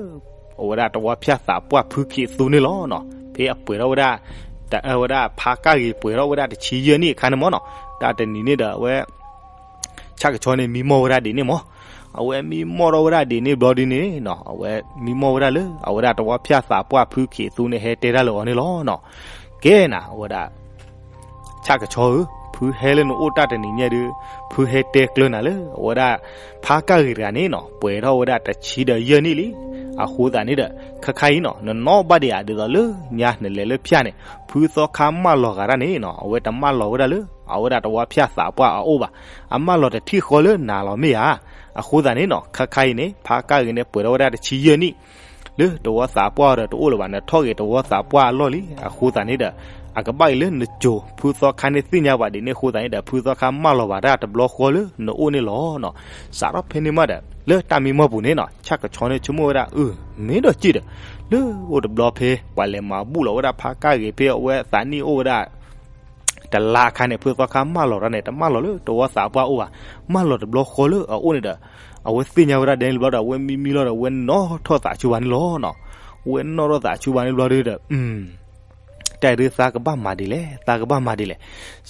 အဝဲဒၣ်တဝီဖၠၣ်သးပှၢ်ဖုခ့သူန့ၣ်လီၤနီၤ ဖဲအပှဲၤထီၣ်ဝဲဒၣ် တၢ်အဝဲဒၣ်ဖါကၢ်ဂ့ၤပှဲၤထီၣ်ဝဲဒၣ်တဆံယဲၢ်နံၣ်အခါန့ၣ်မးနီၤ တၢ်တနံၤန့ၣ်ဒီးအဝဲ ဆၣ်ကဆီန့ၣ်မံမီၢ်ဝဲဒၣ်ဒ်န့ၣ်မး, အဝဲမံမီၢ်ထီၣ်ဝဲဒၣ်ဒ်န့ၣ်ဘျီဒ်န့ၣ်နီၤ အဝဲမံမီၢ်ဝဲဒၣ်လၢ အဝဲဒၣ်တဝီဖၠၣ်သးပှၢ်ဖုခ့သူန့ၣ်ဟဲတဲဒၣ်လၢအီၤန့ၣ်လီၤနီၤ. ကဲနၤ အဝဲဒၣ် ဆၣ်ကဆီဧၢ, ဖုဟဲလၢနအိၣ်တၢ်တနံၤညါဒုး ဖုဟဲတဲကျၢၤနၤလၢ အဝဲဒၣ် ဖါကၢ်ဂ့ၤတဂၤန့ၣ်နီၤ ပှဲၤထီၣ်ဝဲဒၣ်တဆံဒီးယဲၢ်နံၣ်လံ. အဃိသတးန့ၣ်ဒီး ခါခါအံၤနီၤ နနီၣ်ဘၣ်ဒံးဧါ ဒ်သိးလၢညါနလဲၤလၢဖၠၣ်န့ၣ် ဖုသီခါမၢလီၤဂာ်တၢ်န့ၣ်နီၤ အဝဲတမၢလီၤဝဲဒၣ်လၢ အဝဲဒၣ်တဝီဖၠၣ်သးပှၢ်အအိၣ်ဘၣ်. အမၢလီၤတထံၣ်ဃီလၢနၤလီၤမ့ၢ်ဧါ. အဃိသတးန့ၣ်နီၤ ခါခါအံၤန့ၣ် ဖါကၢ်ဂ့ၤန့ၣ် ပှဲၤထီၣ်ဝဲဒၣ်တဆံယဲၢ်နံၣ် လၢတဝီသးပှၢ်ဒီးတအိၣ်လၢၤဘၣ် နထီၣ်က့ၤတဝီသးပှၢ်အလီၢ်လံ. အဃိသတးန့ၣ်ဒီး အကဘၣ်အံၤလၢနကိၤ ဖုသီခါန့ၣ်သ့ၣ်ညါဘၣ်ဒ်န့ၣ်အဃိသတးန့ၣ်ဒီး ဖုသီခါမၢလီၤဘၣ်တၢ်တဘျီဃီလၢနအိၣ်န့ၣ်လီၤနီၤ. စးထီၣ်ဖဲန့ၣ်မးဒီး လၢတၢ်မံမီၢ်ပူၤန့ၣ်နီၤ ဆၣ်ကဆီန့ၣ်ဆိကမိၣ်ဝဲဒၣ် အၢ မ့ၢ်ဒီးက့ၢ်ဒီး လၢအိၣ်တဘျီဖဲ ပှၤလဲၤမၤဘူၣ်လီၤဝဲဒၣ်ဖါကၢ်ဂ့ၤဖဲအဝဲသးနံၣ်အိၣ်ဝဲဒၣ် တလါအခါန့ၣ် ဖုသီခါမၢလီၤတၢ်န့ၣ် တမၢလီၤလၢတဝီသးပှၢ်အိၣ်ဘၣ်. မၢလီၤတဘျီဃီလၢအအိၣ်န့ၣ်ဒီး အဝဲသ့ၣ်ညါဝဲဒၣ်ဒ်န့ၣ်ဘျီဒီး အဝဲမံမံလီၤဒီး အဝဲနီၣ်ထီၣ်သးဆူဘၣ်န့ၣ်လီၤနီၤ. အဝဲနီၣ်ထီၣ်သးဆူဘၣ်န့ၣ်ဘျီဒီး တၢ်အံၤဒုးသးကဘၣ်မၤဒ်လဲၣ် သးကဘၣ်မၤဒ်လဲၣ်.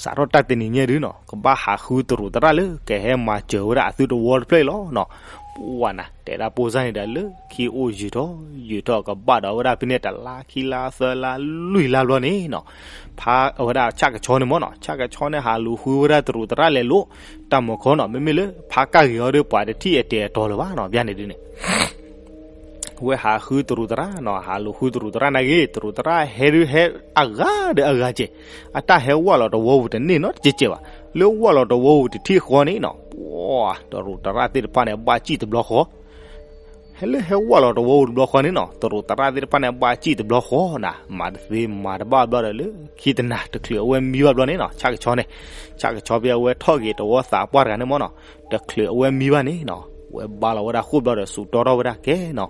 စးထီၣ်တၢ်တနံၤညါဒုးနီၤ ကဘၣ်ဟးဃုတရူးသရၣ်လၢ ကဟဲမၤစၢၤဝဲဒၣ်အသုတဝီတဖျၢၣ်အံၤလီၤနီၤ. ပှၤနၤ တဲဒၣ်ပိၢ်စၢ်န့ၣ်ဒီး လၢခံအိၣ်ယုာ်ထီၣ် ယုာ်ထီၣ် ကဘၣ်ဒီးဝဲဒၣ်ဖဲန့ၣ် တလါခံလါသၢလါလွံၢ်လါဘျီန့ၣ်နီၤ ဖါအဝဲဒၣ်ဆၣ်ကဆီန့ၣ်မ့ၢ်နီၤ ဆၣ်ကဆီန့ၣ် ဟးလူၤဃုဝဲဒၣ်တရူးသရၣ်လဲၤလိာ် တၢ်မီၤခီနီၤ မ့မ့ၢ်လၢ ဖါကၢ်ဂ့ၤအီၤဒီး ပှၤတထံၣ်အတဲာ်အတီၤလၢၤဘၣ်နီၤ ဘၣ်န့ၣ်ဒ်န့ၣ် ဝဲဟးဃုတရူးသရၣ်နီၤ ဟးလူၤဃုတရူးသရၣ်နာ်က့ တရူးသရၣ်ဟဲဒုးဟဲအဂၤဒီးအဂၤကဲး အတၢ်ဟဲဝၢ်လီၤတဝီပူၤတန့ၢ်နီတကဲးကဲးဘၣ် လၢဝၢ်လီၤတဝီပူၤတထံၣ်ဃီန့ၣ်နီၤ ပှၤ တရူးသရၣ်သ့ၣ်တဖၣ်န့ၣ် ဘၣ်စံၣ်တဘျီဃီ ဟဲလၢဟဲဝၢ်လီၤတဝီပူၤတဘျီဃီန့ၣ်နီၤ တရူးသရၣ်သ့ၣ်တဖၣ်န့ၣ် ဘၣ်စံၣ်တဘျီဃီနၤ မၤတသ့မၤတဘၣ်ဘျီဒီးလၢ ခံတနၤတချုးအဝဲမံဘၣ်ဘျီန့ၣ်နီၤ ဆၣ်ကဆီန့ၣ် ဆၣ်ကဆီဖဲအဝဲထီၣ်က့ၤတဝီသးပှၢ်တဂၤန့ၣ်မ့ၢ်နီၤ တချုးအဝဲမံဘၣ်န့ၣ်နီၤ ဝဲဘါလီၤဝဲဒၣ်ဃိၣ်ဘျီဒီး စူးတီထီၣ်ဝဲဒၣ်ကဲနီၤ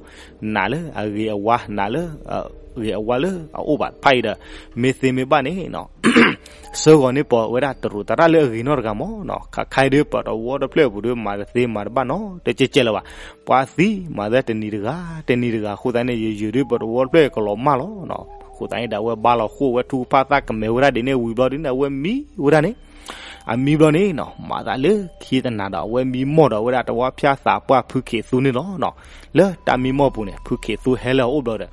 နးလၢအဂ့ၤအဝါ နးလၢ အဂ့ၤအဝါလၢအအိၣ်ဘၣ်တဖၣ်အံၤဒီး မ့ၢ်သ့မ့ၢ်ဘၣ်န့ၣ်နီၤ ဆှၢဂီၤန့ၢ်ပှၤဝဲဒၣ်တရူးသရၣ်လၢအဂ့ၤနီတဂၤမ့ၢ်နီၤ ခါခါအံၤဒုး ပတဝီတဖျၢၣ်အပူၤဒုး မၤတသ့မၤတဘၣ်နီတကဲးကဲးလၢၤဘၣ် ပှၤသံမၤသးတနံၤတဂၤ တနံၤတဂၤအဃိသတးန့ၣ် ယုာ်ယုာ်ဒုး ပတဝီတဖျၢၣ်ကလီၤမၢ်လီၤနီၤ အဃိသတးန့ၣ်ဒီး အဝဲဘါလီၤဃိၣ်ဝဲထူကဖၣ်သၣ်ကမဲာ်ဝဲဒၣ်ဒ်န့ၣ်ဝံၤဘျီဒ်န့ၣ် အဝဲမံဝဲဒၣ်န့ၣ် အမံဘျီန့ၣ်နီၤ မၤသးလၢခံတနၤဒီး အဝဲမံမီၢ်ဒီးဝဲဒၣ်တဝီဖၠၣ်သးပှၢ်ဖုခ့သူန့ၣ်လီၤနီၤ လၢတၢ်မံမီၢ်ပူၤန့ၣ် ဖုခ့သူဟဲလၢအအိၣ်ဘျီဒီး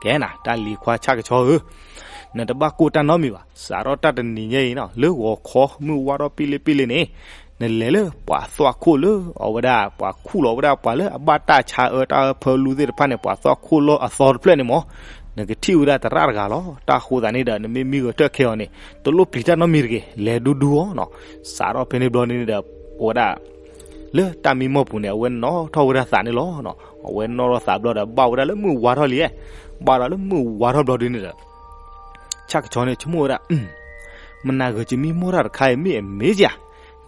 ကဲနၤ တၢ်လံၤခွါဆၣ်ကဆီဧၢ, နတဘၣ်ကိၢ်တၢ်နီတမံၤဘၣ်. စးထီၣ်တၢ်တနံၤညါအံၤနီၤ လၢဂီၤခီမုၢ်ဝါထီၣ်ပ့လ့ပ့လ့န့ၣ် နလဲၤလၢပှၤသွၣ်ခိၣ်လၢအဝဲဒၣ် ပှၤခူၣ်လီၤဝဲဒၣ်ပှၤလၢအဘၣ်တၢ်ဆါအၢတၢ်အၢဖၢလူသ့ၣ်တဖၣ်န့ၣ် ပှၤသွၣ်ခိၣ်လၢအသီတဖျၢၣ်န့ၣ်မး နကထံၣ်ဝဲဒၣ်သရၣ်တဂၤလီၤ. တၢ်ဃိသးန့ၣ်ဒီး နမ့ၢ်မံဂဲၤထၢၣ်ခဲအီၤန့ၣ် တလိၣ်ပျံၤတၢ်နီတမံၤတဂ့ၤ, လဲၤဒူဒူအီၤနီၤ. စးထီၣ်ဖဲန့ၣ်ဘျီန့ၣ်ဒီး အဝဲဒၣ် လၢတၢ်မံမီၢ်ပူၤန့ၣ် အဝဲနီၣ်ထီၣ်ဝဲဒၣ်သးန့ၣ်လီၤ. အဝဲနီၣ်ထီၣ်သးဘျီဒီး ဘၣ်ဝဲဒၣ်လၢမုၢ်ဝါထီၣ်လံ, ဘၣ်ဒီးလၢမုၢ်ဝါထီၣ်ဘျီဒုန့ၣ်ဒီး ဆၣ်ကဆီန့ၣ်ဆိကမိၣ်ဝဲဒၣ်, မနၤဂ့ၤ ယမံမီၢ်တၢ်တခါအံၤ မ့ၢ်အမ့ၢ်ဧါ.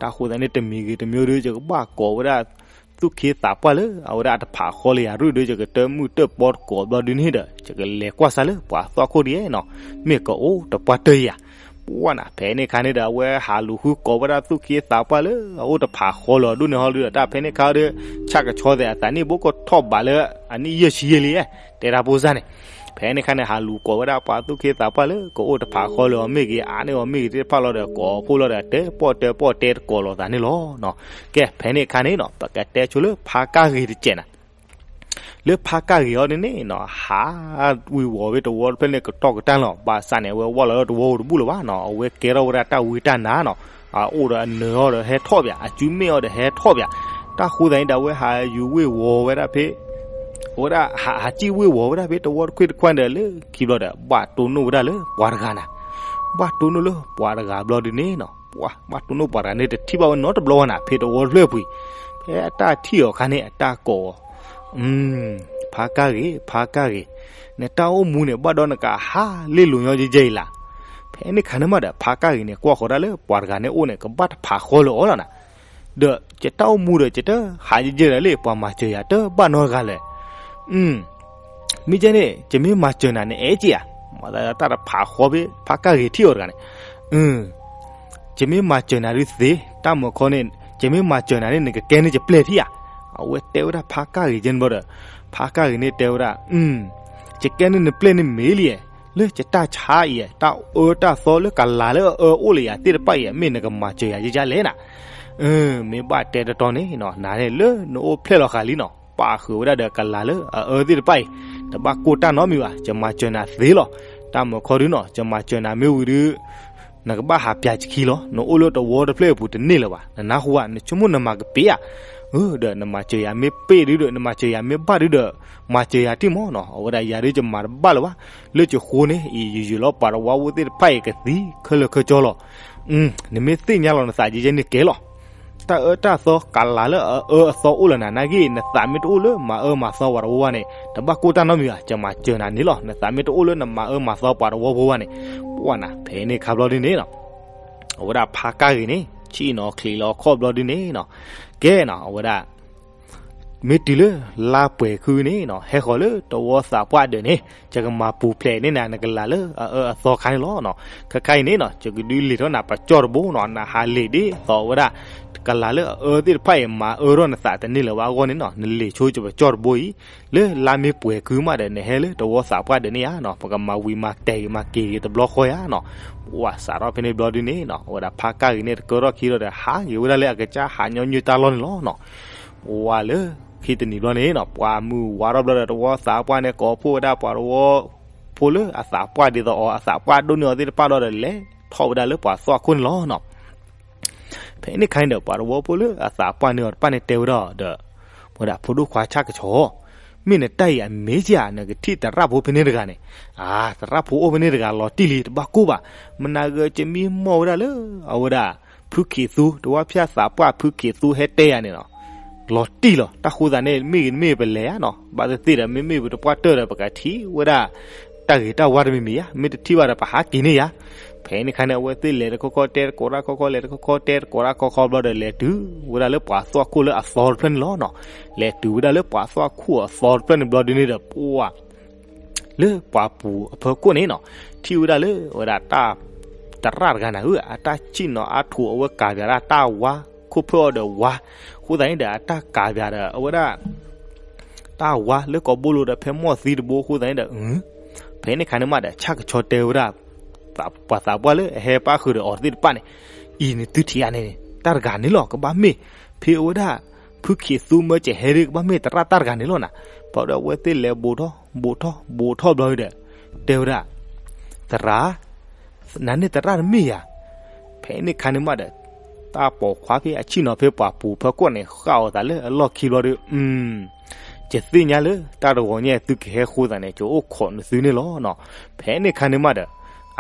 တၢ်ဃိသးန့ၣ် တမံၤဂ့ၤတမံၤဒီး ယကဘၣ်ကိးဝဲဒၣ် သူၣ်က့သးပှၢ်လၢ အဝဲဒၣ်အတဖးဃီလၢယၤရူၢ်ဒီး ယကတၢၢ်မုၢ်တၢၢ်ပီတကိးဘျီဒုန့ၣ်ဒီး ယကလဲၤကွၢ်စၢ်လၢပှၤသွၣ်ခိၣ်ဒ်နီၤ, မ့ၢ်ကအိၣ်တပှၢ်တၢၢ်ဧါ. ပှၢ်နၤ ဖဲန့ၣ်အခါန့ၣ်ဒီး အဝဲဟးလူၤဃုကိးဝဲဒၣ်သူၣ်က့သးပှၢ်လၢ အအိၣ်တဖးဃီလၢအဒိၣ်န့ၢ်ဟီဒုဒီး တၢ်ဖဲန့ၣ်အခါဒီး ဆၣ်ကဆီသ့ၣ်အသးနံၣ်ဘိကထီၣ်ဘးလၢ အနံၣ်ယဲၢ်ဆံယဲၢ်လံ, တဲတၢ်ဖိစၢ်န့ၣ်. ဖဲန့ၣ်အခါန့ၣ် ဟးလူၤကိးဝဲဒၣ်ပှၤသူၣ်က့သးပှၢ်လၢ ကအိၣ်တဖးဃီလၢအီၤမ့ၢ်ဂ့ၤ အါန့ၢ်အီၤမ့ၢ်ဂ့ၤသ့ၣ်တဖၣ်လီၤဒီး ကိးဖှိၣ်လီၤဒီး တဲပီၣ်တဲပီၣ်တဲတကိးလိာ်သးန့ၣ်လီၤ. ကဲ ဖဲန့ၣ်အခါန့ၣ်နီၤ ပကတဲဆိလၢဖါကၣ်ဂ့ၤတစဲးနၤ လၢဖါကၣ်ဂ့ၤအီၤဒ်န့ၣ်နီၤ ဟးဝံၤဝီၤဝဲတဝီတဖျၢၣ်န့ၣ် ကတီၢ်ကတၢၢ်လီၤ. ဘၣ်ဆၣ်န့ၣ် အဝဲဝၢ်လီၤလၢတဝီဧိၤတဘူၣ်လၢၤဘၣ်နီၤ, အဝဲကဲထီၣ်ဝဲဒၣ်တၢ်ဝံတၢ်နါနီၤ, အအိၣ်ဒီးအနၢၤအီၤဒီးဟဲထီၣ်ပၠး, အစုမ့ၣ်အီၤဒီးဟဲထီၣ်ပၠး. တၢ်ဃိသးန့ၣ်ဒီး အဝဲဟးယူၤဝ့ၢ်ဝီၤဝဲဒၣ်ဖဲ အဝဲဒၣ်ဟးစံၣ်ဝ့ၢ်ဝီၤဝဲဒၣ်ဖဲတဝီတခွ့ၣ်တခွါဒီး လၢခံဘျီဒီး ဘၣ်တိၢ်နီၣ်ဝဲဒၣ်လၢပှၤတဂၤနၤ, ဘၣ်တိၢ်နီၣ်လၢပှၤတဂၤဘျီဒုန့ၣ်နီၤ ပှၤဘၣ်တိၢ်နီၣ်ပှၤတဂၤန့ၣ် တထံၣ်ဘၣ်ဝဲနီတဘျီဘၣ်နၤ ဖဲတဝီတဖျၢၣ်အပူၤအံၤ, ဖဲအတၢ်ထံၣ်အီၤအခါန့ၣ် အတၢ်ကိးအီၤ, ဖါကၣ်ဂ့ၤ ဖါကၣ်ဂ့ၤ, နတၢ်အိၣ်မူန့ၣ် ဘၣ်ဒီးနကဟးလ့လိာ်ညီယဲၢ်ယဲၢ်အံၤလၢ်. ဖဲန့ၣ်အခါန့ၣ်မးဒီး ဖါကၣ်ဂ့ၤန့ၣ် ကွၢ်ဃီၤဒၣ်လၢပှၤတဂၤန့ၣ်အိၣ်န့ၣ် ကဘၣ်တဖးဃီလၢအီၤလီၤနၤ ဒီးယတၢ်အိၣ်မူဒီး ယတဟးယဲၢ်ယဲၢ်ဒၣ်လၢပှၤမၤစၢၤယၤတဘၣ်နီတဂၤလဲၣ်. မ့ၢ်ကဲန့ၣ် ယမ့ၢ်မၤစၢၤနၤန့ၣ် အဲၣ်က့ဧါ, မ့ၢ်တၢ်တဖးဃီဖဲဖါကၣ်ဂ့ၤထံၣ်အီၤတဂၤန့ၣ်, ယမ့ၢ်မၤစၢၤနၤဒုးသ့, တၢ်မၢခီန့ၣ် ယမ့ၢ်မၤစၢၤနၤန့ၣ် နကကဲန့ၢ်ယပျဲၢ်ထံၣ်ဧါ. အဝဲတဲဝဲဒၣ်ဖါကၣ်ဂ့ၤကဲန့ၣ်ဘျီဒီး ဖါကၣ်ဂ့ၤန့ၣ်တဲဝဲဒၣ် ယကဲန့ၢ်နပျဲၢ်န့ၣ်မ့ၢ်လံ, လၢယတၢ်ဆါအံၤ တၢ်အၢတၢ်သီလၢကလၤလၢအအၢအိၣ်လၢယၤသ့ၣ်တဖၣ်အံၤ မ့ၢ်နကမၤစၢၤယၤယဲၢ်ယဲၢ်လဲၣ်နၤ. မ့ၢ်ဘၣ်တဲတတီန့ၣ်နီၤ နၤန့ၣ်လၢနအိၣ်ဖျဲၣ်လီၤဃာ်လံနီၤ ပာ်ဃုာ်ဝဲဒၣ်ဒီးကလၤလၢအအၢသ့ၣ်တဖၣ်အံၤ, တဘၣ်ကိၢ်တၢ်နီတမံၤဘၣ်, ယမၤစၢၤနၤသ့လီၤ. တၢ်မၢခီဒုနီၤ ယမၤစၢၤနၤမ့ၢ်ဝံၤဒု နကဘၣ်ဟးပၠးယခံလီၤ. နအိၣ်လၢတဝီတဖျၢၣ်အပူၤတန့ၢ်လၢၤဘၣ်, နနၢ်ဟူဧါ, နဆိကမိၣ်နမၤကပ့ၤဧါ. ဒီးနမၤစၢၤယၤမ့ၢ်ပ့ၢ်ဒုဒီး နမၤစၢၤယၤမ့ၢ်ဘၣ်ဒုဒီး မၤစၢၤယၤတံၢ်မးနီၤ. အဝဲဒၣ်ယၤဒု ယမၤတဘၣ်လၢၤဘၣ်, လၢယဃိန့ၣ် အံၤယယုာ်လီၤပှၤတဝီဖိသ့ၣ်တဖၣ်အံၤကသံခဲလၢာ်ခဲဆ့လီၤ. နမ့ၢ်သ့ၣ်ညါလီၤနသးယဲၢ်ယဲၢ်န့ၣ်ကဲလီၤ. တၢ်အၢတၢ်သီကလၤလၢအအၢအသီအိၣ်လၢနၤနာ်က့ နသးမ့ၢ်တအိၣ်လၢမၤအၢမၤသီပှၤတဝီဘၣ်န့ၣ် တဘၣ်ကိၢ်တၢ်နီတမံၤဘၣ်, ယမၤစၢၤနၤန့ၣ်လီၤ. နသးမ့ၢ်တအိၣ်လၢနမၤအၢမၤသီပှၤတဝီဖိဘၣ်န့ၣ်, ပှၢ်နၤ ဖဲန့ၣ်ခါဘျီဒုန့ၣ်နီၤ အဝဲဒၣ်ဖါကၣ်ဂ့ၤန့ၣ် ဆ့ၣ်နီၤချံးလီၤခီၣ်ဘျီဒုန့ၣ်နီၤ, ကဲနီၤ အဝဲဒၣ် မ့ၢ်တုၤလၢလါပှဲၤခုန့ၣ်နီၤ ဟဲဃီၤလၢတဝီသးပှၢ်ဒၢးန့ၣ် ယကမၤပူၤဖျဲးန့ၢ်နၤ နကလၤလၢအအၢအသီခါန့ၣ်လီၤ. ခဲခါအံၤန့ၣ်နီၤ ယကဒုးလံာ်ထီၣ်နၤပကၠီၣ်တဘိနီၤ, နဟးလံာ်ဒ်သိးဝဲဒၣ် ကလၤလၢအအၢသ့ၣ်တဖၣ်အံၤ မၤအၢထီၣ်နသးတန့ၢ်လၢၤဘၣ်အဂီၢ်န့ၣ်နီၤ နလံာ်ဆိယပကၠီၣ်တဘိအံၤ လၢလါမ့ၢ်ပှဲၤခုမးဒီး နဟဲလၢတဝီသးပှၢ်ဒၢးန့ၣ်ဧါနီၤ ပကမၤဝံၤမၤတဲာ်ဂ့ၤမၤက့ၤဂ့ၤတဘျီဃီဧါနီၤ. ပှၢ်စးထီၣ်ဖဲန့ၣ်ဘျီဒုန့ၣ်နီၤ အဝဲဒၣ်ဖါကၣ်ဂ့ၤန့ၣ် တကၢထီၣ်ခံထီၣ်ဒီး ဟးက့ၤဝဲဒၣ်လၢအကစၢ်ဟးညီနုၢ်တၢ်လီၢ်န့ၣ်လီၤနီၤ. ပှၢ်လၢခံတနံၤဘျီန့ၣ်နီၤ ပှၢ်မုၢ်ဝါထီၣ်ဘျီဒီး တဝီသးပှၢ်န့ၣ် ကိးဖှိၣ်ဝဲဒၣ်ပှၤတဝီဖိလၢအသးပှၢ်ဒ်သိးအီၤ အသးပှၢ်ဒိၣ်န့ၢ်အီၤသ့ၣ်တဖၣ်လီၤဒီး လဲၤထီၣ်ဝဲဒၣ်လၢပှၤသွၣ်ခိၣ်န့ၣ်လီၤနီၤ. ဖဲန့ၣ်ခါန့ၣ်ဒီး ပှၤတဝီဖိလၢအသးပှၢ်န့ၢ်အီၤတဖၣ်န့ၣ်တဲဝဲဒၣ်ဒီး ဝဲဒၣ်ဖိဒိၣ်ခွါဆၣ်ကဆီ မ့ၢ်နတၢ်အံၤအမ့ၢ်ဧါ နကထံၣ်သရၣ်ဖိဖဲန့ၣ်တဂၤန့ၣ်, အါ သရၣ်ဖိအိၣ်ဖဲန့ၣ်တဂၤလီၤတံၢ်လံ တဘၣ်ကိၢ်ဘၣ်. မနၤဂ့ၤ ယမံမီၢ်ဝဲဒၣ်လၢ အဝဲဒၣ် ဖုခ့းသူ တဝီဖၠၣ်သးပှၢ်ဖုခ့းသူဟဲတဲယၤန့ၣ်နီၤ လီၤတံၢ်လီၤ. တၢ်ဃိသးန့ၣ် မ့ၢ်ဂ့ၤတမ့ၢ်ပလဲၤဧါနီၤ ဘၣ်သ့ၣ်သ့ၣ်ဒီး မ့မ့ၢ်ပတပှၢ်တၢၢ်ဒီး ပကထံၣ်ဝဲဒၣ် တၢ်ဂ့ၤတၢ်ဝါတမံၤမံၤဧါ မ့ၢ်တထံၣ်ဘၣ်ဒီး ပဟးက့ၤန့ၢ်ယၤ. ဖဲန့ၣ်ခါန့ၣ် အဝဲသ့ၣ်လဲၤတခီခီတဲတကိးတၢ်ခီခီ လဲၤတခီခီတဲတကိးတၢ်ခီခီ ဘျီဒီး လဲၤတုၤဝဲဒၣ်လၢပှၤသွၣ်ခိၣ်လၢအသီတဖျၢၣ်န့ၣ်လီၤနီၤ. လဲၤတုၤဝဲဒၣ်လၢပှၤသွၣ်ခိၣ်အသီတဖျၢၣ်န့ၣ်ဘျီဒုန့ၣ်ဒီး ပှၢ် လၢပှၤပူၤအဖီခိၣ်န့ၣ်နီၤ ထံၣ်ဝဲဒၣ်လၢအဝဲဒၣ်တၢ် သရၣ်တဂၤန့ၣ်ဧၢ အတၢ်ဆ့ၣ်နီၤအါထူး အဝဲကၤပၠးဒၣ်တၢ်ဝါ ခိၣ်ဖၢၣ်အီၤဒီးဝါ, အဃိသတးန့ၣ်ဒီး အတၢ်ကၤပၠးဒီးအဝဲဒၣ် တၢ်ဝါလၢကိာ်ဘိလိၤဒီး ဖဲမီၢ်သံတဘိအဃိသတးန့ၣ်ဒီး ဖဲန့ၣ်ခါန့ၣ်မးဒီး ဆၣ်ကဆီတဲဝဲဒၣ် ပှၤသးပှၢ်လၢအဟဲပၣ်ဃုာ်ဒီးအီၤသ့ၣ်တဖၣ်န့ၣ်, အံၤနသုထံၣ်ဧါန့ၣ် တၢ်တဂၤန့ၣ်လီၤ ကဘၣ်မ့ၢ် ဖဲအဝဲဒၣ် ဖုခ့းသူမၢစဲးဟဲဒ် ကဘၣ်မ့ၢ်သရၣ်တၢ်တဂၤန့ၣ်လီၤနၤ. ဘၣ်ဒီးအဝဲသ့ၣ်လဲၤဘူးထီၣ်ဘူးထီၣ်ဘူးထီၣ်ဘျီဒီး တဲဝဲဒၣ် သရၣ်, နၤန့ၣ်သရၣ်တမ့ၢ်ဧါ. ဖဲန့ၣ်ခါန့ၣ်မးဒီး တၢ်ပိာ်ခွါဖဲအဆံၣ်နီၤဖဲပှၤပူၤဖၢကွီၢ်န့ၣ် ဃၣ်အီၤသးလၢအလီၢ်ခံဘျီဒီး, ယသ့ၣ်ညါလၢတၢ်တဂီၤညါသုကဟဲဃိသးန့ၣ် ကအိၣ်ခိးနသုန့ၣ်လီၤနီၤ. ဖဲန့ၣ်ခါန့ၣ်မးဒီး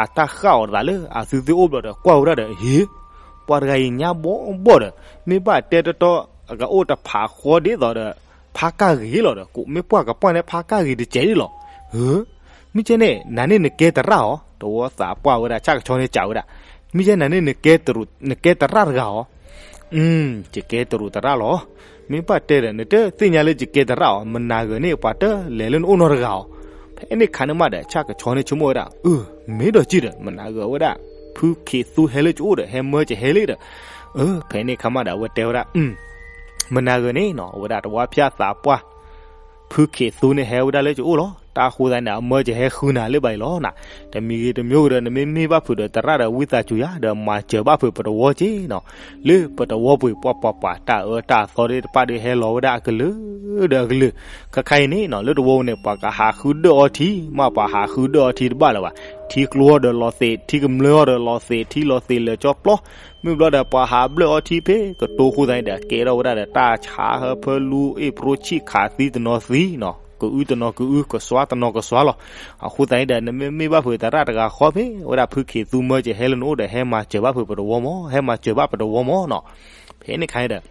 အတၢ်ဃၣ်အီၤသးလၢအသုသ့ၣ်အိၣ်ဘျီဒီး ကွၢ်ဝဲဒၣ်ဒီး ဟ့ၣ်, ပှၤတဂၤအံၤညါဘီဘီဒီး မ့ၢ်ဘၣ်တဲတီတီ အကအိၣ်တဖးဃီဒ်သိးဒီး ဖးကၢ်ဂ့ၤလီၤဒီး ကိးမ့ၢ်ပှၢ်ကပှၢ်န့ၣ် ဖးကၢ်ဂ့ၤတစဲးဒ်လီၤ. ဧၢ, မ့ၢ်ကဲန့ၣ် နၤန့ၣ်နကဲသရၣ်ဧါ. တဝီသးပှၢ်ဝဲဒၣ် ဆၣ်ကဆီန့ၣ်စံးဝဲဒၣ်, မ့ၢ်ကဲနၤန့ၣ် နကဲသရၣ်တဂၤဧါ. ယကဲတရူးသရၣ်လီၤ. မ့ၢ်ဘၣ်တဲဒီး နတသ့ၣ်ညါလၢ ယကဲသရၣ်ဧါ. မနၤဂၤန့ၣ် ပှၤတလဲၤလၢနအိၣ်နီတဂၤဧါ. ဖဲန့ၣ်ခါန့ၣ်မးဒီး ဆၣ်ကဆီန့ၣ်ဆိကမိၣ်ဝဲဒၣ်, အၢ, မ့ၢ်ဒီးက့ၤဒီး မနၤဂၤဝဲဒၣ် ဖုခ့းသူဟဲလၢကအိၣ်ဒီး ဟဲမၢကဟဲလံဒီး, အၢ, ဖဲန့ၣ်ခါမးဒီး အဝဲတဲဝဲဒၣ်, မနၤဂၤန့ၣ်နီၤ အဝဲဒၣ်တဝီဖၠၣ်သးပှၢ် ဖုခ့းသူန့ၣ်ဟဲဝဲဒၣ်လၢကအိၣ်လီၤ. တၢ်ဃိသတးန့ၣ် အမၢကဟဲဃုနၤလၢၤဘၣ်အံၤလီၤနၤ. တမံၤဂ့ၤတမံၤဂ့ၤဒီး နမ့မ့ၢ်ဘၣ်ဖုးဒီးသရၣ်ဒီး ဝံသးစူၤယၤဒီး မၤစၢၤဘၣ်ဖုးပတဝီက့နီၤ. လၢပတဝီပူၤ ပှၤပှၤပှၤ တၢ်အၢတၢ်အသီသ့ၣ်တဖၣ်ဒီး ဟဲလီၤဝဲဒၣ်အကလုာ်ဒီးအကလုာ်. ခဲခါအံၤန့ၣ်နီၤ လၢတဝီပူၤန့ၣ် ပှၤကဟးဃုဒၢၣ်အီထံ, မ့ၢ်ပှၤဟးဃုဒၢၣ်အီထံတဘၣ်လၢၤဘၣ်. ထံကျိဒီးလီၤသ့း, ထံကမျၢၢ်အီဒီးလီၤသ့း, ထံလီၤသ့းလၢာ်ကၠီပျီ. မ့ၢ်ဘျီဒီး ပှၤဟးဘျၢၣ်အီထံဖဲကတိၤဃိသတးန့ၣ်ဒီး ကဲထီၣ်ဝဲဒၣ်ဒီး တၢ်ဆါဟၢဖၢလူ အ့ၣ်ဖြိဆံၣ်ခးသံတနီၤသံနီၤ, ကအုတနီၤကအု, ကစွါတနီၤကစွါလီၤ. အဃိသတးန့ၣ်ဒီး နမ့မ့ၢ်ဘၣ်ဖုးသရၣ်တဂၤဃီဖဲ အဝဲဒၣ်ဖုခ့းသူမၢကဟဲလၢနအိၣ်ဒီး ဟဲမၤစၢၤဘၣ်ဖုးပတဝီမး, ဟဲမၤစၢၤဘၣ်ပတဝီမးနီၤ. ဖဲန့ၣ်ခါန့ၣ်ဒီး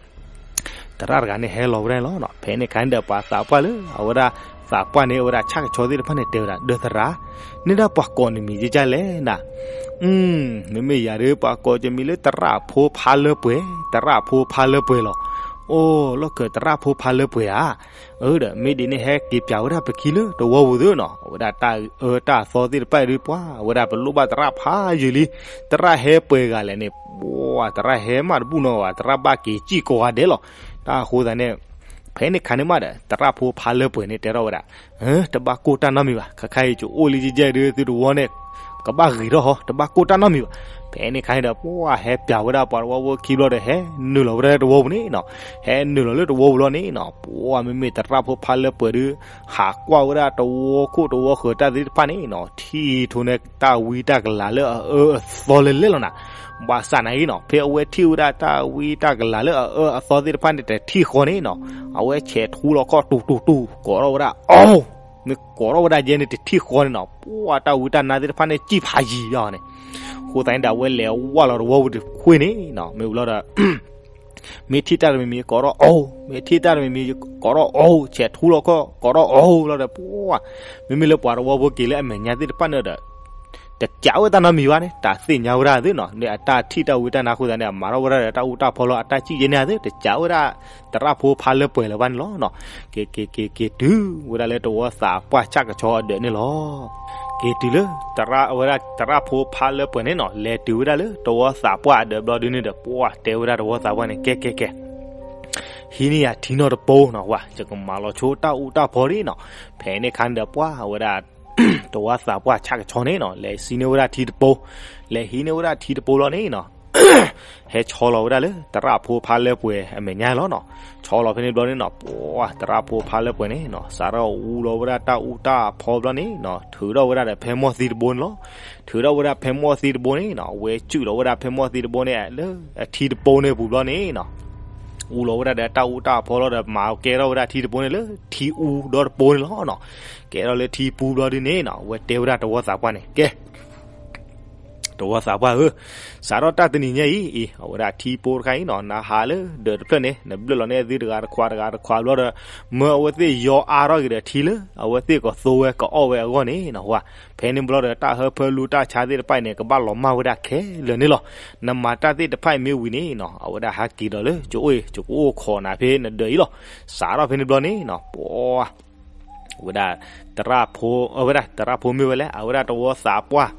သရၣ်တဂၤန့ၣ်ဟဲလီၤဝဲဒၣ်န့ၣ်လီၤ. ဖဲန့ၣ်ခါန့ၣ်ဒီး ပှၤသးပှၢ်လၢအဝဲဒၣ် သးပှၢ်န့ၣ် အဝဲဒၣ်ဆၣ်ကဆီသ့ၣ်တဖၣ်န့ၣ် တဲဝဲဒၣ်, ဒီးသရၣ်, န့ၣ်ဒၣ်ပှၤကိးနမံၤဒ်လဲၣ်နၤ. မ့မ့ၢ်ယၤဒီး ပှၤကိးကမံၤလၢသရၣ်ဖိဖါလၢပှဲၤ, သရၣ်ဖိဖါလၢပှဲၤလီၤ. အိၣ်လီၢ်ခၢၣ် သရၣ်ဖိဖါလၢပှဲၤဧါ. အၢ ဒီးမ့ၢ်ဒ်န့ၣ် ဟဲက့ၤပၠးဝဲဒၣ်ပခံလၢတဝီပူၤသ့နီၤ. အဝဲဒၣ်တၢ်အၢတၢ်အသီသ့ၣ်တဖၣ်ဒီး ပှၤဝဲဒၣ်ပလိၣ်ဘၣ်သရၣ်ဖးယံာ်လံ. သရၣ်ဟဲပှဲၤဂၤလဲၣ်န့ၣ် ပှၤသရၣ်ဟဲမးတဘူၣ်နီတဂၤဘၣ်, သရၣ်ဘၣ်က့ၤစံၣ်ကိးဂၤဒဲးလီၤ. တၢ်အဃိသတးန့ၣ် ဖဲန့ၣ်ခါန့ၣ်မးဒီး သရၣ်ဖိဖါလၢပှဲၤန့ၣ် တဲထီၣ်ဝဲဒၣ်, တဘၣ်ကိၢ်တၢ်နီတမံၤဘၣ်. ခဲခါအံၤ ကအိၣ်လံကဲကဲဒီး သုတဝီန့ၣ် ကဘၣ်ဂ့ၤထီၣ်ဟီ, တဘၣ်ကိၢ်တၢ်နီတမံၤဘၣ်. ဖဲန့ၣ်ခါန့ၣ်ဒီး ပှၤဟဲပၠးဝဲဒၣ်ပှၤတဝီဖိခံဘျီဒီး ဟဲနုာ်လီၤဝဲဒၣ်လၢတဝီပူၤန့ၣ်နီၤ. ဟဲနုာ်လီၤလၢတဝီပူၤလီၤန့ၣ်နီၤ, ပှၤမ့မ့ၢ်သရၣ်ဖိဖါလၢပှဲၤဒီး ဟးကွၢ်ဝဲဒၣ်တဝီခိၣ်တဝီဃၢၤတၢ်သ့ၣ်တဖၣ်န့ၣ်နီၤ, ထံၣ်ထိးန့ၣ် တၢ်ဝံတၢ်ကလၤလၢအအၢအသီလဲၣ်လဲၣ်လီၤနၤ. ဘၣ်ဆၣ်နာ်အံၤနီၤ, ဖဲအဝဲထံၣ်ဝဲဒၣ်တၢ်ဝံတၢ်ကလၤလၢအအၢအသီသ့ၣ်တဖၣ်န့ၣ် တထံၣ်ဃီန့ၣ်နီၤ, အဝဲဆဲးထူလီၤခီၣ်တူာ်တူာ်တူာ် ကိးထီၣ်ဝဲဒၣ် အိၣ်, မ့ၢ်ကိးထီၣ်ဝဲဒၣ်ယဲန့ၣ် တထံၣ်ဃီန့ၣ်နီၤ, ပှၤတၢ်ဝံတၢ်နါသ့ၣ်တဖၣ်န့ၣ် စံၣ်ဖးယံာ်ဘၣ်န့ၣ်. အဃိသတးန့ၣ်ဒီး အဝဲလဲၤဝဲလီၤတဝီပူၤတခွ့န့ၣ်နီၤ, မ့ၢ်ဘျီဒီး မ့ၢ်ထံၣ်တၢ်တမံၤမံၤ ကိးထီၣ်အိၣ်, မ့ၢ်ထံၣ်တၢ်တမံၤမံၤ ကိးထီၣ်အိၣ်, ဆဲးထူလီၤခီၣ် ကိးထီၣ်အိၣ်လီၤဒီး ပှၤ မ့မ့ၢ်လၢပှၤတဝီဖိက့ၤလၢအမဲာ်ညါသ့ၣ်တဖၣ်န့ၣ်ဒီး တကးဝဲတၢ်နီတမံၤဘၣ်န့ၣ် တၢ်သ့ၣ်ညါဝဲဒၣ်သ့နီၤ, န့ၣ်အတၢ်ထံၣ်တၢ်ဝံတၢ်နါအဃိသတးန့ၣ် အမၤထီၣ်ဝဲဒၣ်ဒီးတၢ်အူတၢ်ဖီလီၤ, အတၢ်စံၣ်ယဲန့ၣ်သ့ တကးဝဲဒၣ် သရၣ်ဖိဖါလၢပှဲၤလၢၤဘၣ်န့ၣ်လီၤနီၤ. က့ၤက့ၤက့ၤက့ၤတုၤဝဲဒၣ်လၢတဝီသးပှၢ်ဆၣ်ကဆီအဒၢးန့ၣ်လီၤ. က့ၤတုၤလၢ ဝဲဒၣ်သရၣ်ဖိဖါလၢပှဲၤန့ၣ်နီၤ, လဲၤတုၤဝဲဒၣ်လၢတဝီသးပှၢ်အဒၢးဘျီဒုန့ၣ်ဒီး ပှၤတဲဝဲဒၣ်တဝီသးပှၢ်န့ၣ် ကဲကဲကဲ ဟံးန့ၢ်ယၤထံနီတပိနီၤ, ဝဲ ယကမၤလီၤဆိတၢ်အူတၢ်ဖီလံနီၤ. ဖဲန့ၣ်ခါန့ၣ်ဒီး ပှၤဝဲဒၣ် တဝီသးပှၢ်ဆၣ်ကဆီန့ၣ်နီၤ, လဲၤဟံးန့ၢ်ဝဲဒၣ်ထံတပိ, လဲၤဟံးန့ၢ်ဝဲဒၣ်ထံတပိလီၤန့ၣ်နီၤ ဟဲဆီလီၤဝဲဒၣ်လၢ သရၣ်ဖိဖါလၢပှဲၤအမဲာ်ညါလီၤနီၤ. ဆီလီၤဖဲန့ၣ်ဘျီန့ၣ်နီၤ, ပှၤ သရၣ်ဖိဖါလၢပှဲၤန့ၣ်နီၤ, စးထီၣ်အူလီၤဝဲဒၣ်တၢ်အူတၢ်ဖီဘျီန့ၣ်နီၤ, ထုးထီၣ်ဝဲဒၣ်ဒီးဖဲမီၢ်သံတဘိန့ၣ်လီၤ. ထုးထီၣ်ဝဲဒၣ်ဖဲမီၢ်သံတဘိန့ၣ်နီၤ, အဝဲစုၣ်လီၤဝဲဒၣ်ဖဲမီၢ်သံတဘိန့ၣ် လၢအထံတပိန့ၣ်ပူၤဘျီန့ၣ်နီၤ အူလီၤဝဲဒၣ်ဒီးတၢ်အူတၢ်ဖီလီၤဒီး မၤကဲထီၣ်ဝဲဒၣ်ထံတပိန့ၣ်လၢထံအူဒီတပိန့ၣ်လီၤနီၤ. ကဲထီၣ်လၢထံပူဘျီဒုန့ၣ်နီၤ, အဝဲတဲဝဲဒၣ်တဝီသးပှၢ်န့ၣ် ကဲ တဝီသးပှၢ်ဧၢ, စးထီၣ်တၢ်တနံၤညါအံၤ အံၤ အဝဲဒၣ်ထံပိတခါအံၤနီၤ, နဟးလၢဒၢးတဖျၢၣ်န့ၣ် နဘျၢၣ်လီၤန့ၢ်သုတဂၤတခွးတဂၤတခွးဘျီဒီး မၢအဝဲသ့ၣ်ယီအါထီၣ်က့ၤဒီးထံလၢ အဝဲသ့ၣ်ကသိဝဲကအီၣ်ဝဲအဂီၢ်န့ၣ်နီၤ, ဝဲ ဖဲန့ၣ်ဘျီဒီး တၢ်ဟၢဖၢလူတၢ်ဆါသ့ၣ်တဖၣ်အံၤန့ၣ် ကဘၣ်လီၤမၢ်ဝဲဒၣ်ခဲလၢာ်န့ၣ်လီၤ. နမၤတၢ်သ့ၣ်တဖၣ်အံၤမ့ၢ်ဝံၤန့ၣ်နီၤ, အဝဲဒၣ်ဟဲက့ၤဒီးလၢကအိၣ်အံၤ ကအိၣ်ခိးနၤဖဲနဒၢးအံၤလီၤ. စးထီၣ်ဖဲန့ၣ်ဘျီန့ၣ်နီၤ, ပှၤ ဝဲဒၣ် သရၣ်ဖိ အဝဲဒၣ် သရၣ်ဖိမ့ၢ်ဝဲလဲၣ်, အဝဲဒၣ်တဝီသးပှၢ်,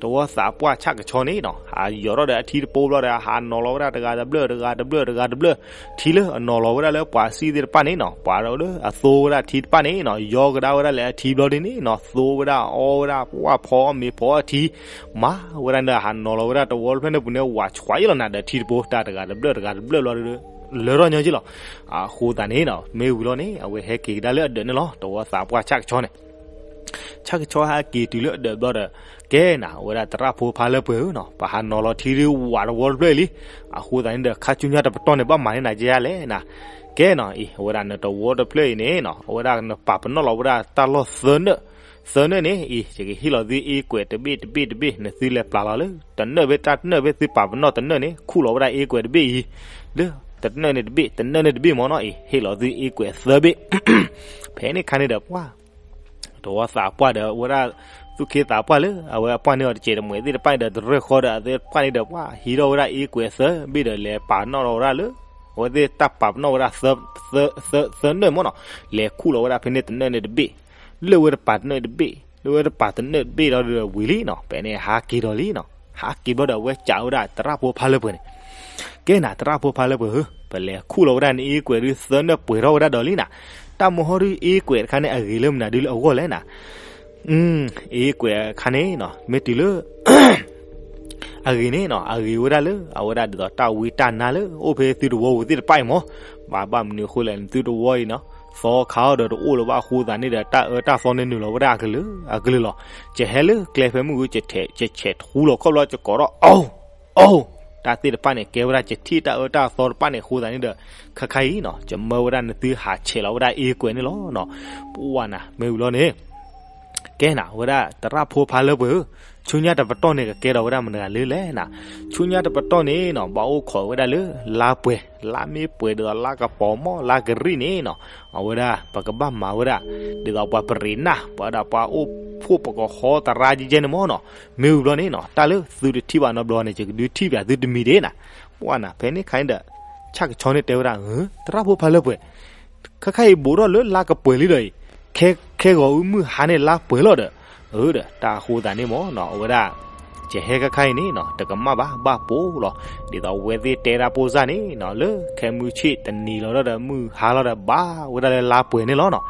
တဝီသးပှၢ်ဆၣ်ကဆီန့ၣ်နီၤ, ဟးယီၤထီၣ်ဒီးအထံတပိဘျီဒီး ဟးနီၤလီၤဝဲဒၣ်တဂၤတဘျၢၣ် တဂၤတဘျၢၣ် တဂၤတဘျၢၣ်, ထံလၢအနီၤလီၤဝဲဒၣ်လၢပှၤစံၣ်သ့ၣ်တဖၣ်န့ၣ်နီၤ, ပှၤလၢအသိဝဲဒၣ်ထံတဖၣ်န့ၣ်နီၤ, ယီကဒါဝဲဒၣ်လၢအထံဘျီဒုန့ၣ်နီၤ, သိဝဲဒၣ်အီဝဲဒၣ် ပှၤဖီအီၣ်မ့ၤဖီအီၣ်ထံ မၤဝဲဒၣ်န့ၣ် ဟးနီၤလီၤဝဲဒၣ်တဝီတဖျၢၣ်န့ၣ်ပူၤန့ၣ် ဝးဆှးအံၤလီၤနၤဒီးထံတပိ တၢ်တဂၤတဘျၢၣ် တဂၤတဘျၢၣ်ဘျီဒီး လၢထီၣ်ညီက့လီၤ. အဃိသတးန့ၣ်နီၤ, မ့ၢ်ဝံၤလီၤန့ၣ် အဝဲဟဲက့ၤကဒါလၢအဒၢးန့ၣ်လီၤ, တဝီသးပှၢ်ဆၣ်ကဆီန့ၣ် ဆၣ်ကဆီဟဲက့ၤတုၤလၢအဒၢးဘျီဒီး, ကဲနၤ အဝဲဒၣ်သရၣ်ဖိဖါလၢပှဲၤဧၢနီၤ, ပဟးနီၤလီၤထံဒုးဝးတဝီတဖျၢၣ်လံ. အဃိသတးန့ၣ်ဒီး ခါဆူညါတပတီၢ်န့ၣ် ဘၣ်မၤန့ၢ်နၤကဲယါလဲၣ်နၤ. ကဲနီၤအံၤ အဝဲဒၣ်နတဝီတဖျၢၣ်အံၤန့ၣ်နီၤ အဝဲဒၣ်နပာ်ပနီၣ်လီၤဝဲဒၣ်တၢ်လီၢ်သၢနၢၣ်, သၢနၢၣ်န့ၣ်အံၤ ယကဟ့ၣ်လီၤသုအ့ကွဲးတဘ့ၣ်တဘ့ၣ်တဘ့ၣ် နသုလဲၤပျၢ်လီၤလၢ တနၢၣ်ဘ့ၣ်တၢ်တနၢၣ်ဘ့ၣ်သုပာ်ပနီၣ်တနၢၣ်န့ၣ် ခူၣ်လီၤဝဲဒၣ်အ့ကွဲးတဘ့ၣ်အံၤ လၢ တနၢၣ်န့ၣ်တဘ့ၣ် တနၢၣ်န့ၣ်တဘ့ၣ်မ့ၢ်နီၤအံၤ ဟ့ၣ်လီၤသုအ့ကွဲးသၢဘ့ၣ်. ဖဲန့ၣ်ခါန့ၣ်ဒီးပှၢ် တဝီသးပှၢ်ဒီးဝဲဒၣ် သူၣ်က့သးပှၢ်လၢ အဝဲအပှၢ်န့ၢ်အီၤတစဲးတမှဲးသ့ၣ်တဖၣ်န့ၣ်ဒီး တရၢၢ်ဃီဒီးအဝဲပှၢ်န့ၣ်ဒီးပှၢ် ဟံးထီၣ်ဝဲဒၣ်အ့ကွဲးသၢဘ့ၣ်ဒီး လဲၤပာ်ပနီၣ်ထီၣ်ဝဲဒၣ်လၢ အဝဲသ့ၣ်တၢ်ပာ်ပနီၣ်ဝဲဒၣ် သၢနၢၣ်မ့ၢ်နီၤ လဲၤခူၣ်လီၤဝဲဒၣ်ဖဲန့ၣ်တနၢၣ်န့ၣ်တဘ့ၣ်, လၢဝဲတပာ်တနၢၣ်တဘ့ၣ် လၢဝဲတပာ်တနၢၣ်တဘ့ၣ်ဒီးဝံၤလံနီၤ ဖဲန့ၣ်ဟးက့ၤဒီးလံနီၤ. ဟးက့ၤဘျီဒီးအဝဲစံးဝဲဒၣ်သရၣ်ဖိဖါလၢပှဲၤန့ၣ် ကဲနၤ သရၣ်ဖိဖါလၢပှဲၤဧၢ, ပလဲၤခူၣ်လီၤဝဲဒၣ်နအ့ကွဲးဒုးသၢနၢၣ်ပှဲၤထီၣ်ဝဲဒၣ်ဒီးလံနၤ. တၢ်မဟီဒုးအ့ကွဲးတခါန့ၣ် အဂ့ၤလၢမနုၤဒုးလၢအဂီၢ်လဲၣ်နၤ. အ့ကွဲးအခါန့ၣ်နီၤ မ့ၢ်တုၤလၢ အဂ့ၤန့ၣ်နီၤ အဂ့ၤဝဲဒၣ်လၢ အဝဲဒၣ်ဒ်သိးတၢ်ဝံတၢ်နါလၢအိၣ်ဖဲသုတဝီပူၤသ့ၣ်တဖၣ်အံၤမ့ၢ်, ဘၣ်ဘၣ်မနုၤအဃိလဲၣ် နသုတဝီအံၤနီၤ သီခါအီၤဒီးတအိၣ်လၢၤဘၣ်အဃိသတးန့ၣ်ဒီး တၢ်အၢတၢ်သီန့ၣ်နုာ်လီၤဝဲဒၣ်အကလုာ်အကလုာ်လီၤ. ယဟဲလၢကျဲဖဲမုၢ်ဂုၢ် ယဆဲးထူလီၤခီၣ်ဘျီ ယကိးထီၣ် အိၣ် အိၣ် တၢ်သ့ၣ်တဖၣ်န့ၣ် ကဲဝဲဒၣ်ယထံၣ်တၢ်အၢတၢ်သီတဖၣ်န့ၣ်အဃိသတးန့ၣ်ဒီး ခါခါအံၤနီၤ ယမၢဝဲဒၣ်နသုဟးဆဲးလီၤဝဲဒၣ်အ့ကွဲးန့ၣ်လီၤနီၤ. ပှၢ်နၤ မ့ၢ်ဝံၤလီၤန့ၣ် ကဲနၤ ဝဲဒၣ်သရၣ်ဖိဖါလၢပှဲၤဧၢ, ဆူညါတပတီၢ်န့ၣ် ကကဲထီၣ်ဝဲဒၣ်မတၤတဂၤလၢလဲၣ်နၤ. ဆူညါတပတီၢ်န့ၣ်နီၤ ဘၣ်အိၣ်ခိးဝဲဒၣ်လၢလါပှဲၤ, လါမ့ၢ်ပှဲၤဒ်သိးလါကပီၤမ့ၢ် လါကရံၣ်န့ၣ်နီၤ အဝဲဒၣ် ပကဘၣ်မၤဝဲဒၣ် ဒ်သိးပှၤပရံးနၢ် ပှၤဒၣ်ပှၤအိၣ်ဖှိၣ်ပကဟီသရၣ်ကဲကဲန့ၣ်မ့ၢ်နီၤ. မ့ၢ်ဝံၤဘျီန့ၣ်နီၤ တၢ်လၢသုတထံၣ်ဘၣ်နီတဘျီန့ၣ် ယကဒုးထံၣ်ဘၣ်သုတမံၤဒၣ်နၤ. ပှၢ်နၤ ဖဲန့ၣ်ခါန့ၣ်ဒီး ဆၣ်ကဆီန့ၣ်တဲဝဲဒၣ် သရၣ်ဖိဖါလၢပှဲၤ ခါခါအံၤဘူးထီၣ်လၢလါကပှဲၤလံဒီးအံၤ, ခဲဂီၤအုမုၢ်ဟါန့ၣ်လါပှဲၤလီၤဒီး, အၢဒီး တၢ်အဃိသတးန့ၣ်မ့ၢ်နီၤ အဝဲဒၣ် ယဟဲခါခါအံၤန့ၣ်နီၤ တကမၣ်ဘၣ် ဘၣ်ပိာ်လီၤ. ဒ်သိးဝဲသ့ၣ်တဲဒၣ်ပိၢ်စၢ်န့ၣ်နီၤ လၢခဲမုၢ်ဆ့ၣ်တနံၤလီၤဒီး မုၢ်ဟါလီၤဒီး ဘၣ်ဝဲဒၣ်လၢလါပှဲၤန့ၣ်လီၤနီၤ.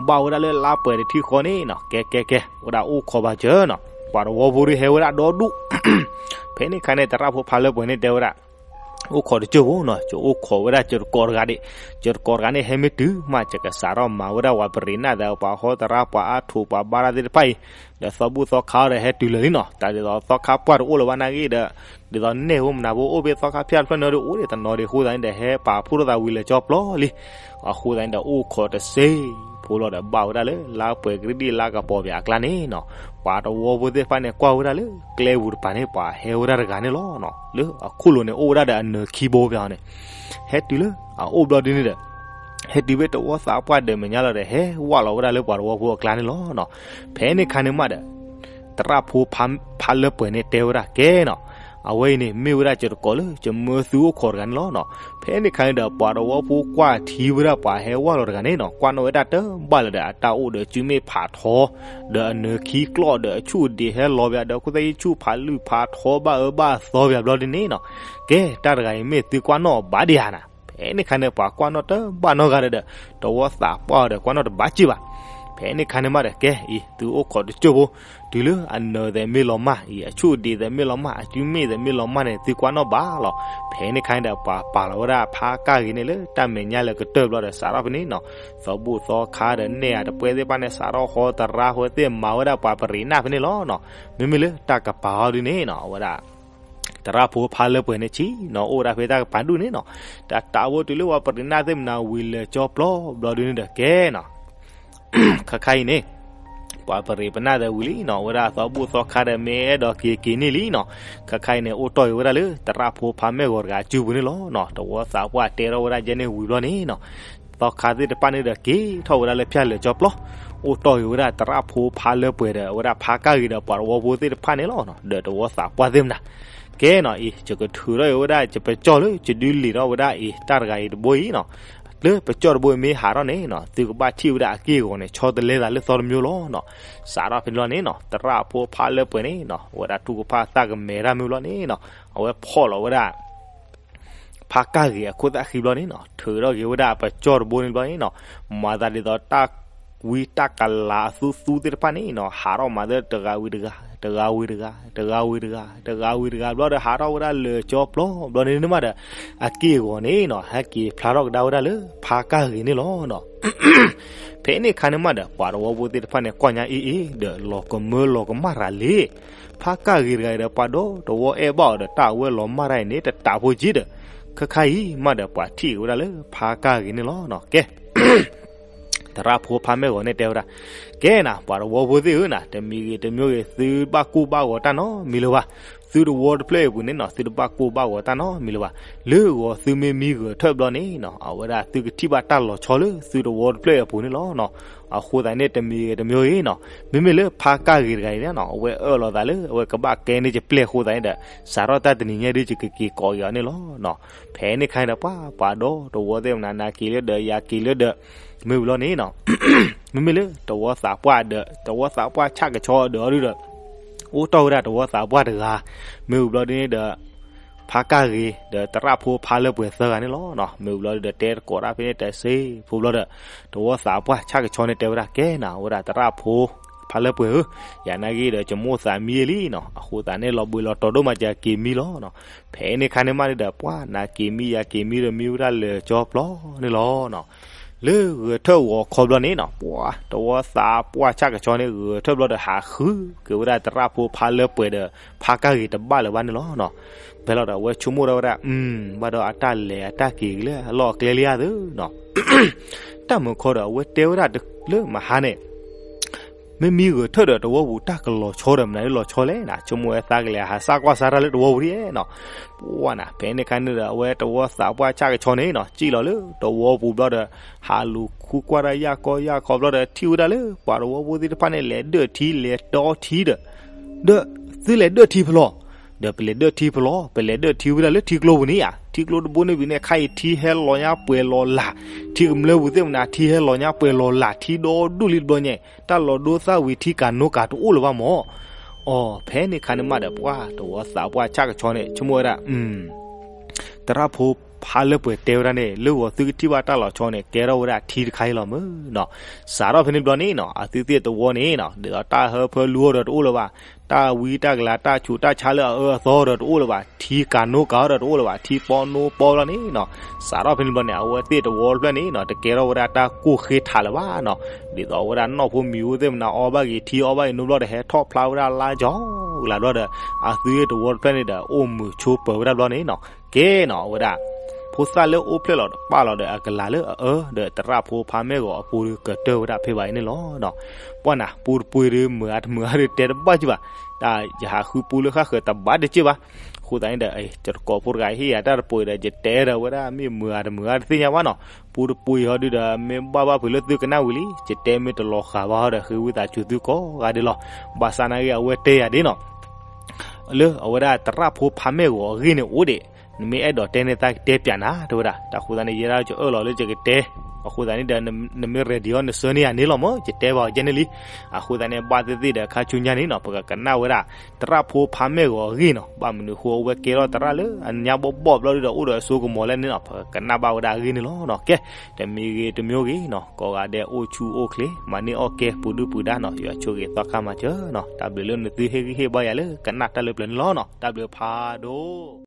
ဘၣ်ဝဲဒၣ်လၢလါပှဲၤတထံၣ်ဃီန့ၣ်နီၤ ကဲကဲကဲ ဝဲဒၣ်အိၣ်ခိးဘၣ်စၢၤနီၤ ပှၤတဝီဖိဒုးဟဲဝဲဒၣ်ဒီဒူၣ် ဖဲန့ၣ်ခါန့ၣ် သရၣ်ဖိဖါလၢပှဲၤန့ၣ်တဲဝဲဒၣ် အိၣ်ခိးတစိၢ်ဖိနီၤ ယအိၣ်ခိးဝဲဒၣ်ယတကိးတဂၤဒံး, ယတကိးတဂၤန့ၣ် ဟဲမ့ၢ်တုၤမး ယကစးထီၣ်မၤဝဲဒၣ်ပှၤပရံးနၢ်သ့ၣ် ပှၤဟီသရၣ် ပှၤအါထူး ပှၤဘါတၢ်သ့ၣ်တဖၣ်အံၤ, ဒီးသီဘူၣ်သီခါအီၤဒီးဟဲတုၤလၢာ်လံနီၤ. တၢ်ဒ်သိးသီခါပှၢ်တအိၣ်လၢၤဘၣ်နာ်ဂ့ၢ်ဒီး, ဒ်သိးနဲၣ်ဖိမနၤဖိအိၣ်ဖဲသီခါဖၠၣ်တဖျၢၣ်န့ၣ်ဒီး အိၣ်ဒံးတနီၤဒံးအဃိသတးန့ၣ်ဒီး ဟဲပာ်ဖှိၣ်ထီၣ်သးဝံၤလၢာ်ကၠီပျီလံ. အဃိသတးန့ၣ်ဒီး အိၣ်ခိးတစိၢ်ဖိလီၤဒီး ဘၣ်ဝဲဒၣ်လၢလါပှဲၤကရံၣ်ဒံၣ်လါကပီၤပၠးအကျါန့ၣ်နီၤ, ပှၤတဝီဖိသ့ၣ်တဖၣ်န့ၣ် ကွၢ်ဝဲဒၣ်လၢကျဲပူၤတပၤန့ၣ် ပှၤဟဲဝဲဒၣ်တဂၤန့ၣ်လီၤ. လၢအခိၣ်လိၤန့ၣ် အိၣ်ဝဲဒၣ်ဒီးအနၢၤခံဘိပၠးန့ၣ်, ဟဲတုၤလၢအအိၣ်ဘျီဒ်န့ၣ်ဒီး ဟဲတုၤဖဲတဝီသးပှၢ်ဒၢးမဲာ်ညါလီၤဒီး ဟဲဝၢ်လီၤဝဲဒၣ်လၢပှၤတဝီဖိအကျါန့ၣ်လီၤ. ဖဲန့ၣ်ခါန့ၣ်မးဒီး သရၣ်ဖိဖါလၢပှဲၤန့ၣ်တဲဝဲဒၣ်ကဲနီၤ, အဝဲအံၤန့ၣ် မ့ၢ်ဝဲဒၣ်ယတကိးလၢယမၢသုအိၣ်ခိးတဂၤန့ၣ်လီၤနီၤ. ဖဲန့ၣ်ခါန့ၣ်ဒီး ပှၤတဝီဖိကွၢ်ထံဝဲဒၣ်ပှၤဟဲဝၢ်လီၤတဂၤန့ၣ်နီၤ, ကွၢ်နီၣ်ဝဲဒၣ်တဘၣ်လၢၤဒီး အတၢ်အိၣ်ဒီးစုမ့ၣ်ဖးထီ, ဒီးအနၢၤခံကျီၢ်ဒီးအဆူၣ်ဒံးဟဲလီၤပၠးဒီး ခိၣ်သၣ်ယံၣ်ဆူၣ်ဖးလုၢ်ဖးထီ ဘၣ်အၢဘၣ်သီပၠးဘျီဒ်န့ၣ်နီၤ. ကဲ တၢ်တဂၤအံၤမ့ၢ်သုကွၢ်နီၣ်ဘၣ်ဒံးဧါနၤ. ဖဲန့ၣ်ခါန့ၣ် ပှၤကွၢ်နီၣ်တဘၣ်နီတဂၤဒီး တဝီသးပှၢ်အီၤဒီး ကွၢ်နီၣ်တဘၣ်စ့ၢ်ဘၣ်. ဖဲန့ၣ်ခါန့ၣ်မးဒီး ကဲအံၤ သုအိၣ်ခိးတစိၢ်ဖိ, တုၤလၢအနၢၤသဲးမ့ၢ်လီၤမၢ်အံၤ အဆူၣ်ဒံးသဲးမ့ၢ်လီၤမၢ် အစုမ့ၣ်သဲးမ့ၢ်လီၤမၢ်န့ၣ် သုကွၢ်နီၣ်ဘၣ်လီၤ. ဖဲန့ၣ်ခါန့ၣ်ဒီး ပှၤပာ်လီၤဝဲဒၣ်ဖါကၢ်ဂ့ၤန့ၣ်လၢတၢ်မဲာ်ညါလၢကတၢၢ်ဘျီဒီး စးထီၣ်ဖဲန့ၣ်နီၤ, သီဘူၣ်သီခါဒီးနဲၣ်ဧါတပှဲၤသ့ၣ်တဖၣ်န့ၣ် စးထီၣ်ဟီသရၣ်ဟီသ့ၣ်မၤဝဲဒၣ်ပှၤပရံးနၢ်ဖဲန့ၣ်လီၤနီၤ. မ့မ့ၢ်လၢတၢ်ကပၤအီၤဒ်န့ၣ်နီၤ အဝဲဒၣ် သရၣ်ဖိဖါလၢပှဲၤန့ၣ်ဆံးနီၤ အိၣ်ဝဲဒၣ်ဖဲတၢ်ကပၤဒူၣ်န့ၣ်နီၤ, တၢ်တၢ်ဖိတုၤလၢပှၤပရံးနၢ်သ့ၣ်မနၤဝံၤလၢာ်ကၠီပျီဘျီဒ်န့ၣ်ဒီးကဲနီၤ ခါခါအံၤန့ၣ် ပှၤပရံးပနၢ်သဲးဝံၤလံနီၤ အဝဲဒၣ်သီဘူၣ်သီခါဒီးမ့ၢ်အဲၣ်ဒိးက့ၤက့ၤန့ၢ်လံနီၤ, ခါခါအံၤန့ၣ် အိၣ်တီၢ်က့ၤဝဲဒၣ်လၢသရၣ်ဖိဖါမဲာ်ဂီၤတဂၤအစုပူၤန့ၣ်လီၤနီၤ. တဝီသးပှၢ်တဲထီၣ်ဝဲဒၣ်ယဲန့ၣ်ဝံၤဘျီန့ၣ်နီၤ သီခါသ့ၣ်တဖၣ်န့ၣ်ဒီးက့ၤထီၣ်ဝဲဒၣ်လၢဖၠၣ်လၢာ်ကၠီပျီ, အိၣ်တီၢ်က့ၤဝဲဒၣ်သရၣ်ဖိဖါလၢပှဲၤဒီး အဝဲဒၣ်ဖါကၢ်ဂ့ၤဒီးပှၤတဝီဖိသ့ၣ်တဖၣ်န့ၣ်လီၤနီၤ. ဒီးတဝီသးပှၢ်သ့ၣ်မနၤ ကဲနီၤအံၤ ယကထုးထီၣ်က့ၤဝဲဒၣ် ယပကၠီၣ်လၢယဒုးလံာ်ထီၣ်ဝဲဒၣ်အံၤ တၢ်တဂၤအံၤတဘိအံၤနီၤ, လၢပကၠီၣ်တဘိအံၤမ့ၢ်ဟးထီၣ်န့ၣ်နီၤ သုကဘၣ်ထံၣ်ဝဲဒၣ်အက့ၢ်အဂီၤန့ၣ် ဆီတလဲသးလၢသီတမျိုးလီၤနီၤ. စးထီၣ်ဖဲန့ၣ်လီၤန့ၣ်နီၤ သရၣ်ဖိဖါလၢပှဲၤန့ၣ်နီၤ အဝဲဒၣ်ထုကဖၣ်သၣ်ကမဲာ်တၢ်မ့ၢ်ဘျီန့ၣ်နီၤ အဝဲဖီၣ်လီၤဝဲဒၣ် ဖါကၢ်ဂ့ၤအခိၣ်သၣ်ဃံဘျီန့ၣ်နီၤ ထုးထီၣ်က့ၤဝဲဒၣ်အပကၠီၣ်တဘိန့ၣ်ဘျီန့ၣ်နီၤ မၤသးဒ်သိးတၢ် ဝံတၢ်ကလၤအသူသူသ့ၣ်တဖၣ်န့ၣ်နီၤ ဟးထီၣ်မၤသ့တဂၤဝံၤတဂၤ, တဂၤဝံၤတဂၤ, တဂၤဝံၤတဂၤ, တဂၤဝံၤတဂၤ ဘျီဒီး ဟးထီၣ်ဝဲဒၣ်လၢာ်ကၠီပျီ ဘျီန့ၣ်မးဒီး အက့ၢ်အဂီၤန့ၣ်နီၤ ဟဲက့ၤဖျါထီၣ်ကဒါဝဲဒၣ်လၢ ဖါကၢ်ဂ့ၤန့ၣ်လီၤနီၤ. ဖဲန့ၣ်အခါန့ၣ်မးဒီး ပှၤတဝီဖိသ့ၣ်တဖၣ်န့ၣ် ကွၢ်ညါအ့ၣ်အ့ၣ်ဒီး လီၤကမၢလီၤကမၣ်ရၤလံ ဖါကၢ်ဂ့ၤတဂၤအံၤဒီး ပှၤဒီတဝီအဲၣ်ဘၣ်အီၤဒီး တၢ်အဝဲလီၤမၢ်တၢ်အံၤန့ၣ် တတးဖိက့ဒီး ခဲခါအံၤမးဒီး ပှၤထံၣ်က့ၤဝဲဒၣ်လၢ ဖါကၢ်ဂ့ၤန့ၣ်လီၤနီၤ. ကဲ သရၣ်ဖိဖါမဲၢ်ဂီၤန့ၣ်တဲဝဲဒၣ်, ကဲနၤ ပှၤတဝီဖိသ့ၣ်ဧၢနၤ, တမံၤဂ့ၤတမံၤဂ့ၤ သုဘၣ်ကိၢ်ဘၣ်ဂီၤတၢ်နီတမံၤလၢၤဘၣ်. သုတဝီတဖျၢၣ်အံၤအပူၤန့ၣ်နီၤ သုတဘၣ်ကိၢ်ဘၣ်ဂီၤတၢ်နီတမံၤလၢၤဘၣ်. လၢဂီၤသုမ့ၢ်မံဂဲၤထၢၣ်ဘျီန့ၣ်နီၤ အဝဲဒၣ်သုကထံၣ်ဘၣ်တၢ်လီၤဆီလၢသုတဝီတဖျၢၣ်အံၤအပူၤန့ၣ်လီၤနီၤ. အဃိသတးန့ၣ် တမံၤဂ့ၤတမံၤဂ့ၤနီၤ မ့မ့ၢ်လၢဖါကၢ်ဂ့ၤတဂၤအံၤန့ၣ်နီၤ အဝဲအၢၣ်လီၤသးလၢ အဝဲကဘၣ်ကဲန့ၢ်ယပျဲၢ်အဃိသတးန့ၣ်ဒီး စးထီၣ်တၢ်တနံၤညါဒ်ယကက့ၤကိးက့ၤအီၤန့ၣ်လီၤနီၤ. ဖဲန့ၣ်အခါန့ၣ်ဒီး ပှၤပှၤဒီတဝီသ့ၣ်မနၤ နၤက့ၤလၢဒၢး ယၤက့ၤလၢဒၢး မ့ၢ်ဝံၤလီၤန့ၣ်နီၤ မ့မ့ၢ်လၢတဝီသးပှၢ်ဒီး တဝီသးပှၢ်ဆၣ်ကဆီဒီးအီၤဒုဒီး အိၣ်တီၢ်ဝဲဒၣ်တဝီသးပှၢ်တဂၤ မ့ၢ်ဝံၤဘျီဒ်န့ၣ်ဒီး ဖါကၢ်ဂ့ၤဒီးသရၣ်ဖိဖါလၢပှဲၤသၢဂၤန့ၣ်လီၤနီၤ. မ့ၢ်ဝံၤဘျီဒုဒီး တဲတကိးတၢ်ဖဲန့ၣ်တစ့ဖိဘျီဒီး တဝီသးပှၢ်ဆၣ်ကဆီန့ၣ်တဲဝဲဒၣ် ကဲနၤ ဝဲဒၣ်သရၣ်ဖိဖါလၢပှဲၤဧၢ, ယၤနာ်က့ဒီး ယမိၣ်သးမံလံနီၤ, အဃိသတးန့ၣ် လီၤဘှံးလီၤတီၤဒိၣ်မး ယက့ၤမံလီၤနီၤ. ဖဲန့ၣ်အခါန့ၣ်မးန့ၣ်ဒီး ပှၤနၤက့ၤမံ ယၤက့ၤမံဒီး မံဝဲဒၣ်လၢာ်ကၠီပျီန့ၣ်လီၤနီၤ. လၢဂဲၤထၢၣ်ဂီၤခီဘျီန့ၣ်နီၤ ပှၤတဝီသးပှၢ်ဆၣ်ကဆီန့ၣ် ဂဲၤထၢၣ်ဘျီဒီး ဟးဃုက့ၤဝဲဒၣ်သရၣ်ဖိဖါလၢပှဲၤဒီး ဖါကၢ်ဂ့ၤတဘၣ်လၢၤဘၣ်န့ၣ်လီၤနီၤ. ဖဲလီၤဒီး အဝဲဆိကမိၣ်ဒၣ်ဝဲဒၣ် အု ဘၣ်ဒီးအတၢ်လဲၤအတၢ်က့ၤလၢအလီၢ်အကျဲလံဧါသ့နီၤ. တၢ်မုာ်ခီဒီး အဝဲတဲဝဲဒၣ်လၢမဟါန့ၣ် မ့ၢ်မံဂဲၤထၢၣ်ဒီး တဝီပူၤတၢ်ကလီၤဆီဒီး မနုၤလီၤဆီလဲၣ်နီၤ, ဆိကမိၣ်ဝဲသးကလဲၤဟးစၢ်ကွၢ်စၢ်တၢ်လၢတဝီပူၤဒ်နီၤ. ပှၤနၤ ဖဲန့ၣ်အခါန့ၣ်ဒီး အဝဲတဝီသးပှၢ်ဆၣ်ကဆီန့ၣ်နီၤ စံၣ်လီၤလၢတဝီပူၤဘျီဒီး ဟးလူၤဃုကွၢ်တၢ်ယၢ်ကီယၢ်ခီဘျီဒီး ထံၣ်ဝဲဒၣ်လၢပှၤတဝီဖိသ့ၣ်တဖၣ်န့ၣ် လဲၤဒၢၣ်ထံ လဲၤတီထံဒီး ဒီးသုလဲၤဒၢၣ်ထံဖဲလဲၣ်, ဒီးပလဲၤဒၢၣ်ထံဖဲလဲၣ်, ပလဲၤဒၢၣ်ထံဝဲဒၣ်လၢထံကျိပူၤန့ၣ်ဧါ, ထံကျိတဘိန့ၣ်ဝံၤန့ၣ် ခါအံၤထံဟဲလီၤညါပှဲၤလီၤလၢ်, ထံကမျၢၢ်ပူၤသ့ၣ်မနၤ ထံဟဲလီၤညါပှဲၤလီၤလၢ်, ထံဒီဒူၣ်လံတဘျီညါ, တၢ်လီၤဒိသၣ်ဝံၤ ထံကၤနိကၤတအိၣ်လၢၤဘၣ်မၢ်. အီၤ ဖဲန့ၣ်အခါန့ၣ်မးဒီး ပှၤတဝီသးပှၢ်ဆၣ်ကဆီန့ၣ် ဆိကမိၣ်ဝဲဒၣ် သရၣ်ဖိဖါလၢပှဲၤတဲဝဲဒၣ်န့ၣ် လၢဂီၤသုကထံၣ်ဘၣ်တၢ်လီၤဆီန့ၣ် ကဲထီၣ်ဝဲဒၣ်ထံတခါအံၤလီၤမၢ်နီၤ. စးထီၣ်ဖဲန့ၣ်ဘျီန့ၣ်နီၤ အသုသ့ၣ်တဝီန့ၣ်နီၤ ဒ်သိးတၢ်ဟၢဖၢလူဟီဒီးတအိၣ်လၢၤဘၣ်, တၢ်ဝံတၢ်ကလၤ တၢ်ဆူးတၢ်ဆါလၢအအၢအသီဒီးတအိၣ်လၢၤဘၣ်, ထံကၤနိကၤဟီဒီးတအိၣ်လၢၤဘၣ်, ထံပီနိပီလီၤန့ၣ်နီၤ. စးထီၣ်ဖဲန့ၣ်ဘျီန့ၣ် အဝဲသ့ၣ်တဝီတဖျၢၣ်န့ၣ်နီၤ တကဲထီၣ်ဝဲဒၣ်တၢ်ကိၢ်ဃ့ထးလၢၤဘၣ်နီၤ. ဒ်သိးဝဲဒၣ်နီၢ်ဖိမံၤဖိသ့ၣ်မနၤ အီဘၣ်က့ၤထံအီဘၣ်က့ၤနိဘျီဒီး ဟဲထီၣ်ဖျါဝဲဒၣ်လါကၠီကလာ်ဘျီဒီး အသုသ့ၣ်တဝီတဖျၢၣ်န့ၣ်ဒီး အိၣ်မုာ်ဆိပၢၤဝဲဒၣ်ဘျီန့ၣ်နီၤ. ကဲနီၤ အဝဲဒၣ် ဖိသၣ်လၢအိၣ်ဖျဲၣ်လီၤတပာ်လီၤဒီးအကလၤလၢအအၢ ဒီးသရၣ်ဖိဖါမဲၢ်ဂီၤအပူၤဒီးကတၢၢ်ဝဲဒၣ်ဖဲဘၣ်အံၤန့ၣ်လီၤနီၤ. ပှၤနၤ ပူတပှ့ၤဒီးမုာ်အါတမုာ်အါဒီးတဲတဘၣ်က့ၤဘၣ်, တၢ်ယဟးဃုပူလၢဃၣ်ဃၢၤတဘၣ်တက့ၢ်ဘၣ်. အဃိသတးန့ၣ်ဒီး တကိးဖိတဂၤဟ့ၣ်ယၤတၢ်တပှ့ၤဒီး ယတဲဒီးဝဲဒၣ်မ့ၢ်မုာ်အါတမုာ်အါတသ့ၣ်ညါဘၣ်နီၤ. ပူတပှ့ၤဟီဒုဒီး မ့ၢ်ဘၣ်ဘၣ်ဖုးလၢသုကနၣ်ဝံၤလံ ယတဲမ့ၢ်တလီၤဃာ်ဘၣ်ဟီဒီး ဃ့ဝံသးစူၤသုကိးဂၤဒဲးလီၤ. ဘၣ်ဆၣ်နာ်က့ အဝဲတဲယၤဒ်နီၤ လၢအဝဲဒၣ်သရၣ်ဖိဖါမဲၢ်ဂီၤအဂ့ၢ်န့ၣ်အိၣ်ဒံး, နမ့ၢ်အဲၣ်ဒိးတဲန့ၣ် သးကတဲပျးနၤ တဲဝဲဒၣ်. တၢ်ဃိသတးန့ၣ် ယဲဒၣ်ကအၢၣ်လီၤလၢယကတဲ, အဃိသတးန့ၣ်ဒီး နမ့ၢ် ready အီၤ နဆှၢန့ၢ်ယၤန့ၣ်လီၤမၢ်, ယတဲဘၣ်အီၤယဲန့ၣ်လံ. အဃိသတးန့ၣ် ဘၣ်သ့ၣ်သ့ၣ်ဒီး ခါဆူညါန့ၣ်နီၤ ပကကနၣ်ဝဲဒၣ် သရၣ်ဖိဖါမဲၢ်ဂီၤအဂ့ၢ်နီၤ. ဘၣ်မနုၤအဃိ အဝဲကဲထီၣ်သရၣ်လၢအညါဘီၣ်ဘီၣ်ဘျီဒုဒီး အိၣ်ဒီးအစိကမီၤလဲၣ်န့ၣ်နီၤ ပကကနၣ်ဘၣ်ဝဲဒၣ်အဂ့ၢ်န့ၣ်လီၤနီၤ. ကဲ တမံၤဂ့ၤတမံၤဂ့ၤနီၤ ကိးဂၤဒဲးအိၣ်ဆူၣ်အိၣ်ချ့ မၤန့ၢ်အီၣ်ကဲ ပူၤဒုၣ်ပူၤဒါနီၤ ယွၤဆိၣ်ဂ့ၤသီခါမၤစၢၤနီၤ. တၢ်ဘျုးလၢနသုဟ့ၣ်ဂံၢ်ဟ့ၣ်ဘါယၤလၢကနၣ်တၢ်လၢပျၢၤန့ၣ်လီၤနီၤ. တၢ်ဘျုးဖးဒိၣ်